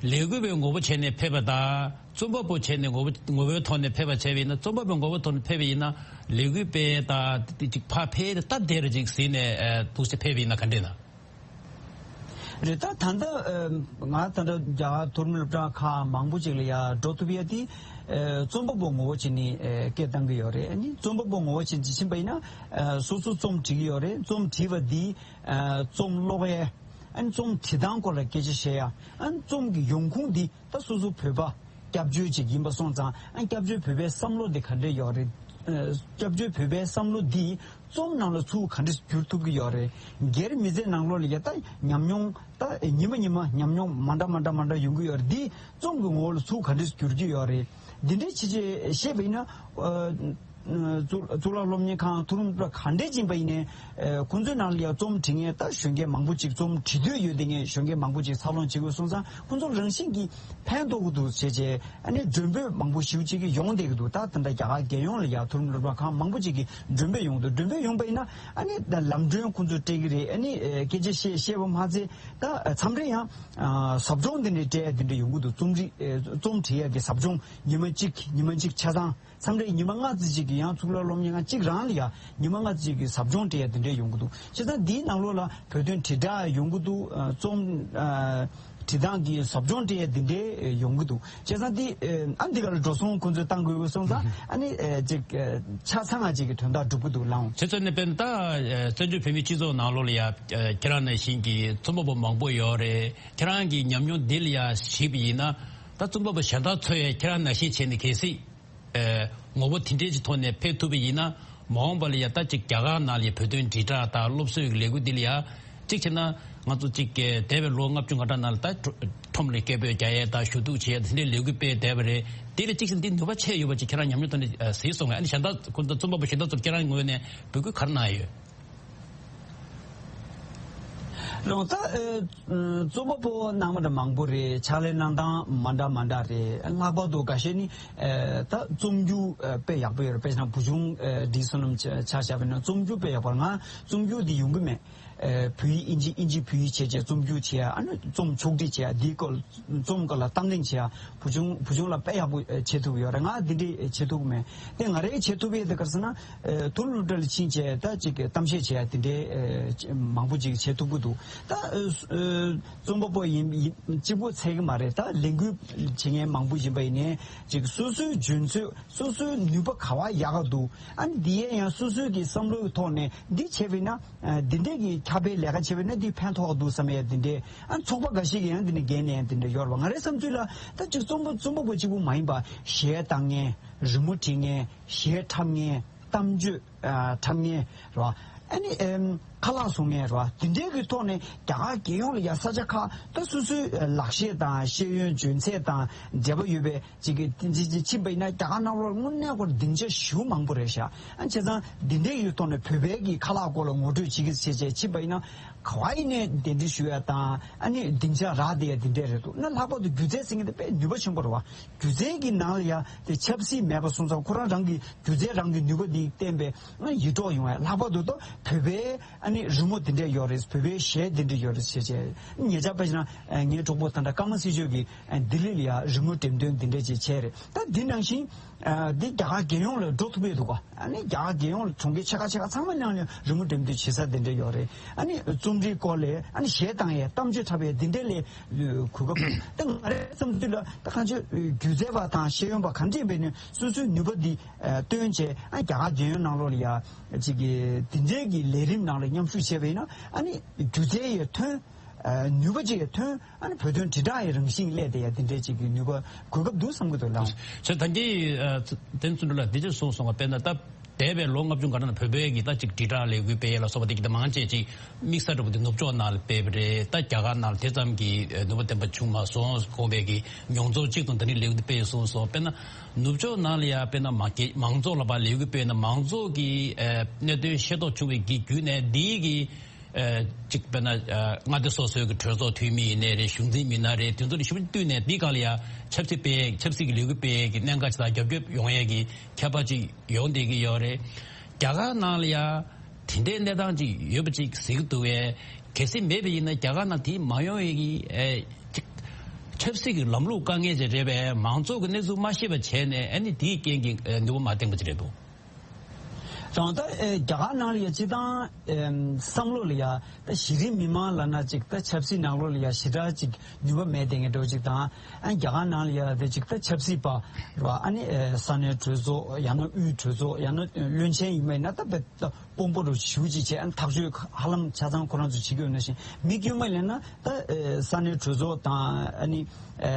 ལས་འགུལ་བའི་ངོ་བོ་བྱས་ནས་ཕེབས་པ་དང་། རྩོམ་པ་པོ་བྱས་ནས་ངོ་བོ་ངོ་བོའི་ཐོག་ནས་ཕེབས་པ་བྱས་པ་ཡིན་ན། རྩོམ་པ་པོའི་ངོ་བོའི་ཐོག་ནས་ཕེབས་པ་ཡིན་ན་ལས་འགུལ་སྤེལ་དང་དེ་ཅིག་ཕར་ཕེབས་ཏེ་སྟབས་བདེ་རུ་ཅིག་ཟིན་ནས་ཨ་འདུག་སེ་ཕེབས་པ་ཡིན་ན་ག་འདྲས་ན། རེད། ད་ད་ལྟ་ཨ་ང་ད་ལྟ་རྒྱ་གར་མཐོ་རིམ་སློབ་གྲྭ་ཁག་མང་པོ་ཅིག་ལ་ཡ་འགྲོ་ཐུབ་ཡ་དེ་ཨ་རྩོམ་པ་པོ་ངོ་བོ་བྱས་ནས་ཨ་སྐད་བཏང་གི་ཡོད་རེད། ཨ་ནི་རྩོམ་པ་པོ་ངོ་བོ་བྱས་ནས་ཕྱིན་པ་ཡིན་ན། ཨ་སོ་སོ་རྩོམ་འབྲི་གི་ཡོད་རེད། རྩོམ་བྲིས་པ་འདི་ཨ་རྩོམ་ཀློག་ཡས། ཨ་ནི་རྩོམ་བྲིས་སྟངས་སྐོར་ལ་སྐད་ཆ་བཤད་ཡ། ཨ་ནི་རྩོམ་གྱི་ཡོང་ཁུངས་འདི་ད་སོ་སོ་བོད་པ་སྐྱབས་བཅོལ་ཅིག་ཡིན་པ་སོང་ཙང་། ཨ་ནི་སྐྱབས་བཅོལ་བོད་པའི་བསམ་བློ་འདི་ག་འདྲས་ཡོད་རེད། ཨ་སྐྱབས་བཅོལ་བོད་པའི་བསམ་བློ་འདི་རྩོམ་ནང་ལ་ཚུར་ག་འདྲས་བསྒྱུར་ཐུབ་ཀྱི་ཡོད་རེད། སྒེར་མི་ཚེ་ནང་ལོགས་ལ་ཡ་ད་ཉམས་མྱོང་ད་ཉི་མ་ཉི་མ་ཉམས་མྱོང་མ་འདྲ་མ་འདྲ་མ་འདྲ་ཡོང་གི་ཡོད་རེད། འདི་རྩོམ་གྱི་ངོ་བོ་ལ་ཚུར་ག་འདྲས་བསྒྱུར་གྱི་ཡོད་རེད། འདི་འདྲའི་ཕྱི་རྗེས་བཤད་པ་ཡིན་ན། ཨ་གཙུག་གཙུག་ལག་སློབ་གཉེར་ཁང་མཐོ་རིམ་སློབ་གྲྭ་ག་འདྲས་ཕྱིན་པ་ཡིན་ནའི། ཨ་ཁོང་ཚོའི་ནང་ལ་ཡང་རྩོམ་འབྲི་མཁན་ད་གཞོན་སྐྱེས་མང་པོ་ཅིག་རྩོམ་འབྲི་འདོད་ཡོད་དེ་ངས་གཞོན་སྐྱེས་མང་པོ་ཅིག་འཚར་ལོངས་བྱེད་དགོས་སོང་ཙང་། ཁོང་ཚོ་རང་བཞིན་གྱིས་ཕན་ཐོགས་ཀྱི་འདུག་བྱས་བྱས། ཨ་ནི་མགྲོན་འབོད་མང་པོ་ཞེ་པོ་ཅིག་གིས་ཡོང་བསྡད་ཀྱི་འདུག་ད་ད་ལྟ་རྒྱ་གར་རྒྱལ་ཡོངས་ལ་ཡང་མཐོ་རིམ་སློབ་གྲྭ་ཁག་མང་པོ་ཅིག་གིས་མགྲོན་འབོད་ཡོང་གི་འདུག་མགྲོན་འབོད་ཡོང་པ་ཡིན་ན་ཨ་ནི་ད་ལམ་གྲོན་ཁོང་ཚོས་སྤྲད་ཀྱི་རེད། ཨ་ནི་ཨ་སྐད་ཆ་བཤད་བཤད་པ་མ་ཚད་ད་མཚམས་རེ་ཡང་ཨ་ཟབ་སྦྱོང་འདི་འདྲའི་སྤྲད་ཡ་འདི་འདྲ་ཡོང་གི་འདུག་རྩོམ་རིག་ཨ་རྩོམ་འབྲི་ཡ་གི་ཟབ་སྦྱོང་ཉི་མ་གཅིག་ཉི་མ་གཅིག་ཆ་ཚང་། མཚམས་རེ་ཉི་མ་ལྔ་ཙམ་ཅིག་གི་ཡང་གཙུག་ལག་སློབ་གཉེར་ཁང་གཅིག་རང་ལ་ཡང་ཉི་མ་ལྔ་ཙམ་ཅིག་གི་ཟབ་སྦྱོང་སྤྲད་ཡ་དེ་འདྲས་ཡོང་གི་འདུག་བྱས་ཙང་འདིའི་ནང་ལོགས་ལ་བོད་དོན་དྲིལ་བསྒྲགས་ཡོང་གི་འདུག་ཨ་རྩོམ་ཨ་འབྲི་སྟངས་ཀྱི་ཟབ་སྦྱོང་སྤྲད་ཡ་དེ་འདྲས་ཡོང་གི་འདུག་བྱས་ཙང་འདི་ཨ་འདི་ག་ལ་འགྲོ་སོང་ཁོང་ཚོས་བཏང་དགོས་ཀྱི་སོང་ཙང་། ཨ་ནི་ཨ་ཅིག་ཨ་ཆ་ཚང་བ་ཅིག་གི་དོན་དག་སྒྲུབ་ཀྱི་འདུག་ལགས། བྱས་ཙང་ནས་དཔེར་ན་ད་ཨ་བཙན་བྱོལ་བོད་མིའི་སྤྱི་ཚོགས་ནང་ལོགས་ལ་ཡ་ཨ་ཁྱེད་རང་ནང་བཞིན་གྱི་རྩོམ་པ་པོ་མང་པོ་ཡོད་རེད། ཁྱེད་རང་གི་ཉམས་མྱོང་འདི་ལ་ཡ་གཞིགས་པ་ཡིན་ན། ད་རྩོམ་པ་པོ་གཞན་དག་ཚོ་ཡ་ཁྱེད་རང་ནང་བཞིན་བྱས་ནས་གལ་སྲིད། ཨེ་ངོ་བོ་དེ་འདྲའི་ཅིག་ཐོག་ནས་ཕེབས་ཐུབ་པ་ཡིན་ན། མ་འོངས་པ་ལ་ཡ་ད་ཅིག་རྒྱ་གར་ནང་ལ་ཡ་བོད་དོན་དྲིལ་བསྒྲགས་དང་སློབ་གསོའི་ལས་འགུལ་འདི་ལ་ཡ་གཅིག་བྱས་ན་ང་ཚོ་ཅིག་འདས་པའི་ལོ་ལྔ་བཅུ་ང་གྲངས་ནང་ལ་ད་ཁྲོམ་ལ་སྐད་འབོད་རྒྱག་ཡས་དང་ཞུ་གཏུག་བྱེད་ཡས་དེ་འདྲའི་ལས་འགུལ་སྤེལ་བསྡད་པ་རེད། དེ་ལ་གཅིག་བྱས་ན་འདི་ནུས་པ་ཆེ་ཡོད་པ་ཅིག་ཁྱེད་རང་ཉམས་མྱོང་ཐོག་ནས་གཟིགས་སོང་ངས། ཨ་ནི་གཞན་དག་ཁོང་ཚོ་རྩོམ་པ་པོ་གཞན་དག་ཚོར་ཁྱེད་རང་ངོས་ནས་འབོད་སྐུལ་ག་རེ་གནང་ཡོད། རོང་ད་ཨེ་རྩོམ་པ་པོ་གནང་མ་འདྲ་མང་པོ་རེད། ཕྱག་ལས་གནང་སྟངས་མ་འདྲ་མ་འདྲ་རེད། ལྷག་པར་དུ་འགའ་ཤས་ནི་ཨེ་ད་རྩོམ་རྒྱུགས་ཨེ་དཔེ་ཡག་པོ་ཡོད་རེད། དཔེ་བཞག་ན་བུ་ཆུང་ཨེ་བཀྲ་ཤིས་བསོད་ནམས་ཆ་བཞག་པ་ཡིན་ན་རྩོམ་རྒྱུགས་དཔེ་ཡག་པོ་རེད། ང་རྩོམ་རྒྱུགས་འདི་ཡོང་གི་མེད། ཨེ་བོད་ཡིག་ཨིན་ཇི་ཨིན་ཇི་བོད་ཡིག་བྱས་བྱས་རྩོམ་རྒྱུགས་བྱས་ཡ། ཨ་ནི་རྩོམ་ཕྱོགས་སྒྲིག་བྱས་ཡ། འདིའི་སྐོར་རྩོམ་སྐོར་ལ་གཏམ་གླེང་བྱས་ཡ། བུ་ཆུང་བུ་ཆུང་ལ་དཔེ་ཡག་པོ་ཨེ་བྱེད་ཐུབ་ཡོད་རེད། ང་འདི་འདྲས་བྱེད་ཐུབ་མེད། དེ་ང་རས་བྱེད་ཐུབ་ཡས་དེ་ག་རེ་ཟེར་ན། ཨེ་མཐོ་རིམ་སློབ་གྲྭ་ལ་ཕྱིན་བྱས་ད་ཅིག་གཏམ་བཤད་བྱས་ཡ་དེ་འདྲས་ཨེ་མང་པོ་ཅིག་བྱེད་ཐུབ་ཀྱི་འདུག་ད་ཨེ་རྩོམ་པ་པོ་ཡིན་ཡིན་གཅིག་པོ་ཚད་ཀྱི་མ་རེད། ད་ལས་འགུལ་བྱེད་མཁན་མང་པོ་ཡིན་པ་ཡིན་ནའི་ཅིག་སོ་སོའི་འཇོན་ཚོད། སོ་སོའི་ནུས་པ་ག་བ་ཡག་ག་འདུག་ཨ་ནི་འདི་ཡས་ཡང་སོ་སོའི་གི་བསམ་བློའི་ཐོག་ནས་འདི་བྱས་པ་ཡིན་ན། ཨ་འདི་འདྲས་ཀྱི་ཁྱབ་སྤེལ་ལས་ཀ་བྱས་པ་ཡིན་ན་འདི་ཕན་ཐོགས་འདུག་བསམ་ཡས་འདི་འདྲས། ཨ་ཚོགས་པ་འགའ་ཞིག་གིས་ཡང་འདི་འདྲས་འགན་ལེན་འདི་འདྲས་ཡོད་རེད་པ། ང་རའི་བསམ་ཚུལ་ལ་ད་ཅིག་རྩོམ་པ་རྩོམ་པ་པོ་གཅིག་པུ་མ་ཡིན་པ། གཞས་བཏང་མཁན། རི་མོ་འབྲི་མཁན། གཞས་འཁྲབ་མཁན། གཏམ་བརྗོད་ཨ་འཁྲབ་མཁན་རེད་པ། ཨ་ནི་ཨེམ་ ཁ་ལག་བཟོ་མཁན་རེད་བ། དེ་འདྲའི་གི་ཐོག་ནས་རྒྱ་གར་རྒྱལ་ཡོངས་ལ་ཡ་ས་ཆ་ཁག་ད་སོ་སོའི་ལག་ཤེས་དང་ཤེས་ཡོན་འཇོན་ཚད་དང་འབྲེལ་བ་ཡོད་པའི་ཅིག་གི་དེ་འདྲ་ཅིག་ཕྱིན་པ་ཡིན་ན། རྒྱ་གར་ནང་ལོགས་དངོས་གནས་ཁོ་སྡིངས་ཆ་ཞེ་པོ་མང་པོ་རེད་ཤག་ཨ་བྱས་ཙང་དེ་འདྲའི་གི་ཐོག་ནས་བོད་པའི་གི་ཁ་ལག་སྐོར་ལ་ངོ་སྤྲོད་བྱེད་ཀྱི་བྱས་བྱས་ཕྱིན་པ་ཡིན་ན། ག་བ་ཡིན་ནས་གདན་འདྲེན་ཞུ་ཡ་དང་། ཨ་ནི་སྡིངས་ཆ་རག་བསྡད་ཡ་དེ་འདྲས་རེད་འདུག་ན། ལྷག་པར་དུ་སྒྱུ་རྩལ་ཟེར་མཁན་དེ་དཔེ་ནུས་པ་ཆེན་པོ་རེད་བ། སྒྱུ་རྩལ་གྱི་ནང་ལ་ཡ་དེ་ཆབ་སྲིད་མེད་པ་སོང་ཙང་། ཁོ་རང་རང་གི་སྒྱུ་རྩལ་རང་གི་ནུས་པ་འདི་བསྟན་པའི་ཡིད་འཕྲོག་ཡོང་བ། ལྷག་པར་དུ་ད་བོད་པའི་ཨ་ནི་རི་མོ་དེ་འདྲས་ཡོད་རེད། བོད་པའི་གཞས་དེ་འདྲས་ཡོད་རེད་ཟེར་བྱས། ཉེ་ཆར་དཔེ་བཞག་ན་ངའི་གྲོགས་པོ་ད་ལྟ་ཀརྨ་སྲིད་ཆོས་ཀྱིས་ལྡི་ལི་ལ་ཡ་རི་མོ་འགྲེམས་སྟོན་དེ་འདྲས་ཅིག་བྱས་རེད། ད་འདི་ནང་བཞིན་འདི་རྒྱ་གར་རྒྱལ་ཡོངས་ལ་འགྲོ་ཐུབ་ཡས་འདུག་ག་ཨ་ནི་རྒྱ་གར་རྒྱལ་ཡོངས་ལ་གྲོང་ཁྱེར་ཆེ་ཁག་ཆེ་ཁག་ཚང་མ་ནང་ལ་རི་མོ་འགྲེམས་སྟོན་བྱེད་ས་དེ་འདྲས་ཡོད་རེད། ཨ་ནི་རྩོམ་རིག་སྐོར་ལ་ཨ་ནི་གཞས་བཏང་ཡས་གཏམ་བརྗོད་འཁྲབ་ཡས་དེ་འདྲས་ལ་གོ་སྐབས་འདུག་ད་ང་རའི་བསམ་ཚུལ་ལ་ད་གང་ཅི་སྒྱུ་རྩལ་པ་དང་ཤེས་ཡོན་པ་གང་ཅི་ཡིན་པ་ཡིན་ནའི་སོ་སོའི་ནུས་པ་འདི་སྟོན་བྱས། ཨ་རྒྱ་གར་རྒྱལ་ཡོངས་ནང་ལོགས་ལ་ཡ་ཅིག་གི་དེ་འདྲའི་གི་ལས་རིམ་ནང་ལ་མཉམ་ཞུགས་བྱས་པ་ཡིན་ན། ཨ་ནི་སྒྱུ་རྩལ་ཡི་ཐོན། ནུས་པ་ཅིག་ཡི་ཐོན། ཨ་ནི་བོད་དོན་དྲིལ་བསྒྲགས་ཡི་རང་བཞིན་སླེབས་བསྡད་ཡ་དེ་འདྲའི་ཅིག་གི་ནུས་པ་གོ་སྐབས་འདུག་བསམ་གི་འདུག་ལགས། ཚོད་ད་གིན་དེ་ཚོ་འདྲ་ལ་འདི་ཅིག་གསུངས་སོང་བ། དཔེར་ན་ད་འདས་པའི་ལོ་ལྔ་བཅུ་ང་གྲངས་ནང་བོད་པའི་གི་ད་ཅིག་དྲིལ་བསྒྲགས་ལས་འགུལ་སྤེལ་ཡས་ལ་སོགས་པ་དེ་གི་ད་མང་ཆེ་ཅིག་དམིགས་ས་འདྲ་པོ་དེ་ནུབ་ཕྱོགས་ནང་ལ་སྤེལ་བ་རེད། ད་རྒྱ་གར་ནང་ལ་དེ་ཙམ་གྱི་ནུས་པ་ལྡན་པ་བྱུང་མ་སོང་། གོང་པའི་གི་མྱོང་ཚོར་གཅིག་དང་དེ་འདྲའི་ལས་འགུལ་སྤེལ་སོང་སོང་། དཔེར་ན་ནུབ་ཕྱོགས་ནང་ལ་ཡ་དཔེར་ན་མ་གི་མང་ཚོགས་ལ་ཕར་ལས་འགུལ་སྤེལ་ན་མང་ཚོགས་ཀྱི་གནད་དོན་ཤེས་རྟོགས་བྱུང་བའི་གི་བརྒྱུད་ནས་འདིའི་གི་ཨ་གཅིག་དཔེར་ན་ཨ་མངའ་སྡེ་སོ་སོའི་གི་གྲོས་ཚོགས་འཐུས་མི་ཡིན་ནའི་རེད། གཞུང་འཛིན་མི་སྣ་རེད། དེ་ཚོ་ལ་ཞུ་བཏུས་ནས་འདི་ག་ལ་ཡ་ཆབ་སྲིད་སྤེལ་ཆབ་སྲིད་ཀྱི་ལས་འགུལ་སྤེལ་གྱི་གནད་འགག་ཅིག་དང་རྒྱབ་སྐྱོར་ཡོང་ཡས་ཀྱི་ཁྱད་པར་ཅིག་ཡོང་བསྡད་ཀྱི་ཡོད་རེད། རྒྱ་གར་ནང་ལ་ཡ་དེ་འདྲའི་གནས་སྟངས་ཅིག་ཡོད་པ་ཅིག་གཟིགས་འདུག་བས། གལ་སྲིད་མེད་པ་ཡིན་ན་རྒྱ་གར་ནང་དེ་མ་ཡོང་ཡས་ཀྱི་ཨ་ཅིག་ཆབ་སྲིད་ཀྱི་ལམ་ལུགས་དཀའ་ངལ་ཅིག་རེད་པས། མང་ཚོགས་ཀྱི་གནས་ཚུལ་མ་ཤེས་པ་བྱས་ནས་ཨ་ནི་དེའི་རྐྱེན་གྱིས་ཨ་ནུས་པ་མ་བཏོན་པ་ཅིག་རེད་འདུག་རང་ད་ཨེ་རྒྱ་གར་ནང་ལ་ཡ་སྤྱི་བཏང་ཨེམ་བསམ་བློ་ལ་ཡ་ད་གཞི་རིམ་མི་མང་ལབ་ན་ཅིག་ད་ཆབ་སྲིད་ནང་ལོགས་ལ་ཡ་ཞེ་དྲག་ཅིག་ནུས་པ་མེད་བསྡད་མཁན་འདྲ་བོ་ཅིག་དང་། ཨ་རྒྱ་གར་ནང་ལ་ཡ་དེ་ཅིག་ད་ཆབ་སྲིད་པ་རེད་བ། ཨ་ནི་ཨེ་ས་གནས་གྲོས་ཚོགས། ཡང་ན་དབུས་གྲོས་ཚོགས། ཡང་ན་བློན་ཆེན་ཡིན་པ་ཡིན་ན་ད་དཔེ་ད་དཔོན་པོ་རུ་ཞེ་པོ་ཅིག་བྱས། ཨ་ནི་ཐག་གཅོད་ཧ་ལམ་ཆ་ཚང་ཁོ་རང་ཚོས་བྱེད་ཀྱི་ཡོད་ན་བཞིན། མི་དཀྱུས་མ་ལབ་ན་ད་ཨེ་ས་གནས་གྲོས་ཚོགས་དང་། ཨ་ནི་ཨེ་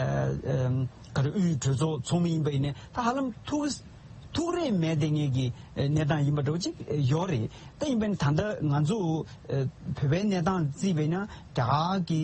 ཨེམ་ག་རེ་དབུས་གྲོས་ཚོགས་ཚོགས་མི་ཡིན་པ་ཡིན་ནའི་ད་ཧ་ལམ་ཐུགས་ཐུགས་རེ་མེད་བསྡད་མཁན་གྱི་གནས་སྟངས་ཡིན་པ་འདྲ་བོ་ཅིག་ཡོད་རེད། ད་ཡིན་པ་ཡིན་ན་ད་ལྟ་ང་ཚོ་བོད་པའི་གནས་སྟངས་བརྩིས་པ་ཡིན་ན། རྒྱ་གར་གྱི་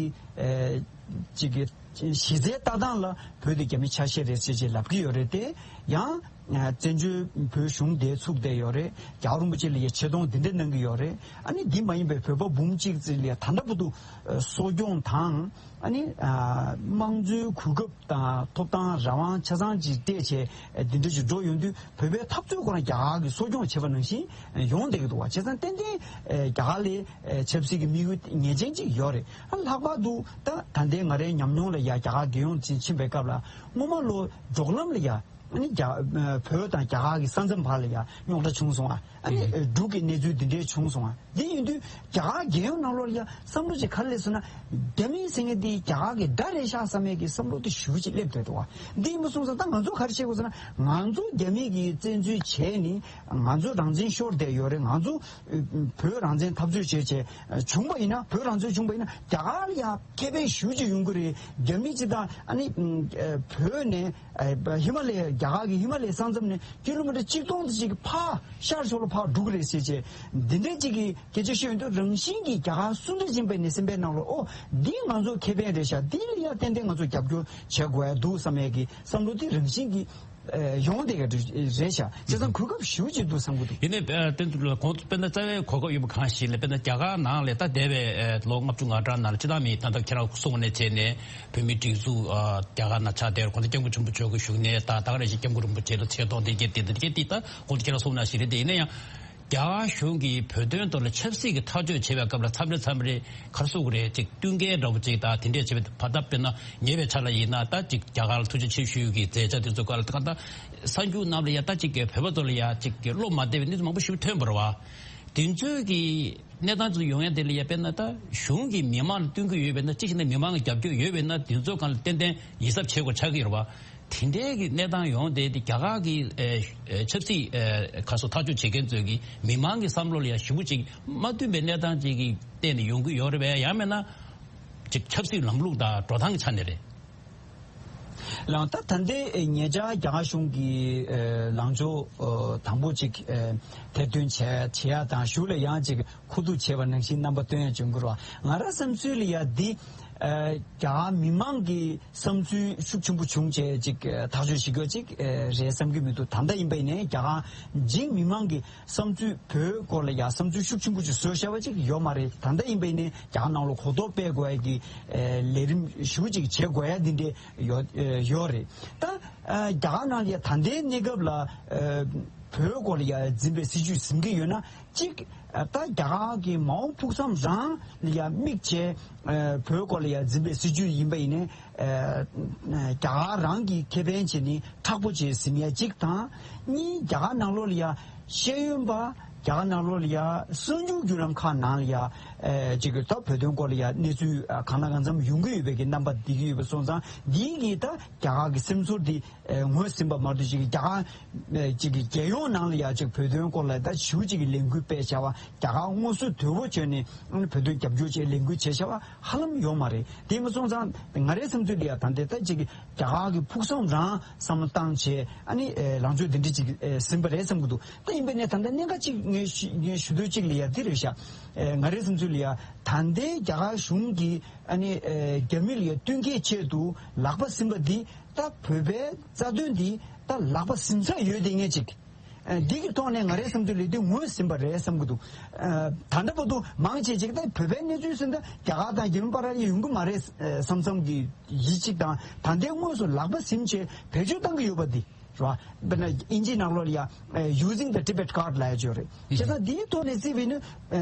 ཅིག་གི་གཞི་རྩའི་ལྟ་སྟངས་ལ་བོད་དེ་རྒྱ་མི་ཆ་ཤས་རེད་ཅེས་ཅེས་ལབ་ཀྱི་ཡོད་རེད་དེ། ཡང་བཙན་བྱོལ་བོད་གཞུང་དེ་ཚུགས་བསྡད་ཡོད་རེད། རྒྱལ་བ་རིན་པོ་ཆེ་ལ་ཡ་ཆེ་མཐོང་འདི་འདྲ་གནང་གི་ཡོད་རེད། ཨ་ནི་འདི་མ་ཡིན་པའི་བོད་པ་འབུམ་གཅིག་ཙམ་ལ་ཡ་ད་ལྟ་བར་དུ་གསོ་སྐྱོང་དང་། ཨ་ནི་ཨ་དམངས་གཙོའི་གོ་སྐབས་དང་ཐོབ་ཐང་རང་དབང་ཆ་ཚང་ཅིག་སྤྲད་བྱས་འདི་འདྲ་ཅིག་འགྲོ་ཡོང་དུས། བོད་པའི་འཐབ་རྩོད་ཁོ་རང་རྒྱ་གར་གྱིས་གསོ་སྐྱོང་བྱས་པ་ནང་བཞིན་ཡོང་བསྡད་ཀྱི་འདུག་བ། བྱས་ཙང་ཏན་ཏན་རྒྱ་གར་ལ་ཆབ་སྲིད་ཀྱི་དམིགས་ཡུལ་ངེས་ཅན་ཅིག་ཡོད་རེད། ལྷག་པར་དུ་ད་ད་ལྟའི་ང་རའི་ཉམས་མྱོང་ལ་ཡ། རྒྱ་གར་རྒྱལ་ཡོངས་ཕྱིན་ཕྱིན་པའི་སྐབས་ལ་སྔོན་མ་ལོ་འབྲོག་ལམ་ལ་ཡ། ཨ་ནི་རྒྱ་བོད་དང་རྒྱ་གར་གྱི་ས་མཚམས་བར་ལ་ཡ་རྙོག་དྲ་བྱུང་སོང་ཨ། ཨ་ནི་འབྲུག་གི་གནས་ཚུལ་འདི་འདྲའི་བྱུང་སོང་ཨ། འདི་ཡིན་དུས་རྒྱ་གར་རྒྱལ་ཡོངས་ནང་ལོགས་ལ་ཡ་བསམ་བློ་ཅིག་ག་རེ་སླེབས་སོང་ན། རྒྱ་མི་ཟེར་མཁན་འདི་རྒྱ་གར་གྱི་དགྲ་རེད་ཤག་བསམ་ཡས་ཀྱི་བསམ་བློ་དེ་ཞེ་པོ་ཅིག་སླེབས་བསྡད་འདུག་བ། འདི་ཡིན་པ་སོང་ཙང་ད་ང་ཚོ་ག་རེ་བྱེད་དགོས་ཟེར་ན། ང་ཚོ་རྒྱ་མི་གིས་བཙན་འཛུལ་བྱས་ནས་ང་ཚོ་རང་བཙན་ཤོར་བསྡད་ཡོད་རེད། ང་ཚོ་བོད་རང་བཙན་འཐབ་རྩོད་བྱས་བྱས་བྱུང་པ་ཡིན་ན། བོད་རང་བཙན་བྱུང་པ་ཡིན་ན་རྒྱ་གར་ལ་ཡ་ཁེ་ཕན་ཞེ་པོ་ཅིག་ཡོང་གི་རེད། རྒྱ་མི་སྤྱི་དང་ཨ་ནི་བོད་ནས། ཨ་ཧི་མ་ལ་ཡའི་རྒྱ་གར་གྱི་ཧི་མ་ལ་ཡའི་ས་མཚམས་ནས་ཀི་ལོ་མི་ཊར་གཅིག་སྟོང་ཙམ་ཅིག་ཕར་ཤར་ཕྱོགས་ལ་ཕར་འགྲོ་གི་རེད་ཟེར་བྱས། འདི་འདྲའི་ཅིག་གི་སྐད་ཆ་ཤོད་ཡོང་དུས། རང་བཞིན་གྱིས་རྒྱ་གར་སུ་འདྲ་ཡིན་པའི་ནས་སེམས་པའི་ནང་ལ། ཨོ་འདི་ང་ཚོ་ཁེ་ཕན་རེད་ཤག་འདི་ལ་ཡ་ཏན་ཏན་ང་ཚོ་རྒྱབ་སྐྱོར་བྱེད་དགོས་ཡ་འདུག་བསམ་ཡས་ཀྱི་བསམ་བློ་དེ་རང་བཞིན་གྱིས་ཨེ་ཡོང་བསྡད་ཡ་རེད་ཤག་བྱས་ཙང་གོ་སྐབས་ཞེ་པོ་ཅིག་འདུག་བསམ་གྱི་འདུག་ཡིན་ནའི་ཨ་དེ་ཚོ་ལ་གོང་དུ་དཔེར་ན་རྩ་བའི་གོ་སྐབས་ཡོད་པ་གང་ཞིག་ལ། དཔེར་ན་རྒྱ་གར་ནང་ལ་ད་འདས་པའི་ཨ་ལོ་ལྔ་བཅུ་ང་གྲངས་ནང་ལ་སྤྱི་བཏང་མི་ད་ལྟ་ཁྱེད་རང་གསུངས་ནས་བྱས་ནས། བོད་མིའི་སྒྲིག་འཛུགས་ཨ་རྒྱ་གར་ནང་ཆགས་བསྡད་རེད། གོང་ས་སྐྱབས་མགོན་ཆེན་པོ་མཆོག་གི་བཞུགས་གནས་དང་། ད་ག་ནང་བཞིན་སྐྱབས་མགོན་རིན་པོ་ཆེ་ལ་ཆེ་མཐོང་དེ་སྐྱེས་དེ་དེ་དེ་སྐྱེས་དེ་ད་གོང་དུ་ཁྱེད་རང་གསུངས་ནང་བཞིན་རེད། དེ་ཡིན་ན་ཡང་རྒྱ་གར་གཞུང་གིས་བོད་དོན་ཐོག་ལ་ཆབ་སྲིད་ཀྱི་ཐག་གཅོད་བྱེད་པའི་སྐབས་ལ་མཚམས་རེ་མཚམས་རེ་ག་རེ་ཟེར་དགོས་རེད། ཅིག་བསྟུན་མཁས་འདྲ་པོ་ཅིག་དང་དེ་འདྲས་བྱེད་པའི་བར་ཐག་དཔེར་ན་ཉེ་བའི་ཆར་ལ་ཡིན་ན། ད་ཅིག་རྒྱ་གར་ལ་ཐུགས་རྗེ་ཆེ་ཞུ་ཡུལ་གྱི་མཛད་འཆར་དེ་ཚོ་སྐོར་ལ། ད་ག་ད་གསར་འགྱུར་རྣམས་ལ་ཡ་ད་ཅིག་གི་བོད་པ་ཚོ་ལ་ཡ་ཅིག་གི་བློ་མ་བདེ་བའི་གནས་ཚུལ་མང་པོ་ཞིག་ཐོན་པ་རེད་བ། དེ་ཚོའི་གི་གནས་སྟངས་ཚོ་ཡོང་ཡ་དེ་ལ་ཡ། དཔེར་ན་ད་གཞུང་གིས་མི་མང་ལ་བསྟུན་གྱི་ཡོད་པས་ན། གཅིག་བྱས་ན་མི་མང་གི་རྒྱབ་སྐྱོར་ཡོད་པས་ན། དེ་ཚོ་སྒང་ལ་ཏན་ཏན་ཡིད་གཟབ་བྱེད་དགོས་ཆགས་ཀྱི་ཡོད་རེད་བ། དེ་འདྲའི་གི་གནས་སྟངས་ཡོང་དེ། དེ་རྒྱ་གར་གྱི་ཨེ་ཨེ་ཆབ་སྲིད་ཨེ་ཁ་སོ་ཐག་གཅོད་བྱེད་མཁན་ཚོས་ཀྱི་མི་མང་གི་བསམ་བློ་ལ་ཡ་ཞེ་པོ་ཅིག་མ་བསྟུན་པའི་གནས་སྟངས་ཅིག་གི་སྟེང་ནས་ཡོང་གི་ཡོད་རེད་བས། ཡང་མིན་ན་ཅིག་ཆབ་སྲིད་ལམ་ལུགས་དང་འགྲོ་སྟངས་ཀྱི་ཆ་ནས་རེད། ལགས། ད་ད་ལྟའི་ཉེ་ཆར་རྒྱ་གར་གཞུང་གིས་ལངས་ཕྱོགས་དང་པོ་ཅིག་ཐེར་འདོན་བྱས་བྱེད་ཡ་དང་གཞུག་ལ་ཡང་ཅིག་མཁོ་བསྡུ་བྱས་པ་ནང་བཞིན་རྣམ་པ་སྟོན་ཡ་བྱུང་གི་རེད་བ། ང་རང་བསམ་ཚུལ་ལ་ཡ་འདི་རྒྱ་གར་མི་མང་གི་བསམ་ཚུལ་ཤུགས་ཆེན་པོ་བྱུང་བྱས་ཅིག་ཐག་གཅོད་བྱེད་དགོས་ཅིག་རེད་བསམ་གྱི་མི་འདུག་ད་ལྟ་ཡིན་པ་ཡིན་ནའི་རྒྱ་གར་འཇིག་མི་མང་གི་བསམ་ཚུལ་བོད་སྐོར་ལ་ཡ་བསམ་ཚུལ་ཤུགས་ཆེན་པོ་ཅིག་བཟོས་བཞག་པ་ཅིག་ཡོད་མ་རེད། ད་ལྟ་ཡིན་པ་ཡིན་ནའི་རྒྱ་གར་ནང་ལོགས་གོ་རྟོགས་སྤེལ་དགོས་ཡ་གི་ལས་རིམ་ཞེ་པོ་ཅིག་བྱེད་དགོས་ཡ་འདི་འདྲས་ཡོད་ཡོད་རེད། ད་རྒྱ་གར་ནང་ལ་ཡ་ད་ལྟའི་གནས་སྐབས་ལ་བོད་སྐོར་ལ་ཡ་འཛིན་པའི་སྲིད་ཇུས་ཟིན་གྱི་ཡོད་ན་གཅིག་ད་རྒྱ་གར་གྱི་མ་འོངས་ཕུགས་བསམ་རང་ལ་ཡ་དམིགས་བྱས་བོད་སྐོར་ལ་ཡ་འཛིན་པའི་སྲིད་ཇུས་ཡིན་པ་ཡིན་ནའི། རྒྱ་གར་རང་གི་ཁེ་ཕན་བྱས་ནས་མཁྲེགས་པོ་བྱས་ཟིན་ཡ་གཅིག་དང་། གཉིས་རྒྱ་གར་ནང་ལོགས་ལ་ཡ་ཤེས་ཡོན་པ་རྒྱ་གར་ནང་ལོགས་ལ་ཡ་གསར་འགྱུར་བརྒྱུད་ལམ་ཁག་ནང་ལ་ཡ་ཅིག་ད་བོད་དོན་སྐོར་ལ་ཡ་གནས་ཚུལ་གང་ལ་གང་འཚམ་ཡོང་གི་ཡོད་པའི་གི་རྣམ་པ་འདི་གི་ཡོད་པ་སོང་ཙང་འདིའི་གི་ད་རྒྱ་གར་གི་སེམས་ཚོར་འདི་ངོས་ཟིན་པ་མ་གཏོགས་ཅིག་རྒྱ་གར་ཅིག་གི་རྒྱལ་ཡོངས་ནང་ལ་ཡ་ཅིག་བོད་དོན་སྐོར་ལ་ད་ཞེ་པོ་ཅིག་གི་ལས་འགུལ་སྤེལ་བྱ་བ་རྒྱ་གར་དངོས་སུ་དོད་པོ་བྱས་ནས་བོད་དོན་རྒྱབ་སྐྱོར་བྱས་ལས་འགུལ་བྱས་བྱ་བ་ཧ་ལམ་ཡོད་མ་རེད། དེ་མ་སོང་ཙང་ང་རའི་བསམ་ཚུལ་ལ་ཡ་ད་ལྟའི་ད་ཅིག་རྒྱ་གར་གི་ཕུགས་བསམ་རང་བསམ་བློ་བཏང་བྱས་ཨ་ནི་ལངས་ཕྱོགས་འདི་འདྲ་ཅིག་ཟིན་པ་རེད་བསམ་གི་འདུག་ད་ཡིན་པ་ནས་ད་ལྟ་གནད་འགག་ཅིག་ངས་ཞུ་ངས་ཞུ་འདོད་ཅིག་ལ་ཡ་འདི་རེད་ཤག་ང་རའི་བསམ་ཚུལ་ལ་ཡ་ད་ལྟའི་རྒྱ་གར་གཞུང་གིས་ཨ་ནི་རྒྱ་མི་ལ་ཡ་བསྟུན་མཁས་ཆེད་དུ་ལག་པ་ཟིན་པ་འདི་ད་བོད་པའི་རྩ་དོན་འདི་ད་ལག་པ་ཟིན་ཚར་ཡོད་དེ་ངས་ཅིག་འདི་གི་ཐོག་ནས་ང་རའི་བསམ་ཚུལ་ལས་དུས་ངོས་ཟིན་པ་རེད་བསམ་གི་འདུག་ད་ལྟ་བར་དུ་མང་ཆེ་ཅིག་ད་བོད་པའི་གནས་ཚུལ་ཟིན་ད་རྒྱ་གར་དང་རྒྱ་མི་བར་ཡོང་གི་མ་རེད་བསམ་བསམ་གི་ཡིད་ཅིག་དང་ད་ལྟའི་དངོས་སུ་ལག་པ་ཟིན་བྱས་བེད་སྤྱོད་བཏང་གི་ཡོད་པ་འདི་རེད་བ། དཔེར་ན་ཨིན་ཇིའི་ནང་ལོགས་ལ་ཡ་using the Tibet card ལབ་ཡ་ཅིག་ཡོད་རེད། བྱས་ཙང་འདིའི་ཐོག་ནས་བརྩིས་པས་ནི་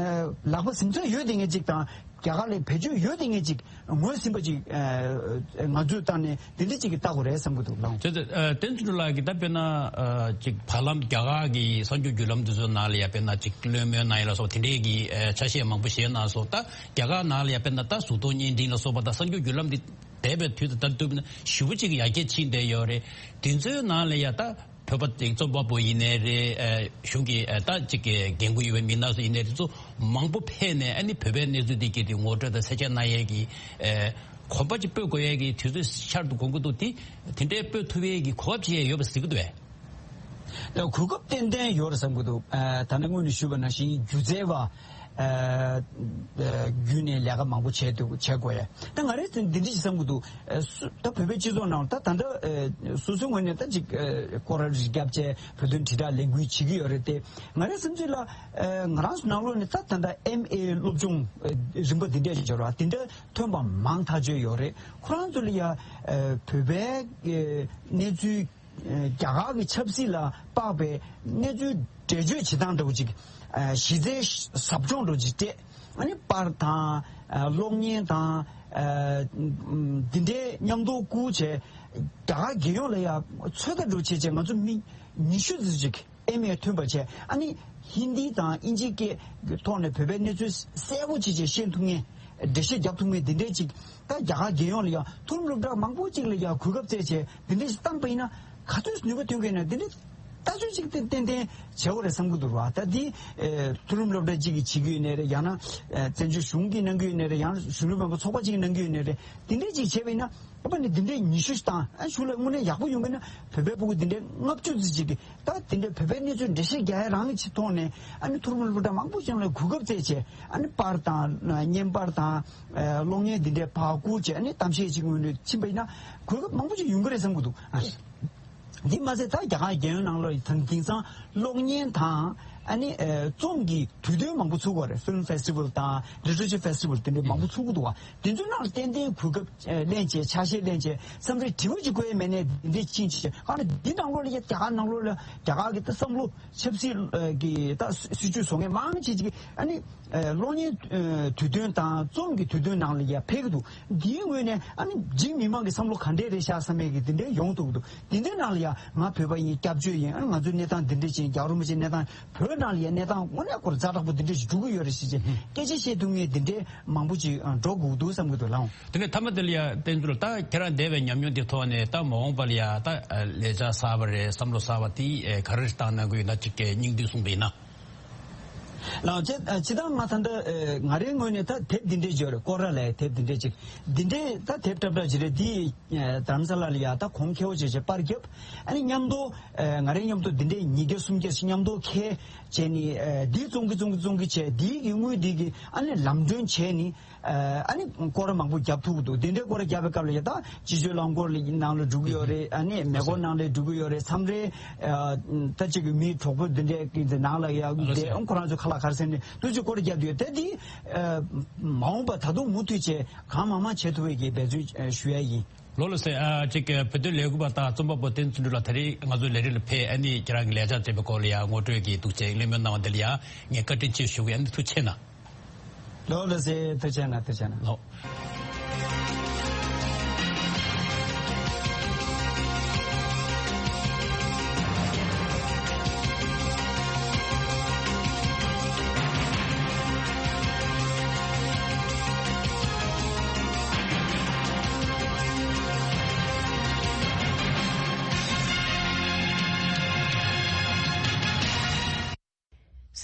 ལག་པ་ཟིན་ཚར་ཡོད་དེ་ངས་ཅིག་དང་རྒྱ་གར་ལ་བེད་སྤྱོད་ཡོད་དེ་ངས་ཅིག་ངོས་ཟིན་པ་ཅིག་ང་ཚོས་བཏང་ནས་འདི་འདྲ་ཅིག་གི་ལྟ་དགོས་རེད་བསམ་གི་འདུག་ལགས། བྱས་ཙང་བསྟན་འཛིན་ལགས་ཀྱིས་ད་དཔེར་ན་ཅིག་བར་ལམ་རྒྱ་གར་གྱི་གསར་འགྱུར་བརྒྱུད་ལམ་འདི་ཚོའི་ནང་ལ་ཡ་དཔེར་ན་ཅིག་བློན་མོལ་གནང་ཡ་ལ་སོགས་དེ་འདྲའི་གི་ཆ་ཤས་མང་པོ་བཤད་གནང་སོང་། ད་རྒྱ་གར་ནང་ལ་ཡ་དཔེར་ན་ད་གཟུགས་མཐོང་བརྙན་འཕྲིན་ལ་སོགས་པ་ད་གསར་འགྱུར་བརྒྱུད་ལམ་འདི་འདས་པའི་དུས་དང་ད་ལྟ་བསྡུར་ན་ཞེ་པོ་ཅིག་ཡར་རྒྱས་ཕྱིན་བསྡད་ཡོད་རེད། དེ་ཚོའི་ནང་ལ་ཡ་ད་བོད་པ་དེ་རྩོམ་པ་པོ་ཡིན་ནའི་རེད། གཞུང་གི་ད་ཅིག་གི་འགན་ཁུར་ཡོད་པའི་མི་སྣ་ཚོ་ཡིན་ནའི་རེད། ཚོ་མང་པོ་ཕེབས་ནས་ཨ་ནི་བོད་པའི་གནས་ཚུལ་དེ་གྱད་དེ་ངོ་སྤྲོད་དང་གསལ་ཆ་གནང་ཡས་ཀྱི་གོམ་པ་ཅིག་སྤོས་དགོས་ཡས་ཀྱི་དུས་ཚོད་ཤར་དུ་དགོངས་ཀྱི་འདུག་དེ་དེ་འདྲའི་སྤོས་ཐུབ་ཡས་ཀྱི་གོ་སྐབས་ཅིག་ཡོད་པ་གཟིགས་ཀྱི་འདུག་བས། གོ་སྐབས་ཏན་ཏན་ཡོད་རེད་བསམ་གྱི་འདུག་ད་ནི་སྔོན་ནས་ཞུས་པ་ནང་བཞིན་སྒྱུ་རྩལ་བ་བརྒྱུད་ནས་ལས་ཀ་མང་པོ་བྱས་འདུག་བྱས་དགོས་ཡ། ད་ང་རེ་འདི་འདྲ་ཞིག་བསམ་གྱི་འདུག་ད་བོད་པའི་སྤྱི་ཚོགས་ནང་ད་ད་ལྟ་སོ་སོའི་ངོས་ནས་ད་ཅིག་སྐོར་ར་རྒྱབ་བྱས་བོད་དོན་དྲིལ་བསྒྲགས་ལས་འགུལ་བྱེད་ཀྱི་ཡོད་རེད་དེ། ང་རེ་བསམ་ཚུལ་ལ་ང་རང་ཚོ་ནང་ལོགས་ནས་ད་ད་ལྟ་ཨེམ་ཨེ་སློབ་སྦྱོང་རིམ་པ་འདི་འདྲ་ཞིག་འབྱོར་བ་འདི་འདྲ་ཐོན་པ་མང་ཐག་ཆོད་ཡོད་རེད། ཁོ་རང་ཚོ་ལ་ཡ་བོད་པའི་གནས་ཚུལ་རྒྱ་གར་གྱི་ཆབ་སྲིད་ལ་དཔག་པའི་གནས་ཚུལ་འགྲེལ་བརྗོད་བྱེད་སྟངས་འདྲ་བོ་ཅིག་གཞི་རྩའི་ཟབ་སྦྱོང་འདྲ་བོ་ཅིག་སྤྲད། ཨ་ནི་པར་དང་གློག་བརྙན་དང་འདི་འདྲའི་མཉམ་དུ་བསྐུར་བྱས་རྒྱ་གར་རྒྱལ་ཡོངས་ལ་ཡ་ཚོད་ལྟ་འདྲ་བོ་བྱས་བྱས་ང་ཚོ་མི་ཉི་ཤུ་ཙམ་ཅིག་ཨེམ་ཨེ་ཐོན་པ་བྱས། ཨ་ནི་ཧིན་དི་དང་ཨིན་ཇི་སྐད་ཀྱི་ཐོག་ནས་བོད་པའི་གནས་ཚུལ་གསལ་པོ་བྱས་བྱས་ཤེས་ཐུབ་མཁན། འགྲེལ་བཤད་རྒྱབ་ཐུབ་མཁན་འདི་འདྲས་ཅིག་ད་རྒྱ་གར་རྒྱལ་ཡོངས་ལ་ཡང་མཐོ་རིམ་སློབ་གྲྭ་མང་པོ་ཅིག་ལ་ཡང་གོ་སྐབས་བཙལ་བྱས་འདི་འདྲས་ཅིག་བཏང་པ་ཡིན་ན་ག་ཚོད་ནུས་པ་ཐོན་གི་ཡོད་ན་འདི་འདྲས་ལྟ་ཚུལ་ཅིག་ཏན་ཏན་ཏན་བྱེད་དགོས་རེད་བསམ་གི་འདུག་ར། ད་འདི་མཐོ་རིམ་སློབ་གྲྭ་ཅིག་གིས་བྱེད་ཀྱི་ཡོད་ནའི་རེད། ཡང་ན་བཙན་བྱོལ་གཞུང་གིས་གནང་གི་ཡོད་ནའི་རེད། ཡང་ན་གཞོན་ནུ་མང་པོ་ཚོགས་པ་ཅིག་གིས་གནང་གི་ཡོད་ནའི་རེད། འདི་འདྲས་ཅིག་བྱས་པ་ཡིན་ན། ཨ་ཕ་ནི་འདི་འདྲའི་ཉི་ཤུ་ཞིག་བཏང་། ཨ་གཞུག་ལ་དངོས་གནས་ཡག་པོ་ཡོང་གི་ན་བོད་པའི་ཕྲུ་གུ་འདི་འདྲའི་ལྔ་བཅུ་ཙམ་ཅིག་གིས་ད་འདི་འདྲའི་བོད་པའི་གནས་ཚུལ་འགྲེལ་བཤད་རྒྱག་ཡ་རང་གི་ཆེད་ཐོག་ནས་ཨ་ནི་མཐོ་རིམ་སློབ་གྲྭ་མང་པོ་ཞིག་ལ་གོ་སྐབས་བཙལ་བྱས། ཨ་ནི་པར་དང་བརྙན་པར་དང་གློག་བརྙན་འདི་འདྲའི་ཕར་བསྐུར་བྱས། ཨ་ནི་གཏམ་བཤད་ཅིག་ངོས་ནས་ཕྱིན་པ་ཡིན་ན་གོ་སྐབས་མང་པོ་ཞིག་ཡོང་གི་རེད་བསམ་གི་འདུག་ཨ། འདི་མ་ཟད་ད་རྒྱ་གར་རྒྱལ་ཡོངས་ནང་ལ་དེང་སང་གློག་བརྙན་དང་ཨ་ནི་ཨ་རྩོམ་གྱི་དུས་སྟོན་མང་པོ་ཚུགས་པ་རེད། Film Festival དང་Literature Festival དེ་འདྲའི་མང་པོ་ཚུགས་ཀྱི་འདུག་བ། དེ་ཚོའི་ནང་ལ་ཏན་ཏན་གོ་སྐབས་ཨ་ལེན་བྱས། ཆ་ཤས་ལེན་བྱས། བསམ་ཚུལ་དྲི་བ་ཅིག་བཀོད་ཡས་མེད་ནའི་འདི་འདྲའི་ཕྱིན་བྱས། ཨ་ནི་འདི་ནང་ལོགས་ལ་རྒྱ་གར་ནང་ལོགས་ལ་རྒྱ་གར་གྱི་ད་བསམ་བློ་ཆབ་སྲིད་ཨ་གི་ད་སྲིད་ཇུས་བཟོ་མཁན་མང་ཆེ་ཅིག་ཨ་ནི་ཨ་གློག་བརྙན་ཨ་དུས་སྟོན་དང་རྩོམ་གྱི་དུས་སྟོན་ནང་ལ་ཡ་ཕེབས་ཀྱི་འདུག་འདིའི་ངོས་ནས་ཨ་ནི་འཇིགས་མི་མང་གི་བསམ་བློ་ག་འདྲས་རེད་ཤག་བསམ་ཡས་ཀྱི་འདི་འདྲས་ཡོང་ཐུབ་ཀྱི་འདུག་འདི་འདྲའི་ནང་ལ་ཡ་ང་བོད་པ་ཡིན། སྐྱབས་བཅོལ་ཡིན། ཨ་ང་ཚོའི་གནས་སྟངས་འདི་འདྲས་ཅིག་ཡིན། རྒྱལ་བ་རིན་པོ་ཆེའི་གནས་སྟངས་བོད་ནང་ལ་ཡ་གནས་སྟངས་དངོས་གནས་ཁོ་ར་ཛ་དྲག་པོ་འདི་འདྲས་ཞིག་འགྲོ་གི་ཡོད་རེད་ཟེར་བྱས་སྐད་ཆ་བཤད་ཐུབ་མཁན་འདི་འདྲས་མང་པོ་ཅིག་འགྲོ་དགོས་འདུག་བསམ་གྱི་འདུག་ལགས། དེ་ནས་མཐའ་མ་དེ་ལ་ཡ་བསྟན་འཛིན་ལགས། ད་ཁྱེད་རང་འདས་པའི་ཉམས་མྱོང་དེ་ཐོག་ནས་ད་མ་འོངས་པ་ལ་ཡ་ད་ལས་འཆར་གསར་པ་རེད། བསམ་བློ་གསར་པ་དེ་ག་རེ་བཏང་གནང་གི་ཡོད་ན་ཅིག་སྙིང་བསྡུས་གསུངས་པ་ཡིན་ན། ལགས་ཅེ། ཨ་ཅི་ད་ང་ད་ལྟ་ཨ་ང་རའི་ངོས་ནས་ད་དེབ་འདི་འདྲས་ཅིག་ཡོད་རེད། སྐོར་ར་ལབ་ཡ་དེབ་འདི་འདྲས་ཅིག་འདི་འདྲས་ད་དེབ་འདྲ་འདྲ་ཅིག་རེད། འདི་ཨ་རྡ་རམ་ས་ལ་ལ་ཡ་ད་གོང་ཁེ་པོ་བྱས་བྱས་པར་བརྒྱབ། ཨ་ནི་མཉམ་དུ་ཨ་ང་རའི་མཉམ་དུ་འདི་འདྲས་ཉིས་བརྒྱ་སུམ་བརྒྱ་ཞིག་མཉམ་དུ་ཁེལ་བྱས་ནི་ཨ་འདི་བཙོང་གི་བཙོང་གི་བཙོང་གི་བྱས། འདི་གི་དངུལ་འདི་གི་ཨ་ནི་ལམ་གྲོན་བྱས་ནི་ཨ་ནི་སྐོར་ར་མང་པོ་བརྒྱབ་ཐུབ་ཀྱི་འདུག་འདི་འདྲའི་སྐོར་ར་བརྒྱབ་པའི་སྐབས་ལ་ཡ་ད་སྤྱི་སྤྱོད་རླངས་འཁོར་ནང་ལ་འགྲོ་གི་ཡོད་རེད། ཨ་ནི་མེ་འཁོར་ནང་ལ་འགྲོ་གི་ཡོད་རེད། མཚམས་རེ་ཨ་ད་ཅིག་གི་མི་གྲོགས་པོ་འདི་འདྲས་ཀྱི་འདི་ནང་ལ་ཡ་ལགས་སོ། དེ་ཁོ་རང་ཚོ་ཁ་ལག་ག་རེ་ཟེར་ནས་ཏུ་ཅིག་སྐོར་ར་བརྒྱབ་ཡོད། དེ་འདི་ཨ་མ་འོངས་པ་ད་དུང་མུ་མཐུད་བྱས་གང་མང་མང་བྱེད་ཐུབ་པའི་གི་འབད་བརྩོན་ཨ་ཞུ་ཡ་ཡིན། ལགས་ལགས་སེ། ཨ་ཅིག་བོད་དོན་ལས་འགུལ་བ་དང་རྩོམ་པ་པོ་བསྟན་འཛིན་གྲུབ་ལགས་ད་རེས་ང་ཚོའི་ལས་རིམ་ལ་ཕེབས། ཨ་ནི་ཁྱེད་རང་གི་ལས་བྱ་བྱེད་པའི་སྐོར་ལ་ཡ་ངོ་སྤྲོད་ཀྱི་ཐུགས་རྗེ་གླེང་མོལ་གནང་བ་འདི་ལ་ཡ་ངས་བཀའ་དྲིན་ཆེ་ཞུ་གི། ཨ་ནི་ཐུགས་རྗེ་གནང་། ལགས་ལགས་སེ། ཐུགས་རྗེ་གནང་། ཐུགས་རྗེ་གནང་། ལགས།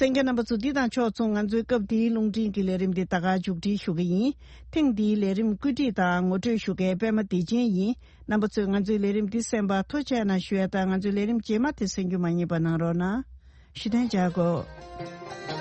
གསན་མཁན་རྣམ་པ་ཚོ། འདི་དང་ཕྱོགས་མཚུངས་ང་ཚོའི་སྐབས་འདིའི་རླུང་འཕྲིན་གྱི་ལས་རིམ་འདི་ད་ག་མཇུག་སྒྲིལ་ཞུ་གི་ཡིན། ཐེངས་འདིའི་ལས་རིམ་བཀོད་སྒྲིག་དང་ངོ་སྤྲོད་ཞུ་མཁན་པད་མ་བདེ་ཆེན་ཡིན། རྣམ་པ་ཚོས་ང་ཚོའི་ལས་རིམ་འདི་གསན་པར་ཐུགས་རྗེ་གནང་ཞུ་ཡ་དང་། ང་ཚོའི་ལས་རིམ་རྗེས་མ་དེ་གསན་རྒྱུ་མ་བསྙེལ་བ་གནང་རོགས་གནང་། ཞུ་དོན་བྱ་དགོས།